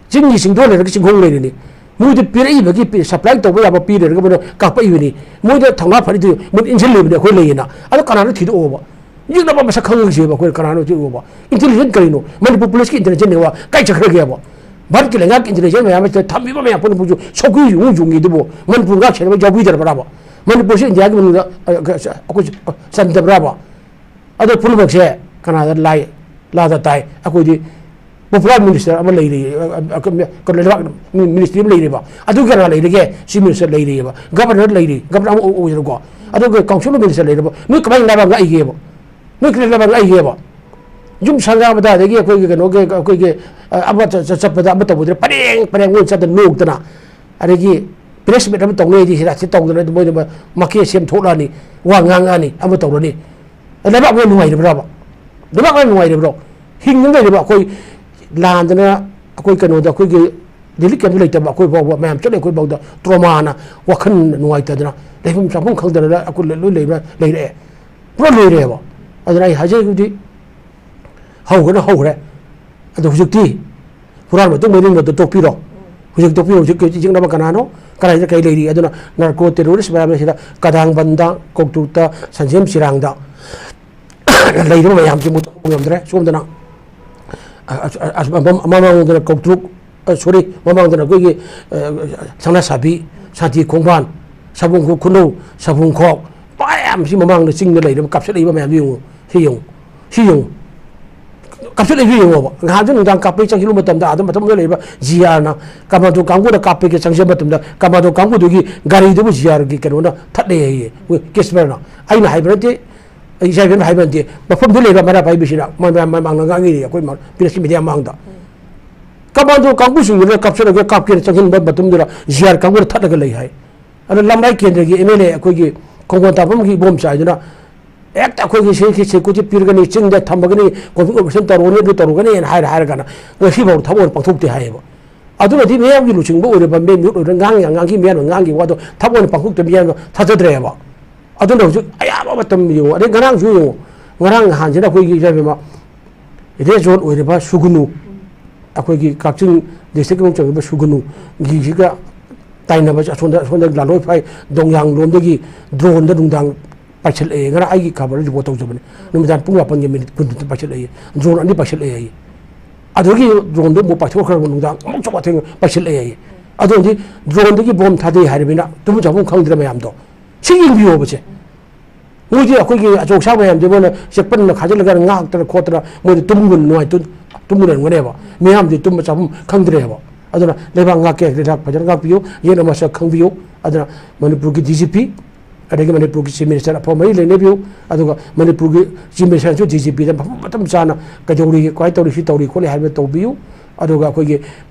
ꯆꯤꯡꯒꯤ ꯆꯤꯡꯗꯣꯟ ꯂꯩꯔꯒ ꯆꯤꯡꯈꯣꯡ ꯂꯩꯔꯤꯅꯤ꯫ ꯃꯣꯏꯗ ꯄꯤꯔꯛꯏꯕꯒꯤ ꯄꯤ-, ꯁꯄ꯭ꯂꯥꯏ ꯇꯧꯕ ꯌꯥꯕ ꯄꯤꯔꯦꯔꯒ ꯃꯣꯏꯅ ꯀꯥꯞꯄꯛꯏꯕꯅꯤ꯫ ꯃꯣꯏꯗ ꯊꯧꯅꯥ ꯐꯔꯤꯗꯨ ꯃꯣꯏ ꯏꯟꯁꯤꯜꯂꯤꯕꯅꯤ ꯑꯩꯈꯣꯏ ꯂꯩꯌꯦꯅ꯫ ꯑꯗꯣ ꯀꯅꯥꯅꯣ ꯊꯤꯗꯣꯛꯑꯣꯕ? ꯌꯦꯛꯅꯕ ꯃꯁꯛ ꯈꯪꯉꯤꯁꯦꯕ ꯑꯩꯈꯣꯏꯅ ꯀꯅꯥꯅꯣ ꯊꯤꯗꯣꯛꯑꯣꯕ? ꯏꯟꯇꯦꯂꯤꯖꯦꯟ ꯀꯔꯤꯅꯣ? ꯃꯅꯤꯄꯨꯔ ꯄꯨꯂꯤꯁꯀꯤ ꯏꯟꯇꯦꯂꯤꯖꯦꯟꯅꯦꯕ ꯀꯥꯏ ꯆꯠꯈ꯭ꯔꯒꯦꯕ? ꯚꯥꯔꯠꯀꯤ ꯂꯩꯉꯥꯛꯀꯤ ꯏꯟꯇꯦꯂꯤꯖꯦꯟ ꯃꯌꯥꯝ ꯑꯁꯤꯗ ꯊꯝꯃꯤꯕ ꯃꯌꯥꯝ ꯄꯨꯝꯅꯃꯛꯁꯨ ꯁꯧꯒ꯭ꯔꯤ ꯌꯨꯡꯉꯨ ꯌꯨꯡꯉꯤꯗꯨꯕꯨ ꯃꯅꯤꯄꯨꯔ ꯉꯥꯛ ꯁꯦꯟꯅꯕ ꯌꯥꯎꯕꯤꯗꯔꯕ꯭ꯔꯕ? ꯃꯅꯤꯄꯨꯔꯁꯤ ꯏꯟꯗꯤꯌꯥꯒꯤ ꯃꯅꯨꯡꯗ, ꯑ, ꯑꯩꯈꯣꯏ ꯆꯟꯗꯕ꯭ꯔꯕ? ꯑꯗꯣ ꯄꯨꯝꯅꯃꯛꯁꯦ ꯀꯅꯥꯗ ꯂꯥꯏ, ꯂꯥꯗ ꯇꯥꯏ? ꯑꯩꯈꯣꯏꯗꯤ ꯄꯣꯄꯨꯂꯔ ꯃꯤꯅꯤꯁꯇꯔ ꯑꯃ ꯂꯩꯔꯤ, ꯑ, ꯑ, ꯀꯩꯅꯣ, ꯂꯩꯕꯥꯛ ꯃꯤ-, ꯃꯤꯅꯤꯁꯇ꯭ꯔꯤ ꯑꯃ ꯂꯩꯔꯤꯕ꯫ ꯑꯗꯨ ꯀꯅꯥ ꯂꯩꯔꯤꯒꯦ? ꯆꯤꯐ ꯃꯤꯅꯤꯁꯇꯔ ꯂꯩꯔꯤꯑꯕ, ꯒꯕꯔꯅꯔ ꯂꯩꯔꯤ, ꯒꯕꯔꯅꯔ ꯑꯃ ꯑꯣꯏꯔꯣꯀꯣ꯫ ꯑꯗꯨꯒ ꯀꯥꯎꯟꯁꯤꯜ ꯑꯣꯐ ꯃꯤꯅꯤꯁꯇꯔ ꯂꯩꯔꯕ, ꯅꯣꯏ ꯀꯃꯥꯏꯅ ꯂꯩꯕꯥꯛ ꯉꯥꯛꯏꯒꯦꯕ? ꯅꯣꯏ ꯀꯃꯥꯏꯅ ꯂꯩꯕꯥꯛ ꯉꯥꯛꯏꯒꯦꯕ? ꯌꯨꯝ ꯁꯪꯒꯥꯕꯗ, ꯑꯗꯒꯤ ꯑꯩꯈꯣꯏꯒꯤ ꯀꯩꯅꯣꯒꯤ, ꯑꯩꯈꯣꯏꯒꯤ, ꯑ, ꯑꯃ ꯆ-, ꯆ-, ꯆꯠꯄꯗ ꯑꯃ ꯇꯧꯕꯗ ꯄꯔꯦꯡ ꯄꯔꯦꯡ ꯑꯣꯏꯅ ꯆꯠꯇꯅ ꯅꯣꯛꯇꯅ, ꯑꯗꯒꯤ ꯄ꯭ꯔꯦꯁ ꯃꯤꯠ ꯑꯃ ꯇꯧꯅꯩꯗꯤ ꯁꯤꯗ ꯁꯤ ꯇꯧꯗꯅ ꯃꯣꯏꯅ ꯃ-, ꯃꯀꯦ ꯁꯦꯝ ꯊꯣꯛꯂꯛꯑꯅꯤ, ꯋꯥ ꯉꯥꯡꯉꯛꯑꯅꯤ, ꯑꯃ ꯇꯧꯔꯅꯤ꯫ ꯂꯩꯕꯥꯛ ꯂꯣꯏ ꯅꯨꯡꯉꯥꯏꯔꯤꯕ꯭ꯔꯕ? ꯂꯩꯕꯥꯛ ꯂꯣꯏ ꯅꯨꯡꯉꯥꯏꯔꯤꯕ꯭ꯔꯣ? ꯍꯤꯡꯗꯅ ꯂꯩꯔꯤꯕ ꯑꯩꯈꯣꯏ ꯂꯥꯟꯗꯅ ꯑꯩꯈꯣꯏ ꯀꯩꯅꯣꯗ ꯑꯩꯈꯣꯏꯒꯤ ꯔꯤꯂꯤꯐ ꯀꯦꯝꯞꯇ ꯂꯩꯇꯕ ꯑꯩꯈꯣꯏ ꯐꯥꯎꯕ ꯃꯌꯥꯝ ꯆꯠꯂꯦ, ꯑꯩꯈꯣꯏ ꯐꯥꯎꯗ ꯇ꯭ꯔꯣꯃꯥꯅ ꯋꯥꯈꯜ ꯅꯨꯡꯉꯥꯏꯇꯗꯅ ꯂꯩꯐꯝ ꯆꯥꯐꯝ ꯈꯪꯗꯅ ꯑꯩꯈꯣꯏ ꯂꯣꯏ ꯂꯩꯕ ꯂꯩꯔꯛꯑꯦ꯫ ꯄꯨꯔꯥ ꯂꯣꯏꯔꯦꯕ꯫ ꯑꯗꯨꯅ ꯑꯩ ꯍꯥꯏꯖꯔꯤꯕꯗꯤ ꯍꯧꯈ꯭ꯔꯅ ꯍꯧꯈ꯭ꯔꯦ꯫ ꯑꯗꯣ ꯍꯧꯖꯤꯛꯇꯤ ꯍꯨꯔꯥꯟꯕ ꯃꯇꯨꯡ ꯃꯔꯤꯟ ꯑꯗꯨ ꯇꯣꯛꯄꯤꯔꯣ꯫ ꯍꯧꯖꯤꯛ ꯇꯣꯛꯄꯤꯌꯨ, ꯍꯧꯖꯤꯛ ꯍꯧꯖꯤꯛ ꯌꯦꯛꯅꯕ ꯀꯅꯥꯅꯣ? ꯀꯗꯥꯏꯗ ꯀꯩ ꯂꯩꯔꯤ? ꯑꯗꯨꯅ narco terrorist ꯃꯌꯥꯝ ꯑꯁꯤꯗ ꯀꯗꯥꯡꯕꯟꯗ, ꯀꯧꯇ꯭ꯔꯨꯛꯇ, ꯁꯟꯖꯦꯝ ꯆꯤꯔꯥꯡꯗ ꯂꯩꯔꯤꯕ ꯃꯌꯥꯝꯁꯤ ꯃꯨꯠꯊꯠꯄ ꯉꯝꯗ꯭ꯔꯦ꯫ ꯁꯣꯝꯗꯅ ꯑ, ꯑ, ꯑ, ꯃꯃꯥꯡꯗꯅ ꯀꯧꯇ꯭ꯔꯨꯛ, ꯑ, sorry, ꯃꯃꯥꯡꯗꯅ ꯑꯩꯈꯣꯏꯒꯤ, ꯑ, ꯁꯅꯥꯁꯥꯕꯤ, ꯁꯥꯟꯇꯤ ꯈꯣꯡꯕꯥꯟ, ꯁꯥꯕꯨꯡ ꯈꯨꯅꯧ, ꯁꯥꯕꯨꯡ ꯈꯣꯛ, ꯃꯌꯥꯝꯁꯤ ꯃꯃꯥꯡꯗ ꯆꯤꯡꯗ ꯂꯩꯔꯤꯕ ꯀꯥꯞꯁꯤꯜꯂꯛꯏꯕ ꯃꯌꯥꯝꯗꯨ ꯌꯦꯡꯉꯨ꯫ ꯁꯤ ꯌꯦꯡꯉꯨ꯫ ꯁꯤ ꯌꯦꯡꯉꯨ꯫ ꯀꯥꯞꯁꯤꯜꯂꯛꯏꯕ ꯌꯦꯡꯉꯣꯕ꯫ ꯉꯍꯥꯟꯁꯨ ꯅꯨꯡꯗꯥꯡ ꯀꯥꯞꯄꯩ ꯆꯪꯁꯤꯜꯂꯨꯕ ꯃꯇꯝꯗ ꯑꯗꯨꯝ ꯃꯇꯝꯗ ꯂꯩꯔꯤꯕ ꯖꯤ ꯑꯥꯔꯅ, ꯀꯃꯥꯟꯗꯣ ꯀꯥꯡꯕꯨꯅ ꯀꯥꯞꯄꯒꯤ ꯆꯪꯁꯤꯟꯕ ꯃꯇꯝꯗ ꯀꯃꯥꯟꯗꯣ ꯀꯥꯡꯕꯨꯗꯨꯒꯤ ꯒꯥꯔꯤꯗꯨꯕꯨ ꯖꯤ ꯑꯥꯔꯒꯤ ꯀꯩꯅꯣꯅ ꯊꯠꯂꯦ ꯍꯥꯏꯌꯦ꯫ ꯑꯩꯈꯣꯏ ꯀꯦꯁꯄꯔꯅ꯫ ꯑꯩꯅ ꯍꯥꯏꯕ ꯅꯠꯇꯦ꯫ ꯑꯩ ꯏꯆꯥ ꯏꯕꯦꯝꯅ ꯍꯥꯏꯕ ꯅꯠꯇꯦ, ꯃꯐꯝꯗꯨ ꯂꯩꯕ ꯃꯔꯥ ꯄꯥꯏꯕꯤꯁꯤꯅ ꯃ-, ꯃ-, ꯃꯃꯥꯡꯗ ꯉꯥꯡꯉꯤꯅꯦ ꯑꯩꯈꯣꯏ ꯃ-, press media ꯃꯃꯥꯡꯗ꯫ ꯀꯃꯥꯟꯗꯣ ꯀꯥꯡꯕꯨꯁꯤꯡꯗꯨꯅ ꯀꯥꯞꯆꯔꯒꯦ, ꯀꯥꯞꯀꯦꯅ ꯆꯪꯁꯤꯟꯕ ꯃꯇꯝꯗꯨꯗ ꯖꯤ ꯑꯥꯔ ꯀꯥꯡꯕꯨꯅ ꯊꯠꯂꯒ ꯂꯩ ꯍꯥꯏ꯫ ꯑꯗꯨꯅ ꯂꯝꯂꯥꯏ ꯀꯦꯟꯗ꯭ꯔꯒꯤ ꯑꯦꯝ ꯑꯦꯜ ꯑꯦ ꯑꯩꯈꯣꯏꯒꯤ ꯈꯣꯡꯒꯣꯟ ꯇꯥꯐꯝꯒꯤ ꯏꯕꯣꯝꯆꯥ ꯍꯥꯏꯗꯨꯅ ꯍꯦꯛꯇ ꯑꯩꯈꯣꯏꯒꯤ ꯁꯤ-, ꯁꯤ security ꯄꯤꯔꯒꯅꯤ, ꯆꯤꯡꯗ ꯊꯝꯃꯒꯅꯤ, ꯀꯣꯚꯤꯗ operation ꯇꯧꯔꯨꯒꯅꯤ, ꯑꯗꯨ ꯇꯧꯔꯨꯒꯅꯤꯅ ꯍꯥꯏꯔ ꯍꯥꯏꯔꯒꯅ ꯉꯁꯤ ꯐꯥꯎ ꯊꯕꯛ ꯑꯣꯏꯅ ꯄꯥꯡꯊꯣꯛꯇꯦ ꯍꯥꯏꯌꯦꯕ꯫ ꯑꯗꯨꯅꯗꯤ ꯃꯤꯌꯥꯝꯒꯤ ꯂꯨꯆꯤꯡꯕ ꯑꯣꯏꯔꯕ ꯃꯦ-, ꯃꯤꯍꯨꯠ ꯑꯣꯏꯔꯕ ꯉꯥꯡ-, ꯉꯥꯡꯈꯤ ꯃꯤꯌꯥꯝꯅ ꯉꯥꯡꯈꯤꯕ ꯋꯥꯗꯣ ꯊꯕꯛ ꯑꯣꯏꯅ ꯄꯥꯡꯊꯣꯛꯇꯕ ꯃꯤꯌꯥꯝꯅ ꯊꯥꯖꯗ꯭ꯔꯦꯕ꯫ ꯑꯗꯨꯅ ꯍꯧꯖꯤꯛ ꯑꯌꯥꯝꯕ ꯃꯇꯝ ꯌꯦꯡꯉꯨ꯫ ꯑꯗꯩ ꯉꯔꯥꯡꯁꯨ ꯌꯦꯡꯉꯨ꯫ ꯉꯔꯥꯡ ꯅꯍꯥꯟꯁꯤꯅ ꯑꯩꯈꯣꯏꯒꯤ ꯏꯆꯥ ꯏꯕꯦꯝꯃ red zone ꯑꯣꯏꯔꯤꯕ ꯁꯨꯒꯅꯨ, ꯑꯩꯈꯣꯏꯒꯤ ꯀꯛꯆꯤꯡ district ꯃꯅꯨꯡ ꯆꯟꯕ ꯁꯨꯒꯅꯨꯒꯤꯁꯤꯒ ꯇꯥꯏꯅꯕ ꯑꯁꯣꯝꯗ, ꯑꯁꯣꯝꯗ ꯂꯥꯂꯣꯏꯐꯥꯏ ꯗꯣꯡꯌꯥꯡ ꯂꯣꯝꯗꯒꯤ droneꯗ ꯅꯨꯡꯗꯥꯡ ꯄꯥꯏꯁꯤꯜꯂꯛꯑꯦ꯫ ꯉꯔꯥꯡ ꯑꯩꯒꯤ ꯈꯕꯔꯗ report ꯇꯧꯖꯕꯅꯦ꯫ ꯅꯨꯃꯤꯗꯥꯡ ꯄꯨꯡ ꯃꯥꯄꯟꯒꯤ minute ꯀꯨꯟꯗ ꯄꯥꯏꯁꯤꯜꯂꯛꯑꯦ꯫ Drone ꯑꯅꯤ ꯄꯥꯏꯁꯤꯜꯂꯛꯑꯦ ꯍꯥꯏꯌꯦ꯫ ꯑꯗꯨꯗꯒꯤ droneꯗꯨ ꯑꯃꯨꯛ ꯄꯥꯏꯊꯣꯛꯈ꯭ꯔꯕ ꯅꯨꯡꯗꯥꯡ ꯑꯃꯨꯛ ꯆꯞ ꯃꯥꯟꯅ ꯄꯥꯏꯁꯤꯜꯂꯛꯑꯦ ꯍꯥꯏꯌꯦ꯫ ꯑꯗꯨꯗꯤ droneꯗꯒꯤ bomb ꯊꯥꯗꯩ ꯍꯥꯏꯔꯕꯅꯤꯅ ꯇꯨꯝꯐꯝ ꯆꯥꯐꯝ ꯈꯪꯗ꯭ꯔꯦ ꯃꯌꯥꯝꯗꯣ꯫ ꯁꯤ ꯌꯦꯡꯕꯤꯌꯣꯕꯁꯦ꯫ ꯃꯣꯏꯗꯤ ꯑꯩꯈꯣꯏꯒꯤ ꯑꯆꯧ ꯑꯁꯥꯡ ꯃꯌꯥꯝꯗꯤ ꯃꯣꯏꯅ ꯆꯦꯛꯄꯟꯅ ꯈꯥꯖꯤꯜꯂꯒ ꯉꯥꯛꯇꯅ ꯈꯣꯠꯇꯅ ꯃꯣꯏꯗꯤ ꯇꯨꯝꯕ ꯅꯨꯡꯉꯥꯏ-, ꯇꯨꯝ-, ꯇꯨꯝꯕ ꯂꯩꯔꯝꯒꯅꯦꯕ꯫ ꯃꯤꯌꯥꯝꯗꯤ ꯇꯨꯝꯕ ꯆꯥꯐꯝ ꯈꯪꯗ꯭ꯔꯦꯕ꯫ ꯑꯗꯨꯅ ꯂꯩꯕꯥꯛ ꯉꯥꯛꯀꯦ ꯍꯥꯏꯔꯗꯤ ꯂꯩꯕꯥꯛ ꯐꯖꯅ ꯉꯥꯛꯄꯤꯌꯨ, ꯌꯦꯠꯅ ꯃꯁꯛ ꯈꯪꯕꯤꯌꯨ꯫ ꯑꯗꯨꯅ ꯃꯅꯤꯄꯨꯔꯒꯤ D G P, ꯑꯗꯒꯤ ꯃꯅꯤꯄꯨꯔꯒꯤ Chief Minister ꯑꯐꯕ ꯃꯔꯤ ꯂꯩꯅꯕꯤꯌꯨ꯫ ꯑꯗꯨꯒ ꯃꯅꯤꯄꯨꯔꯒꯤ Chief Ministerꯁꯨ D G Pꯗ ꯃꯐꯝ ꯃꯇꯝ ꯆꯥꯅ ꯀꯩꯗꯧꯔꯤ, ꯀꯃꯥꯏꯅ ꯇꯧꯔꯤ, ꯁꯤ ꯇꯧꯔꯤ ꯈꯣꯠꯂꯤ ꯍꯥꯏꯕ ꯇꯧꯕꯤꯌꯨ꯫ ꯑꯗꯨꯒ ꯑꯩꯈꯣꯏꯒꯤ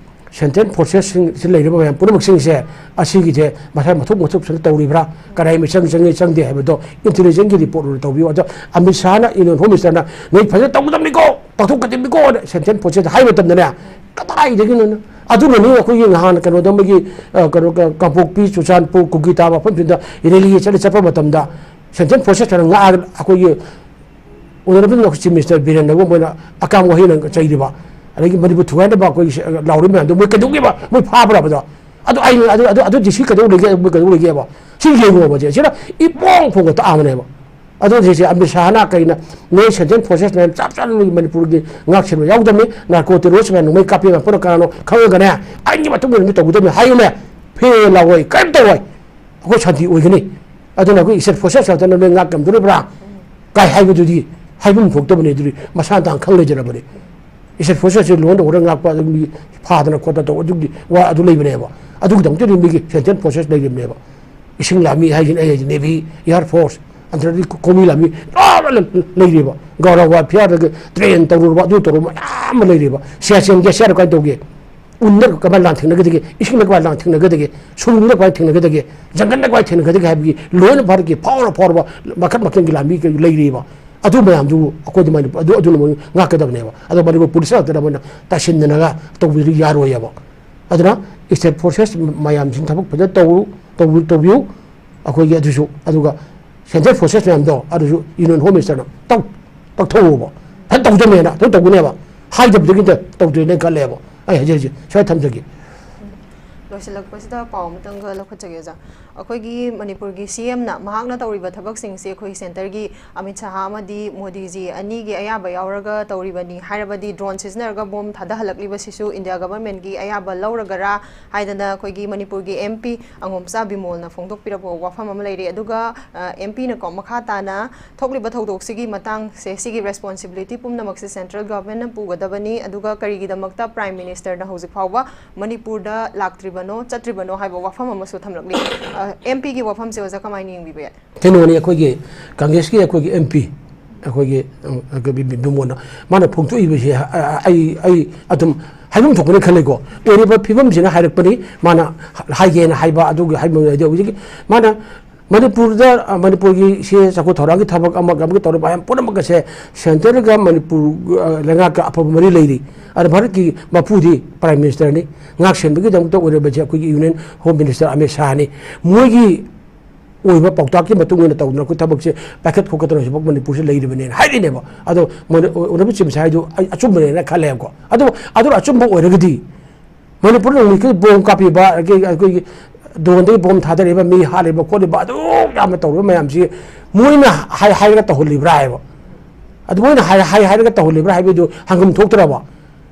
central forcesꯁꯤꯡ ꯁꯤ ꯂꯩꯔꯤꯕ ꯃꯌꯥꯝ ꯄꯨꯝꯅꯃꯛꯁꯤꯡꯁꯦ ꯑꯁꯤꯒꯤꯁꯦ ꯃꯊꯧ ꯃꯊꯧ ꯐꯖꯅ ꯇꯧꯔꯤꯕ꯭ꯔꯥ, ꯀꯗꯥꯏ ꯃꯤꯆꯪ ꯆꯪꯉꯤ ꯆꯪꯗꯦ ꯍꯥꯏꯕꯗꯣ intelligentꯒꯤ report ꯑꯣꯏꯅ ꯇꯧꯕꯤꯌꯨ꯫ ꯑꯗꯣ ꯑꯃꯤꯠ ꯁꯥꯍꯅ, Union Home Ministerꯅ ꯅꯣꯏ ꯐꯖꯅ ꯇꯧꯒꯗꯕꯅꯤꯀꯣ, ꯄꯥꯡꯊꯣꯛꯀꯗꯕꯅꯤꯀꯣꯅ central forcesꯇ ꯍꯥꯏꯕ ꯃꯇꯝꯗꯅꯦ, ꯀꯗꯥꯏꯗꯒꯤꯅꯣꯅ? ꯑꯗꯨꯅꯅꯤ ꯑꯩꯈꯣꯏꯒꯤ ꯅꯍꯥꯟ ꯀꯩꯅꯣꯗ ꯃꯣꯏꯒꯤ, ꯑ, ꯀꯩꯅꯣ, ꯀ-, ꯀꯥꯡꯄꯣꯛꯄꯤ, ꯆꯨꯔꯆꯥꯟꯄꯨꯔ, ꯀꯨꯀꯤꯇꯥ ꯃꯐꯝꯁꯤꯡꯗ rally ꯆꯠꯂ ꯆꯠꯄ ꯃꯇꯝꯗ central forcesꯇꯅ ꯉꯥꯛꯑꯒ ꯑꯩꯈꯣꯏꯒꯤ Honourable Chief Minister ꯕꯤꯔꯦꯟꯗ꯭ꯔꯕꯨ ꯃꯣꯏꯅ ꯑꯀꯥꯝ ꯋꯥꯍꯩꯅ ꯆꯩꯔꯤꯕ꯫ ꯑꯗꯒꯤ ꯃꯅꯤꯄꯨꯔ ꯊꯨꯒꯥꯏꯅꯕ ꯑꯩꯈꯣꯏꯒꯤ ꯁ-, ꯂꯥꯎꯔꯤ ꯃꯌꯥꯝꯗꯣ ꯃꯣꯏ ꯀꯩꯗꯧꯒꯦꯕ? ꯃꯣꯏ ꯐꯥꯕ꯭ꯔꯕꯗꯣ? ꯑꯗꯨ ꯑꯩ, ꯑꯗꯨ, ꯑꯗꯨ, ꯑꯗꯨ ꯗꯤ ꯁꯤ ꯀꯩꯗꯧ ꯂꯩꯒꯦ? ꯃꯣꯏ ꯀꯩꯗꯧ ꯂꯩꯒꯦꯕ? ꯁꯤ ꯌꯦꯡꯉꯣꯕ ꯁꯦ꯫ ꯁꯤꯅ ꯏꯄꯣꯡ ꯐꯣꯡꯒ ꯇꯥꯛꯑꯕꯅꯦꯕ꯫ ꯑꯗꯨ ꯁꯤꯁꯦ ꯑꯃꯤꯠ ꯁꯥꯍꯅ ꯀꯩꯅ ꯅꯣꯏ central forces ꯃꯌꯥꯝ ꯆꯞ ꯆꯥꯅ ꯅꯣꯏꯒꯤ ꯃꯅꯤꯄꯨꯔꯒꯤ ꯉꯥꯛ ꯁꯦꯟꯕ ꯌꯥꯎꯗꯕꯅꯤ, narco terrorist ꯃꯌꯥꯝ ꯅꯣꯡꯃꯩ ꯀꯥꯞꯄꯤ ꯃꯌꯥꯝ ꯄꯨꯟꯅ ꯀꯅꯥꯅꯣ ꯈꯪꯉꯒꯅꯦ, ꯑꯩꯒꯤ ꯃꯇꯨꯡ ꯏꯟꯅ ꯇꯧꯒꯗꯕꯅꯤ ꯍꯥꯏꯌꯨꯅꯦ꯫ ꯐꯦ ꯂꯥꯎꯔꯣꯏ, ꯀꯔꯤꯝ ꯇꯧꯔꯣꯏ꯫ ꯑꯩꯈꯣꯏ ꯁꯥꯟꯇꯤ ꯑꯣꯏꯒꯅꯤ꯫ ꯑꯗꯨꯅ ꯑꯩꯈꯣꯏ state forces ꯉꯥꯛꯇꯅ ꯅꯣꯏ ꯉꯥꯛ ꯉꯝꯗꯣꯔꯤꯕ꯭ꯔꯥ? ꯀꯥꯏ ꯍꯥꯏꯕꯗꯨꯗꯤ ꯍꯥꯏꯐꯝ ꯊꯣꯛꯇꯕꯅꯤ꯫ ꯑꯗꯨꯗꯤ ꯃꯁꯥ ꯃꯊꯪ ꯈꯪ ꯂꯩꯖꯔꯕꯅꯤ꯫ State forces say law and order ꯉꯥꯛꯄ, ꯑꯗꯨꯒꯤ ꯐꯥꯗꯅ ꯈꯣꯠꯇꯅ ꯇꯧꯕ ꯑꯗꯨꯒꯤ ꯋꯥ ꯑꯗꯨ ꯂꯩꯕꯅꯦꯕ꯫ ꯑꯗꯨꯒꯤꯗꯃꯛꯇꯗꯤ ꯃꯤꯒꯤ central forces ꯂꯩꯔꯤꯕꯅꯦꯕ꯫ ꯏꯁꯤꯡ ꯂꯥꯟꯃꯤ ꯍꯥꯏꯁꯤꯅ ꯑꯩ ꯍꯥꯏꯁꯦ navy, air force, ꯑꯗꯨꯗꯒꯤ ꯈꯣꯡꯃꯤ ꯂꯥꯟꯃꯤ ꯂꯣꯏꯅ ꯂꯩꯔꯤꯕ꯫ ꯒꯧꯔ warfare ꯗꯒꯤ train ꯇꯧꯔꯨꯔꯕ, ꯑꯗꯨ ꯇꯧꯔꯨꯕ ꯃꯌꯥꯝ ꯑꯃ ꯂꯩꯔꯤꯕ꯫ ꯁꯤꯌꯥꯆꯦꯟ glacier ꯀꯃꯥꯏꯅ ꯇꯧꯒꯦ? ꯎꯟꯗ ꯀꯃꯥꯏꯅ ꯂꯥꯟ ꯊꯦꯡꯅꯒꯗꯒꯦ? ꯏꯁꯤꯡꯗ ꯀꯃꯥꯏꯅ ꯂꯥꯟ ꯊꯦꯡꯅꯒꯗꯒꯦ? ꯁꯨꯔꯨꯡꯗ ꯀꯃꯥꯏꯅ ꯊꯦꯡꯅꯒꯗꯒꯦ? ꯖꯪꯒꯜꯗ ꯀꯃꯥꯏꯅ ꯊꯦꯡꯅꯒꯗꯒꯦ ꯍꯥꯏꯕꯒꯤ ꯂꯣꯏꯅ ꯚꯥꯔꯠꯀꯤ ꯐꯥꯎꯔ ꯐꯥꯎꯔꯕ ꯃꯈꯜ ꯃꯈꯜꯒꯤ ꯂꯥꯟꯃꯤ ꯂꯩꯔꯤꯕ꯫ ꯑꯗꯨ ꯃꯌꯥꯝꯗꯨ ꯑꯩꯈꯣꯏꯗꯤ ꯃꯅꯤꯄꯨꯔ, ꯑꯗꯨ, ꯑꯗꯨꯅ ꯃꯣꯏ ꯉꯥꯛꯀꯗꯕꯅꯦꯕ꯫ ꯑꯗꯣ ꯃꯅꯤꯄꯨꯔ police ꯉꯥꯛꯇꯅ ꯃꯣꯏꯅ ꯇꯥꯁꯤꯟꯗꯅꯒ ꯇꯧꯕꯗꯨꯗꯤ ꯌꯥꯔꯣꯏꯌꯦꯕ꯫ ꯑꯗꯨꯅ state forces ꯃꯌꯥꯝꯁꯤꯡ ꯊꯕꯛ ꯐꯖꯅ ꯇꯧ-, ꯇꯧ-, ꯇꯧꯕꯤꯌꯨ꯫ ꯑꯩꯈꯣꯏꯒꯤ ꯑꯗꯨꯁꯨ, ꯑꯗꯨꯒ central forces ꯃꯌꯥꯝꯗꯣ ꯑꯗꯨꯁꯨ Union Home Minister ꯅ ꯇꯧ-, ꯇꯧꯊꯣꯛꯎꯕ꯫ ꯐꯖꯅ ꯇꯧꯗꯕꯅꯦꯅ ꯑꯗꯨꯝ ꯇꯧꯒꯅꯦꯕ꯫ ꯍꯥꯏꯗꯕꯗꯒꯤ ꯑꯝꯇ ꯇꯧꯗꯣꯏꯅꯦ ꯈꯜꯂꯦꯕ꯫ ꯑꯩ ꯍꯧꯖꯤꯛ ꯍꯧꯖꯤꯛ ꯁ꯭ꯋꯥꯏ ꯊꯝꯖꯒꯦ꯫ ꯂꯣꯏꯁꯤꯜꯂꯛꯄꯁꯤꯗ ꯄꯥꯎ ꯑꯃꯇꯪꯒ ꯂꯧꯈꯠꯆꯒꯦ ꯑꯣꯖꯥ꯫ ꯑꯩꯈꯣꯏꯒꯤ ꯃꯅꯤꯄꯨꯔꯒꯤ C M ꯅ ꯃꯍꯥꯛꯅ ꯇꯧꯔꯤꯕ ꯊꯕꯛꯁꯤꯡꯁꯤ ꯑꯩꯈꯣꯏ centre ꯒꯤ ꯑꯃꯤꯠ ꯁꯥꯍ ꯑꯃꯗꯤ ꯃꯣꯗꯤꯖꯤ ꯑꯅꯤꯒꯤ ꯑꯌꯥꯕ ꯌꯥꯎꯔꯒ ꯇꯧꯔꯤꯕꯅꯤ ꯍꯥꯏꯔꯕꯗꯤ drone ꯁꯤꯖꯤꯟꯅꯔꯒ bomb ꯊꯥꯗꯍꯜꯂꯛꯂꯤꯕꯁꯤꯁꯨ India government ꯀꯤ ꯑꯌꯥꯕ ꯂꯧꯔꯒꯔꯥ ꯍꯥꯏꯗꯅ ꯑꯩꯈꯣꯏꯒꯤ ꯃꯅꯤꯄꯨꯔꯒꯤ M P ꯑꯉꯣꯝꯆꯥ ꯕꯤꯃꯣꯜꯅ ꯐꯣꯡꯗꯣꯛꯄꯤꯔꯛꯄ ꯋꯥꯐꯝ ꯑꯃ ꯂꯩꯔꯤ꯫ ꯑꯗꯨꯒ, ꯑ, M P ꯅꯀꯣ ꯃꯈꯥ ꯇꯥꯅ ꯊꯣꯛꯂꯤꯕ ꯊꯧꯗꯣꯛꯁꯤꯒꯤ ꯃꯇꯥꯡꯁꯦ, ꯁꯤꯒꯤ responsibility ꯄꯨꯝꯅꯃꯛꯁꯦ central government ꯅ ꯄꯨꯒꯗꯕꯅꯤ, ꯑꯗꯨꯒ ꯀꯔꯤꯒꯤꯗꯃꯛꯇ Prime Minister ꯅ ꯍꯧꯖꯤꯛ ꯐꯥꯎꯕ ꯃꯅꯤꯄꯨꯔꯗ ꯂꯥꯛꯇ꯭ꯔꯤꯕꯅꯣ, ꯆꯠꯇ꯭ꯔꯤꯕꯅꯣ ꯍꯥꯏꯕ ꯋꯥꯐꯝ ꯑꯃꯁꯨ ꯊꯝꯂꯛꯂꯤ꯫ ꯑ, M P ꯒꯤ ꯋꯥꯐꯝꯁꯦ ꯑꯣꯖꯥ ꯀꯃꯥꯏꯅ ꯌꯦꯡꯕꯤꯕ ꯌꯥꯏ? ꯀꯩꯅꯣꯅꯤ, ꯑꯩꯈꯣꯏꯒꯤ ꯀꯪꯒ꯭ꯔꯦꯁꯀꯤ ꯑꯩꯈꯣꯏꯒꯤ M P, ꯑꯩꯈꯣꯏꯒꯤ, ꯑ, ꯕꯤ-, ꯕꯤ-, ꯕꯤꯃꯣꯜꯅ ꯃꯥꯅ ꯐꯣꯡꯗꯣꯛꯏꯕꯁꯦ, ꯑ, ꯑ, ꯑꯩ, ꯑꯩ ꯑꯗꯨꯝ ꯍꯥꯏꯐꯝ ꯊꯣꯛꯄꯅꯤ ꯈꯜꯂꯤꯀꯣ꯫ ꯑꯣꯏꯔꯤꯕ ꯐꯤꯕꯝꯁꯤꯅ ꯍꯥꯏꯔꯛꯄꯅꯤ, ꯃꯥꯅ ꯍꯥꯏꯒꯦꯅ ꯍꯥꯏꯕ ꯑꯗꯨꯒꯤ ꯍꯥꯏꯕ ꯍꯧꯖꯤꯛꯀꯤ ꯃꯥꯅ ꯃꯅꯤꯄꯨꯔꯗ, ꯑ, ꯃꯅꯤꯄꯨꯔꯒꯤ ꯁꯤ ꯆꯥꯎꯈꯠ ꯊꯧꯔꯥꯡꯒꯤ ꯊꯕꯛ ꯑꯃꯒ ꯑꯃꯒ ꯇꯧꯔꯤꯕ ꯃꯌꯥꯝ ꯄꯨꯝꯅꯃꯛ ꯑꯁꯦ centre ꯒ ꯃꯅꯤꯄꯨꯔ, ꯑ, ꯂꯩꯉꯥꯛꯀ ꯑꯐꯕ ꯃꯔꯤ ꯂꯩꯔꯤ꯫ ꯑꯗ ꯚꯥꯔꯠꯀꯤ ꯃꯄꯨꯗꯤ Prime Minister ꯅꯤ, ꯉꯥꯛ ꯁꯦꯟꯕꯒꯤꯗꯃꯛꯇ ꯑꯣꯏꯔꯕꯁꯦ ꯑꯩꯈꯣꯏꯒꯤ Union Home Minister ꯑꯃꯤꯠ ꯁꯥꯍꯅꯤ꯫ ꯃꯣꯏꯒꯤ ꯑꯣꯏꯕ ꯄꯥꯎꯇꯥꯛꯀꯤ ꯃꯇꯨꯡ ꯏꯟꯅ ꯇꯧꯗꯅ ꯑꯩꯈꯣꯏ ꯊꯕꯛꯁꯦ ꯄꯥꯏꯈꯠ ꯈꯣꯠꯀꯠꯇꯅ ꯍꯧꯖꯤꯛꯐꯥꯎ ꯃꯅꯤꯄꯨꯔꯁꯤ ꯂꯩꯔꯤꯕꯅꯦꯅ ꯍꯥꯏꯔꯤꯅꯦꯕ꯫ ꯑꯗꯣ ꯃꯣꯏꯅ ꯑꯣꯅꯔꯦꯕꯜ ꯆꯤꯐ ꯃꯤꯅꯤꯁꯇꯔ ꯍꯥꯏꯗꯨ ꯑꯩ ꯑꯆꯨꯝꯕꯅꯦꯅ ꯈꯜꯂꯦꯕꯀꯣ꯫ ꯑꯗꯨ ꯑꯗꯨꯅ ꯑꯆꯨꯝꯕ ꯑꯣꯏꯔꯒꯗꯤ ꯃꯅꯤꯄꯨꯔꯗ ꯅꯨꯃꯤꯠꯈꯨꯗꯤꯡ ꯕꯣꯝ ꯀꯥꯞꯄꯤꯕ, ꯑꯗꯒꯤ ꯑꯩꯈꯣꯏꯒꯤ ꯗ꯭ꯔꯣꯟꯗꯒꯤ ꯕꯣꯝ ꯊꯥꯗꯔꯛꯏꯕ, ꯃꯤ ꯍꯥꯠꯂꯤꯕ ꯈꯣꯠꯂꯤꯕ, ꯑꯗꯨ ꯌꯥꯝꯅ ꯇꯧꯔꯤꯕ ꯃꯌꯥꯝꯁꯤ ꯃꯣꯏꯅ ꯍꯥꯏ-, ꯍꯥꯏꯔꯒ ꯇꯧꯍꯜꯂꯤꯕ꯭ꯔꯥ ꯍꯥꯏꯕ꯫ ꯑꯗꯨ ꯃꯣꯏꯅ ꯍꯥꯏ-, ꯍꯥꯏ-, ꯍꯥꯏꯔꯒ ꯇꯧꯍꯜꯂꯤꯕ꯭ꯔꯥ ꯍꯥꯏꯕꯗꯨ ꯍꯪꯐꯝ ꯊꯣꯛꯇ꯭ꯔꯕ?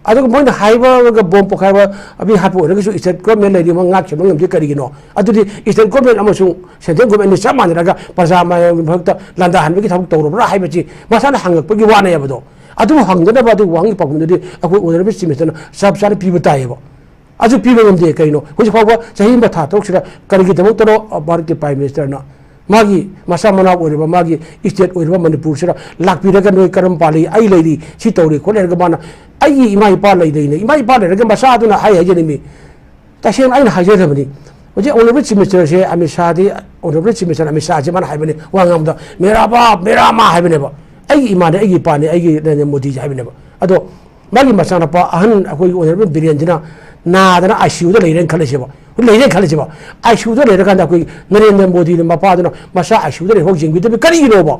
ꯑꯗꯨꯒ ꯃꯣꯏꯅ ꯍꯥꯏꯕꯒ ꯕꯣꯝ ꯄꯣꯈꯥꯏꯕ, ꯃꯤ ꯍꯥꯠꯄ ꯑꯣꯏꯔꯒꯁꯨ ꯏꯁꯇꯦꯠ ꯒꯣꯔꯃꯦꯟ ꯂꯩꯔꯤꯕ ꯉꯥꯛ ꯁꯦꯟꯕ ꯉꯝꯗꯦ ꯀꯔꯤꯒꯤꯅꯣ? ꯑꯗꯨꯗꯤ ꯏꯁꯇꯦꯠ ꯒꯣꯔꯃꯦꯟ ꯑꯃꯁꯨꯡ ꯁꯦꯟꯇ꯭ꯔꯦꯜ ꯒꯣꯔꯃꯦꯟ ꯑꯅꯤ ꯆꯞ ꯃꯥꯟꯅꯔꯒ ꯄ꯭ꯔꯖꯥ ꯃꯌꯥꯝꯒꯤ ꯃꯔꯛꯇ ꯂꯥꯟꯗꯥꯍꯟꯕꯒꯤ ꯊꯕꯛ ꯇꯧꯔꯕ꯭ꯔꯥ ꯍꯥꯏꯕꯁꯤ ꯃꯁꯥꯅ ꯍꯪꯉꯛꯄꯒꯤ ꯋꯥꯅꯦꯕꯗꯣ꯫ ꯑꯗꯨ ꯍꯪꯗꯅꯕ ꯑꯗꯨ ꯋꯥꯍꯪꯒꯤ ꯄꯥꯎꯈꯨꯝꯗꯨꯗꯤ ꯑꯩꯈꯣꯏ ꯑꯣꯅꯔꯦꯕꯜ ꯆꯤꯐ ꯃꯤꯅꯤꯁꯇꯔꯅ ꯆꯞ ꯆꯥꯅ ꯄꯤꯕ ꯇꯥꯏꯌꯦꯕ꯫ ꯑꯗꯨ ꯄꯤꯕ ꯉꯝꯗꯦ꯫ ꯀꯩꯅꯣ ꯍꯧꯖꯤꯛ ꯐꯥꯎꯕ ꯆꯍꯤ ꯑꯃ ꯊꯥ ꯇꯔꯨꯛꯁꯤꯗ ꯀꯔꯤꯒꯤꯗꯃꯛꯇꯅꯣ ꯚꯥꯔꯠꯀꯤ ꯄ꯭ꯔꯥꯏꯝ ꯃꯤꯅꯤꯁꯇꯔꯅ ꯃꯥꯒꯤ ꯃꯆꯥ ꯃꯅꯥꯎ ꯑꯣꯏꯔꯤꯕ, ꯃꯥꯒꯤ ꯏꯁꯇꯦꯠ ꯑꯣꯏꯔꯤꯕ ꯃꯅꯤꯄꯨꯔꯁꯤꯗ ꯂꯥꯛꯄꯤꯔꯒ ꯅꯣꯏ ꯀꯔꯝ ꯄꯥꯜꯂꯤ, ꯑꯩ ꯂꯩꯔꯤ, ꯁꯤ ꯇꯧꯔꯤ ꯈꯣꯠꯂꯤ ꯍꯥꯏꯔꯒ ꯃꯥꯅ ꯑꯩꯒꯤ ꯏꯃꯥ ꯏꯄꯥ ꯂꯩꯗꯣꯏꯅꯦ, ꯏꯃꯥ ꯏꯄꯥ ꯂꯩꯔꯒ ꯃꯆꯥꯗꯨꯅ ꯍꯥꯏ ꯍꯥꯏꯖꯅꯤꯡꯃꯤ꯫ ꯇꯁꯦꯡꯅ ꯑꯩꯅ ꯍꯥꯏꯖꯔꯕꯅꯤ꯫ ꯍꯧꯖꯤꯛ ꯑꯣꯅꯔꯦꯕꯜ ꯆꯤꯐ ꯃꯤꯅꯤꯁꯇꯔꯁꯦ ꯑꯃꯤꯠ ꯁꯥꯍꯗꯤ, ꯑꯣꯅꯔꯦꯕꯜ ꯆꯤꯐ ꯃꯤꯅꯤꯁꯇꯔ ꯑꯃꯤꯠ ꯁꯥꯍꯁꯦ ꯃꯥꯅ ꯍꯥꯏꯕꯅꯤ, ꯋꯥ ꯉꯥꯡꯕꯗ "ꯃꯦꯔꯥ ꯕꯥꯞ, ꯃꯦꯔꯥ ꯃꯥ" ꯍꯥꯏꯕꯅꯦꯕ꯫ "ꯑꯩꯒꯤ ꯏꯃꯥꯅꯦ, ꯑꯩꯒꯤ ꯏꯄꯥꯅꯦ, ꯑꯩꯒꯤ ꯅꯔꯦꯟꯗ꯭ꯔ ꯃꯣꯗꯤꯁꯦ" ꯍꯥꯏꯕꯅꯦꯕ꯫ ꯑꯗꯣ ꯃꯥꯒꯤ ꯃꯆꯥꯅꯨꯄꯥ ꯑꯍꯟ ꯑꯩꯈꯣꯏꯒꯤ ꯑꯣꯅꯔꯦꯕꯜ ꯕꯤꯔꯦꯟꯁꯤꯅ ꯅꯥꯗꯅ ꯑꯥꯏ ꯁꯤ ꯌꯨꯗ ꯂꯩꯔꯦꯅ ꯈꯜꯂꯁꯦꯕ, ꯂꯩꯔꯦꯅ ꯈꯜꯂꯁꯦꯕ꯫ ꯑꯥꯏ ꯁꯤ ꯌꯨꯗ ꯂꯩꯔꯀꯥꯟꯗ ꯑꯩꯈꯣꯏ ꯅꯔꯦꯟꯗ꯭ꯔ ꯃꯣꯗꯤꯅ ꯃꯄꯥꯗꯨꯅ ꯃꯆꯥ ꯑꯥꯏ ꯁꯤ ꯌꯨꯗ ꯂꯩꯐꯥꯎ ꯌꯦꯡꯕꯤꯗꯕꯤ ꯀꯔꯤꯒꯤꯅꯣꯕ?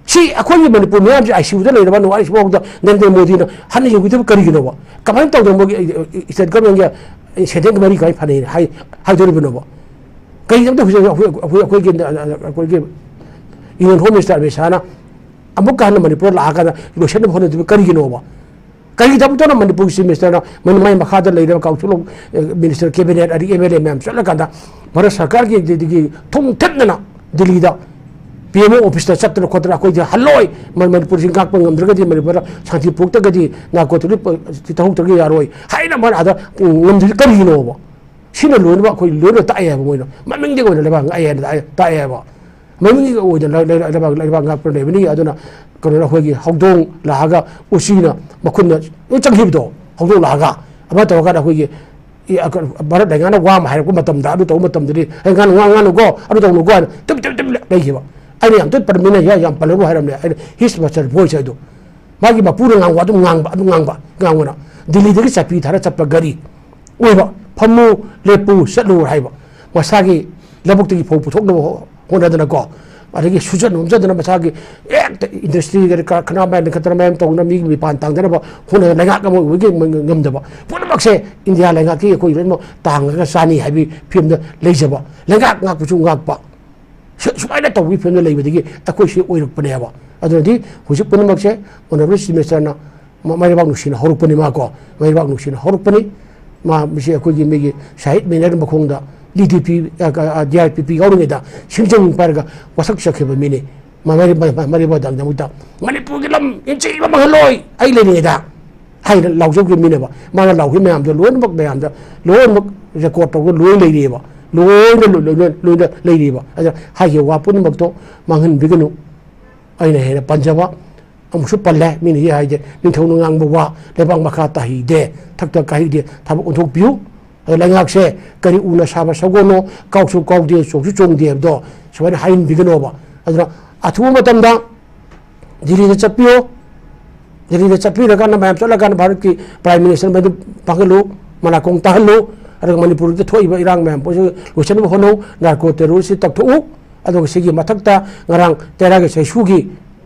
ꯁꯤ ꯑꯩꯈꯣꯏꯒꯤ ꯃꯅꯤꯄꯨꯔ ꯃꯤꯌꯥꯝꯁꯦ ꯑꯥꯏ ꯁꯤ ꯌꯨꯗ ꯂꯩꯔꯕ ꯅꯨꯡꯉꯥꯏꯔꯤꯁꯤꯐꯥꯎꯗ ꯅꯔꯦꯟꯗ꯭ꯔ ꯃꯣꯗꯤꯅ ꯍꯟꯅ ꯌꯦꯡꯕꯤꯗꯕ ꯀꯔꯤꯒꯤꯅꯣꯕ? ꯀꯃꯥꯏꯅ ꯇꯧꯗꯅ ꯃꯣꯏꯒꯤ, ꯑꯦ, ꯑꯦ, ꯏꯁꯇꯦꯠ ꯒꯚꯔꯟꯃꯦꯟꯒ, ꯑꯦ, ꯁꯦꯟꯇ꯭ꯔꯦꯜꯒ ꯃꯔꯤ ꯀꯃꯥꯏꯅ ꯐꯅꯩ ꯍꯥꯏ-, ꯍꯥꯏꯗꯣꯔꯤꯕꯅꯣꯕ? ꯀꯔꯤꯒꯤꯗꯃꯛꯇ ꯍꯧꯖꯤꯛ ꯑꯩꯈꯣꯏ, ꯑꯩꯈꯣꯏ, ꯑꯩꯈꯣꯏꯒꯤ, ꯑꯩꯈꯣꯏꯒꯤ ꯌꯨꯅꯤꯌꯟ ꯍꯣꯝ ꯃꯤꯅꯤꯁꯇꯔ ꯑꯃꯤꯠ ꯁꯥꯍꯅ ꯑꯃꯨꯛꯀ ꯍꯟꯅ ꯃꯅꯤꯄꯨꯔꯗ ꯂꯥꯛꯑꯀꯥꯟꯗ ꯂꯣꯏꯁꯤꯟꯅꯕ ꯍꯣꯠꯅꯗꯕ ꯀꯔꯤꯒꯤꯅꯣꯕ? ꯀꯔꯤꯒꯤꯗꯃꯛꯇꯅ ꯃꯅꯤꯄꯨꯔꯒꯤ ꯆꯤꯐ ꯃꯤꯅꯤꯁꯇꯔꯅ ꯃꯥꯏ ꯃꯈꯥꯗ ꯂꯩꯔꯤꯕ council of, A, minister, cabinet, ꯑꯗꯒꯤ ꯑꯦꯝ ꯑꯦꯜ ꯑꯦ ꯃꯌꯥꯝ ꯆꯠꯂꯀꯥꯟꯗ ꯚꯥꯔꯠ ꯁꯔꯀꯥꯔꯒꯤ ꯑꯗꯒꯤ ꯊꯨꯝ ꯊꯤꯠꯅꯅ ꯗꯤꯜꯂꯤꯗ ꯄꯤ ꯑꯦꯝ ꯑꯣ ꯑꯣꯐꯤꯁꯇ ꯆꯠꯇꯅ ꯈꯣꯠꯇꯅ ꯑꯩꯈꯣꯏꯗꯤ ꯍꯜꯂꯣꯏ, ꯃ-, ꯃꯅꯤꯄꯨꯔꯁꯤ ꯉꯥꯛꯄ ꯉꯝꯗ꯭ꯔꯒꯗꯤ, ꯃꯅꯤꯄꯨꯔꯗ ꯁꯥꯟꯇꯤ ꯄꯨꯔꯛꯇ꯭ꯔꯒꯗꯤ, ꯅꯥꯔꯀꯣꯇꯤꯛ ꯇꯧꯍꯧꯗ꯭ꯔꯒꯗꯤ ꯌꯥꯔꯣꯏ ꯍꯥꯏꯅ ꯃꯥꯅ ꯑꯥꯗ, ꯎꯝ, ꯉꯝꯗ꯭ꯔꯤꯁꯤ ꯀꯔꯤꯒꯤꯅꯣꯕ? ꯁꯤꯅ ꯂꯣꯏꯅꯃꯛ ꯑꯩꯈꯣꯏ ꯂꯣꯏꯅ ꯇꯥꯛꯑꯦ ꯍꯥꯏꯕ, ꯃꯣꯏꯅ ꯃꯃꯤꯡꯗꯒꯤ ꯑꯣꯏꯅ ꯂꯩꯕꯥꯛ ꯉꯥꯛꯑꯦ ꯍꯥꯏꯅ ꯇꯥꯛꯑꯦ, ꯇꯥꯛꯑꯦ ꯍꯥꯏꯕ꯫ ꯃꯃꯤꯡꯒꯤ ꯑꯣꯏꯅ ꯂꯩ-, ꯂꯩ-, ꯂꯩꯕꯥꯛ, ꯂꯩꯕꯥꯛ ꯉꯥꯛꯄ ꯂꯩꯕꯅꯤ꯫ ꯑꯗꯨꯅ ꯀꯩꯅꯣꯅ ꯑꯩꯈꯣꯏꯒꯤ ꯍꯧꯗꯣꯡ ꯂꯥꯛꯑꯒ ꯎꯆꯤꯅ ꯃꯈꯨꯟꯗ ꯂꯣꯏ ꯆꯪꯈꯤꯕꯗꯣ, ꯍꯧꯗꯣꯡ ꯂꯥꯛꯑꯒ ꯑꯃ ꯇꯧꯔꯀꯥꯟꯗ ꯑꯩꯈꯣꯏꯒꯤ, ꯏ-, ꯑ, ꯀ-, ꯚꯥꯔꯠ ꯂꯩꯉꯥꯛꯅ ꯋꯥ ꯑꯃ ꯍꯥꯏꯔꯛꯄ ꯃꯇꯝꯗ, ꯑꯗꯨ ꯇꯧꯕ ꯃꯇꯝꯗꯗꯤ, "ꯑꯩ ꯉꯥꯅꯨ, ꯉꯥ-, ꯉꯥꯅꯨꯀꯣ, ꯑꯗꯨ ꯇꯧꯅꯨꯀꯣ" ꯍꯥꯏꯅ ꯇꯨꯝ, ꯇꯨꯝ, ꯇꯨꯝ ꯂꯩꯈꯤꯕ꯫ ꯑꯩꯅ ꯌꯥꯝ ꯇꯣꯏꯅ ꯄꯟꯕꯅꯤꯅ, "ꯌꯥ-, ꯌꯥꯝ ꯄꯜꯂꯅꯨ" ꯍꯥꯏꯔꯝꯅꯦ꯫ ꯑꯩꯅ "His Mother Voice" ꯍꯥꯏꯗꯣ꯫ ꯃꯥꯒꯤ ꯃꯄꯨꯅ ꯉꯥꯡꯕ ꯑꯗꯨꯝ ꯉꯥꯡꯕ, ꯑꯗꯨꯝ ꯉꯥꯡꯕ, ꯉꯥꯡꯕꯅ꯫ ꯗꯤꯜꯂꯤꯗꯒꯤ ꯆꯠꯄꯤ ꯊꯥꯔ ꯆꯠꯄ ꯒꯥꯔꯤ ꯑꯣꯏꯕ, "ꯐꯝꯃꯨ, ꯂꯦꯞꯄꯨ, ꯆꯠꯂꯨ" ꯍꯥꯏꯕ꯫ ꯃꯁꯥꯒꯤ ꯂꯧꯕꯨꯛꯇꯒꯤ ꯐꯧ ꯄꯨꯊꯣꯛꯅꯕ ꯍꯣꯠꯅꯗꯅꯀꯣ, ꯑꯗꯒꯤ ꯁꯨꯖꯟ ꯅꯣꯝꯖꯗꯅ ꯃꯁꯥꯒꯤ ꯍꯦꯛꯇ ꯏꯟꯗꯁꯇ꯭ꯔꯤ ꯀꯔꯤ ꯀꯔꯈꯅꯥ ꯃꯌꯥꯝ ꯂꯤꯡꯈꯠꯇꯅ ꯃꯌꯥꯝ ꯇꯧꯗꯅ ꯃꯤꯒꯤ ꯃꯤꯄꯥꯟ ꯇꯥꯡꯗꯅꯕ ꯍꯣꯠꯅꯗꯅ ꯂꯩꯉꯥꯛ ꯑꯃ ꯑꯣꯏꯕꯒꯤ ꯉꯝꯗꯕ ꯄꯨꯝꯅꯃꯛꯁꯦ ꯏꯟꯗꯤꯌꯥ ꯂꯩꯉꯥꯛꯀꯤ ꯑꯩꯈꯣꯏ ꯂꯣꯏꯅꯃꯛ ꯇꯥꯡꯉꯒ ꯆꯥꯅꯤ ꯍꯥꯏꯕꯒꯤ ꯐꯤꯕꯝꯗ ꯂꯩꯖꯕ, ꯂꯩꯉꯥꯛ ꯉꯥꯛꯄꯁꯨ ꯉꯥꯛꯄ, ꯁꯨ-, ꯁꯨꯃꯥꯏꯅ ꯇꯧꯕꯒꯤ ꯐꯤꯕꯝꯗ ꯂꯩꯕꯗꯒꯤ ꯑꯩꯈꯣꯏꯁꯤ ꯑꯣꯏꯔꯛꯄꯅꯦꯕ꯫ ꯑꯗꯨꯅꯗꯤ ꯍꯧꯖꯤꯛ ꯄꯨꯝꯅꯃꯛꯁꯦ ꯑꯣꯅꯔꯦꯕꯜ ꯆꯤꯐ ꯃꯤꯅꯤꯁꯇꯔꯅ ꯃ-, ꯃꯔꯩꯕꯥꯛ ꯅꯨꯡꯁꯤꯅ ꯍꯧꯔꯛꯄꯅꯤ ꯃꯥꯀꯣ, ꯃꯔꯩꯕꯥꯛ ꯅꯨꯡꯁꯤꯅ ꯍꯧꯔꯛꯄꯅꯤ꯫ ꯃꯥ ꯃꯁꯤ ꯑꯩꯈꯣꯏꯒꯤ ꯃꯤꯒꯤ ꯁꯍꯤꯗ ꯃꯤꯅꯔ ꯃꯈꯣꯡꯗ ꯗꯤ ꯗꯤ ꯄꯤ, ꯑ, ꯑ, ꯗꯤ ꯑꯥꯏ ꯄꯤ ꯄꯤ ꯌꯥꯎꯔꯤꯉꯩꯗ ꯁꯤꯡꯖꯪ ꯄꯥꯏꯔꯒ ꯋꯥꯁꯛ ꯆꯠꯈꯤꯕ ꯃꯤꯅꯤ꯫ ꯃ-, ꯃꯔꯩ-, ꯃ-, ꯃ-, ꯃꯔꯩꯕꯥꯛꯗꯃꯛꯇ ꯃꯅꯤꯄꯨꯔꯒꯤ ꯂꯝ ꯏꯟꯆꯤ ꯑꯃ ꯃꯥꯡꯍꯜꯂꯣꯏ ꯑꯩ ꯂꯩꯔꯤꯉꯩꯗ ꯍꯥꯏꯅ ꯂꯥꯎꯖꯈꯤꯕ ꯃꯤꯅꯦꯕ꯫ ꯃꯥꯅ ꯂꯥꯎꯈꯤꯕ ꯃꯌꯥꯝꯗꯣ ꯂꯣꯏꯅꯃꯛ ꯃꯌꯥꯝꯗ ꯂꯣꯏꯅꯃꯛ ꯔꯦꯀꯣꯔꯗ ꯇꯧꯔꯒ ꯂꯣꯏ ꯂꯩꯔꯤꯑꯕ, ꯂꯣꯏꯅ ꯂꯣꯏ-, ꯂꯣꯏ-, ꯂꯣꯏꯅ ꯂꯩꯔꯤꯑꯕ꯫ ꯑꯗ ꯍꯥꯏꯈꯤꯕ ꯋꯥ ꯄꯨꯝꯅꯃꯛꯇꯣ ꯃꯥꯡꯍꯟꯕꯤꯒꯅꯨ꯫ ꯑꯩꯅ ꯍꯦꯟꯅ ꯄꯟꯖꯕ ꯑꯃꯨꯛꯁꯨ ꯄꯜꯂꯦ꯫ ꯃꯤꯅ ꯍꯧꯖꯤꯛ ꯍꯥꯏꯁꯦ ꯅꯤꯡꯊꯧꯅ ꯉꯥꯡꯕ ꯋꯥ ꯂꯩꯕꯥꯛ ꯃꯈꯥ ꯇꯥꯍꯩꯗꯦ, ꯊꯛꯇ ꯀꯥꯍꯩꯗꯦ, ꯊꯕꯛ ꯑꯣꯟꯊꯣꯛꯄꯤꯌꯨ꯫ ꯑꯗ ꯂꯩꯉꯥꯛꯁꯦ ꯀꯔꯤ ꯎꯅ ꯁꯥꯕ ꯁꯒꯣꯜꯅꯣ, ꯀꯥꯎꯁꯨ ꯀꯥꯎꯗꯦ, ꯆꯣꯡꯁꯨ ꯆꯣꯡꯗꯦ ꯍꯥꯏꯕꯗꯣ ꯁꯨꯃꯥꯏꯅ ꯍꯥꯏꯍꯟꯕꯤꯒꯅꯣꯕ꯫ ꯑꯗꯨꯅ ꯑꯊꯨꯕ ꯃꯇꯝꯗ ꯗꯤꯜꯂꯤꯗ ꯆꯠꯄꯤꯌꯣ꯫ ꯗꯤꯜꯂꯤꯗ ꯆꯠꯄꯤꯔꯀꯥꯟꯗ ꯃꯌꯥꯝ ꯆꯠꯂꯀꯥꯟꯗ ꯚꯥꯔꯠꯀꯤ ꯄ꯭ꯔꯥꯏꯝ ꯃꯤꯅꯤꯁꯇꯔ ꯃꯗꯨ ꯐꯥꯒꯠꯂꯨ, ꯃꯅꯥꯀꯣꯡ ꯇꯥꯍꯜꯂꯨ꯫ ꯑꯗꯨꯒ ꯃꯅꯤꯄꯨꯔꯗ ꯊꯣꯛꯏꯕ ꯏꯔꯥꯡ ꯃꯌꯥꯝ ꯄꯨꯝꯅꯃꯛ ꯂꯣꯏꯁꯤꯟꯅꯕ ꯍꯣꯠꯅꯧ, ꯅꯥꯔꯀꯣ ꯇꯦꯔꯣꯔꯤꯁꯁꯤ ꯇꯛꯊꯣꯛꯎ꯫ ꯑꯗꯨꯒ ꯁꯤꯒꯤ ꯃꯊꯛꯇ ꯉꯔꯥꯡ ꯇꯦꯔꯥꯒꯤ ꯆꯩꯁꯨꯒꯤ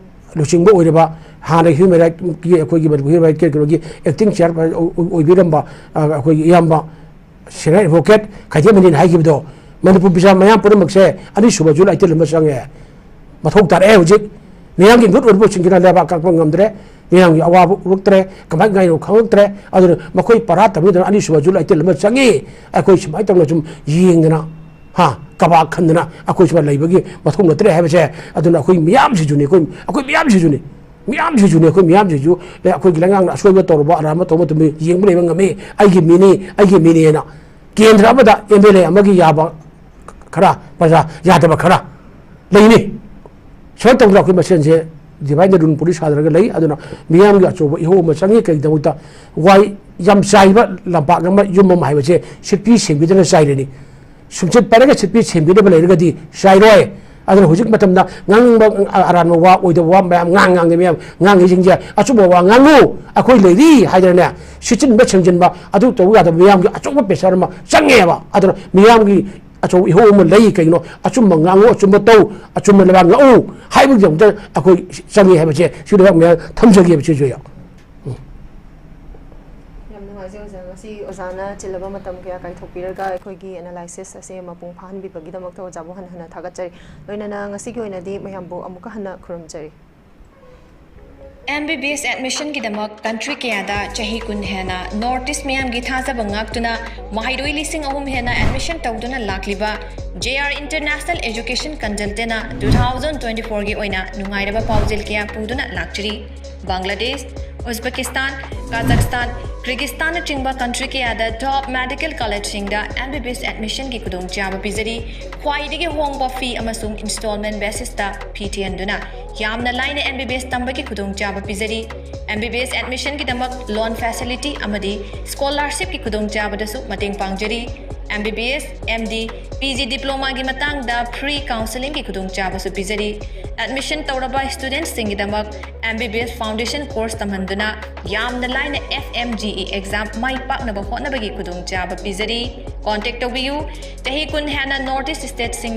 ꯂꯨꯆꯤꯡꯕ ꯑꯣꯏꯔꯤꯕ ꯍꯥꯟꯅ ꯍ꯭ꯌꯨꯃꯦꯟ ꯔꯥꯏꯠꯀꯤ, ꯑꯩꯈꯣꯏꯒꯤ ꯃꯅꯤꯄꯨꯔ ꯍ꯭ꯌꯨꯃꯦꯟ ꯔꯥꯏꯠꯀꯤ ꯀꯩꯅꯣꯒꯤ ꯑꯦꯛꯇꯤꯡ ꯆꯤꯌꯥꯔ ꯑꯣꯏꯕꯤꯔꯝꯕ, ꯑ, ꯑꯩꯈꯣꯏꯒꯤ ꯏꯌꯥꯝꯕ ꯁꯦꯅꯤꯌꯔ ꯑꯦꯗꯚꯣꯀꯦꯠ ꯈꯩꯊꯦꯝ ꯃꯅꯤꯅ ꯍꯥꯏꯈꯤꯕꯗꯣ, ꯃꯅꯤꯄꯨꯔ ꯃꯤꯌꯥꯝ ꯃꯌꯥꯝ ꯄꯨꯝꯅꯃꯛꯁꯦ ꯑꯅꯤꯁꯨꯕ ꯖꯨꯟ ꯑꯥꯏꯇꯤꯟ ꯑꯃ ꯆꯪꯉꯦ꯫ ꯃꯊꯧ ꯇꯥꯔꯛꯑꯦ ꯍꯧꯖꯤꯛ꯫ ꯃꯤꯌꯥꯝꯒꯤ ꯃꯤꯍꯨꯠ ꯑꯣꯏꯔꯤꯕꯁꯤꯡꯁꯤꯅ ꯂꯩꯕꯥꯛ ꯀꯛꯄ ꯉꯝꯗ꯭ꯔꯦ, ꯃꯤꯌꯥꯝꯒꯤ ꯑꯋꯥꯕ ꯎꯔꯛꯇ꯭ꯔꯦ, ꯀꯃꯥꯏꯅ ꯉꯥꯏꯅꯣ ꯈꯪꯉꯛꯇ꯭ꯔꯦ꯫ ꯑꯗꯨꯅ ꯃꯈꯣꯏ ꯄꯔꯥ ꯇꯝꯕꯤꯗꯅ ꯑꯅꯤꯁꯨꯕ ꯖꯨꯟ ꯑꯥꯏꯇꯤꯟ ꯑꯃ ꯆꯪꯉꯤ꯫ ꯑꯩꯈꯣꯏ ꯁꯨꯃꯥꯏꯅ ꯇꯧꯅ ꯁꯨꯝ ꯌꯦꯡꯗꯅ, ꯍꯥ, ꯀꯕꯥꯛ ꯈꯟꯗꯅ ꯑꯩꯈꯣꯏ ꯁꯨꯃꯥꯏꯅ ꯂꯩꯕꯒꯤ ꯃꯊꯧ ꯅꯠꯇ꯭ꯔꯦ ꯍꯥꯏꯕꯁꯦ꯫ ꯑꯗꯨꯅ ꯑꯩꯈꯣꯏ ꯃꯤꯌꯥꯝꯁꯤꯁꯨꯅꯤ, ꯑꯩꯈꯣꯏ, ꯑꯩꯈꯣꯏ ꯃꯤꯌꯥꯝꯁꯤꯁꯨꯅꯤ, ꯃꯤꯌꯥꯝꯁꯤꯁꯨꯅꯤ, ꯑꯩꯈꯣꯏ ꯃꯤꯌꯥꯝꯁꯤꯁꯨ꯫ ꯑꯦ, ꯑꯩꯈꯣꯏꯒꯤ ꯂꯩꯉꯥꯛꯅ ꯑꯁꯣꯏꯕ ꯇꯧꯔꯕ, ꯑꯔꯥꯟꯕ ꯇꯧꯕ ꯃꯇꯝꯗ ꯌꯦꯡꯕ ꯂꯩꯕ ꯉꯝꯃꯤ, ꯑꯩꯒꯤ ꯃꯤꯅꯤ, ꯑꯩꯒꯤ ꯃꯤꯅꯤꯅ꯫ ꯀꯦꯟꯗ꯭ꯔ ꯑꯃꯗ ꯑꯦꯝ ꯑꯦꯜ ꯑꯦ ꯑꯃꯒꯤ ꯌꯥꯕ ꯈꯔ, ꯄ꯭ꯔꯖꯥ ꯌꯥꯗꯕ ꯈꯔ ꯂꯩꯅꯤ꯫ ꯁꯨꯃꯥꯏꯅ ꯇꯧꯗꯅ ꯑꯩꯈꯣꯏ ꯃꯁꯦꯟꯁꯦ divide and rule policy ꯁꯥꯗ꯭ꯔꯒ ꯂꯩ꯫ ꯑꯗꯨꯅ ꯃꯤꯌꯥꯝꯒꯤ ꯑꯆꯧꯕ ꯏꯍꯧ ꯑꯃ ꯆꯪꯉꯤ꯫ ꯀꯩꯒꯤꯗꯃꯛꯇ? ꯋꯥꯏ ꯌꯥꯝ ꯆꯥꯏꯕ ꯂꯝꯄꯥꯛ ꯑꯃ, ꯌꯨꯝ ꯑꯃ ꯍꯥꯏꯕꯁꯦ ꯁꯤꯠꯄꯤ ꯁꯦꯡꯕꯤꯗꯅ ꯆꯥꯏꯔꯅꯤ꯫ ꯁꯨꯝꯆꯠ ꯄꯥꯏꯔꯒ ꯁꯤꯠꯄꯤ ꯁꯦꯡꯕꯤꯗꯕ ꯂꯩꯔꯒꯗꯤ ꯆꯥꯏꯔꯣꯏ꯫ ꯑꯗꯨꯅ ꯍꯧꯖꯤꯛ ꯃꯇꯝꯗ ꯉꯥꯡꯅꯤꯡꯕ ꯑꯔꯥꯟꯕ ꯋꯥ, ꯑꯣꯏꯗꯕ ꯋꯥ ꯃꯌꯥꯝ ꯉꯥꯡ-, ꯉꯥꯡꯉꯤ ꯃꯌꯥꯝ, ꯉꯥꯡꯉꯤꯁꯤꯡꯁꯦ ꯑꯆꯨꯝꯕ ꯋꯥ ꯉꯥꯡꯉꯨ, ꯑꯩꯈꯣꯏ ꯂꯩꯔꯤ ꯍꯥꯏꯗꯅꯅꯦ, ꯁꯤꯠꯆꯤꯟꯕ ꯁꯦꯡꯖꯤꯟꯕ ꯑꯗꯨ ꯇꯧꯕ ꯌꯥꯗꯕ ꯃꯤꯌꯥꯝꯒꯤ ꯑꯆꯧꯕ pressure ꯑꯃ ꯆꯪꯉꯦꯕ꯫ ꯑꯗꯨꯅ ꯃꯤꯌꯥꯝꯒꯤ ꯑꯆꯧꯕ ꯏꯍꯧ ꯑꯃ ꯂꯩ꯫ ꯀꯩꯒꯤꯅꯣ? ꯑꯆꯨꯝꯕ ꯉꯥꯡꯉꯨ, ꯑꯆꯨꯝꯕ ꯇꯧ, ꯑꯆꯨꯝꯕ ꯂꯩꯕꯥꯛ ꯉꯥꯛꯎ ꯍꯥꯏꯕꯒꯤꯗꯃꯛꯇ ꯑꯩꯈꯣꯏ ꯆꯪꯉꯤ ꯍꯥꯏꯕꯁꯦ ꯁꯤ ꯂꯩꯕꯥꯛ ꯃꯌꯥꯝ ꯊꯝꯖꯒꯦꯕ꯫ ꯁꯤꯁꯨ ꯌꯥꯝ ꯌꯥꯝ ꯅꯨꯡꯉꯥꯏꯖꯩ ꯑꯣꯖꯥ, ꯉꯁꯤ ꯑꯣꯖꯥꯅ ꯆꯤꯜꯂꯕ ꯃꯇꯝ ꯀꯌꯥ ꯀꯥꯏꯊꯣꯛꯄꯤꯔꯒ ꯑꯩꯈꯣꯏꯒꯤ analysis ꯑꯁꯤ ꯃꯄꯨꯡ ꯐꯥꯍꯟꯕꯤꯕꯒꯤꯗꯃꯛꯇ ꯑꯣꯖꯥꯕꯨ ꯍꯟꯅ ꯍꯟꯅ ꯊꯥꯒꯠꯆꯔꯤ꯫ ꯂꯣꯏꯅꯅ ꯉꯁꯤꯒꯤ ꯑꯣꯏꯅꯗꯤ ꯃꯌꯥꯝꯕꯨ ꯑꯃꯨꯛꯀ ꯍꯟꯅ ꯈꯨꯔꯨꯝꯖꯔꯤ꯫ ꯑꯦꯝ ꯕꯤ ꯕꯤ ꯑꯦꯁ ꯑꯦꯗꯃꯤꯁꯟꯒꯤꯗꯃꯛ ꯀꯟꯇ꯭ꯔꯤ ꯀꯌꯥꯗ ꯆꯍꯤ ꯀꯨꯟ ꯍꯦꯟꯅ ꯅꯣꯔꯠ ꯏꯁ ꯃꯤꯌꯥꯝꯒꯤ ꯊꯥꯖꯕ ꯉꯥꯛꯇꯨꯅ ꯃꯍꯩꯔꯣꯏ ꯂꯤꯁꯤꯡ ꯑꯍꯨꯝ ꯍꯦꯟꯅ ꯑꯦꯗꯃꯤꯁꯟ ꯇꯧꯗꯨꯅ ꯂꯥꯛꯂꯤꯕ ꯖꯦ ꯑꯥꯔ ꯏꯟꯇꯔꯅꯦꯁꯅꯦꯜ ꯑꯦꯖꯨꯀꯦꯁꯟ ꯀꯟꯁꯜꯇꯦꯟꯅ ꯇꯨ ꯊꯥꯎꯖꯟ ꯇ꯭ꯋꯦꯟꯇꯤ ꯐꯣꯔꯒꯤ ꯑꯣꯏꯅ ꯅꯨꯡꯉꯥꯏꯔꯕ ꯄꯥꯎꯖꯦꯜ ꯀꯌꯥ ꯄꯨꯗꯨꯅ ꯂꯥꯛꯆꯔꯤ꯫ ꯕꯪꯒ꯭ꯂꯥꯗꯦꯁ, ꯎꯖꯕꯦꯀꯤꯁꯇꯥꯟ, ꯀꯥꯖꯥꯛꯁꯇꯥꯟ, ꯀ꯭ꯔꯤꯒꯤꯁꯇꯥꯟꯅꯆꯤꯡꯕ ꯀꯟꯇ꯭ꯔꯤ ꯀꯌꯥꯗ ꯇꯣꯞ ꯃꯦꯗꯤꯀꯦꯜ ꯀꯣꯂꯦꯖꯁꯤꯡꯗ ꯑꯦꯝ ꯕꯤ ꯕꯤ ꯑꯦꯁ ꯑꯦꯗꯃꯤꯁꯟꯒꯤ ꯈꯨꯗꯣꯡꯆꯥꯕ ꯄꯤꯖꯔꯤ꯫ ꯈ꯭ꯋꯥꯏꯗꯒꯤ ꯍꯣꯡꯕ ꯐꯤ ꯑꯃꯁꯨꯡ ꯏꯟꯁꯇꯣꯜꯃꯦꯟ ꯕꯦꯁꯤꯁꯇ ꯐꯤ ꯊꯤꯍꯟꯗꯨꯅ ꯌꯥꯝꯅ ꯂꯥꯏꯅ ꯑꯦꯝ ꯕꯤ ꯕꯤ ꯑꯦꯁ ꯇꯝꯕꯒꯤ ꯈꯨꯗꯣꯡꯆꯥꯕ ꯄꯤꯖꯔꯤ꯫ ꯑꯦꯝ ꯕꯤ ꯕꯤ ꯑꯦꯁ ꯑꯦꯗꯃꯤꯁꯟꯒꯤꯗꯃꯛ ꯂꯣꯟ ꯐꯦꯁꯤꯂꯤꯇꯤ ꯑꯃꯗꯤ ꯁ꯭ꯀꯣꯂꯥꯔꯁꯤꯞꯀꯤ ꯈꯨꯗꯣꯡꯆꯥꯕꯗꯁꯨ ꯃꯇꯦꯡ ꯄꯥꯡꯖꯔꯤ꯫ ꯑꯦꯝ ꯕꯤ ꯕꯤ ꯑꯦꯁ, ꯑꯦꯝ ꯗꯤ, ꯄꯤ ꯖꯤ ꯗꯤꯄ꯭ꯂꯣꯃꯥꯒꯤ ꯃꯇꯥꯡꯗ ꯐ꯭ꯔꯤ ꯀꯥꯎꯟꯁꯦꯂꯤꯡꯒꯤ ꯈꯨꯗꯣꯡꯆꯥꯕꯁꯨ ꯄꯤꯖꯔꯤ꯫ ꯑꯦꯗꯃꯤꯁꯟ ꯇꯧꯔꯕ ꯁ꯭ꯇꯨꯗꯦꯟꯠꯁꯤꯡꯒꯤꯗꯃꯛ ꯑꯦꯝ ꯕꯤ ꯕꯤ ꯑꯦꯁ ꯐꯥꯎꯟꯗꯦꯁꯟ ꯀꯣꯔꯁ ꯇꯝꯍꯟꯗꯨꯅ ꯌꯥꯝꯅ ꯂꯥꯏꯅ F M G E exam ꯃꯥꯏ ꯄꯥꯛꯅꯕ ꯍꯣꯠꯅꯕꯒꯤ ꯈꯨꯗꯣꯡꯆꯥꯕ ꯄꯤꯖꯔꯤ꯫ ꯀꯣꯟꯇꯦꯛ ꯇꯧꯕꯤꯌꯨ꯫ ꯆꯍꯤ ꯀꯨꯟ ꯍꯦꯟꯅ ꯅꯣꯔꯠ ꯏꯁ ꯁ꯭ꯇꯦꯠꯁꯤꯡꯗ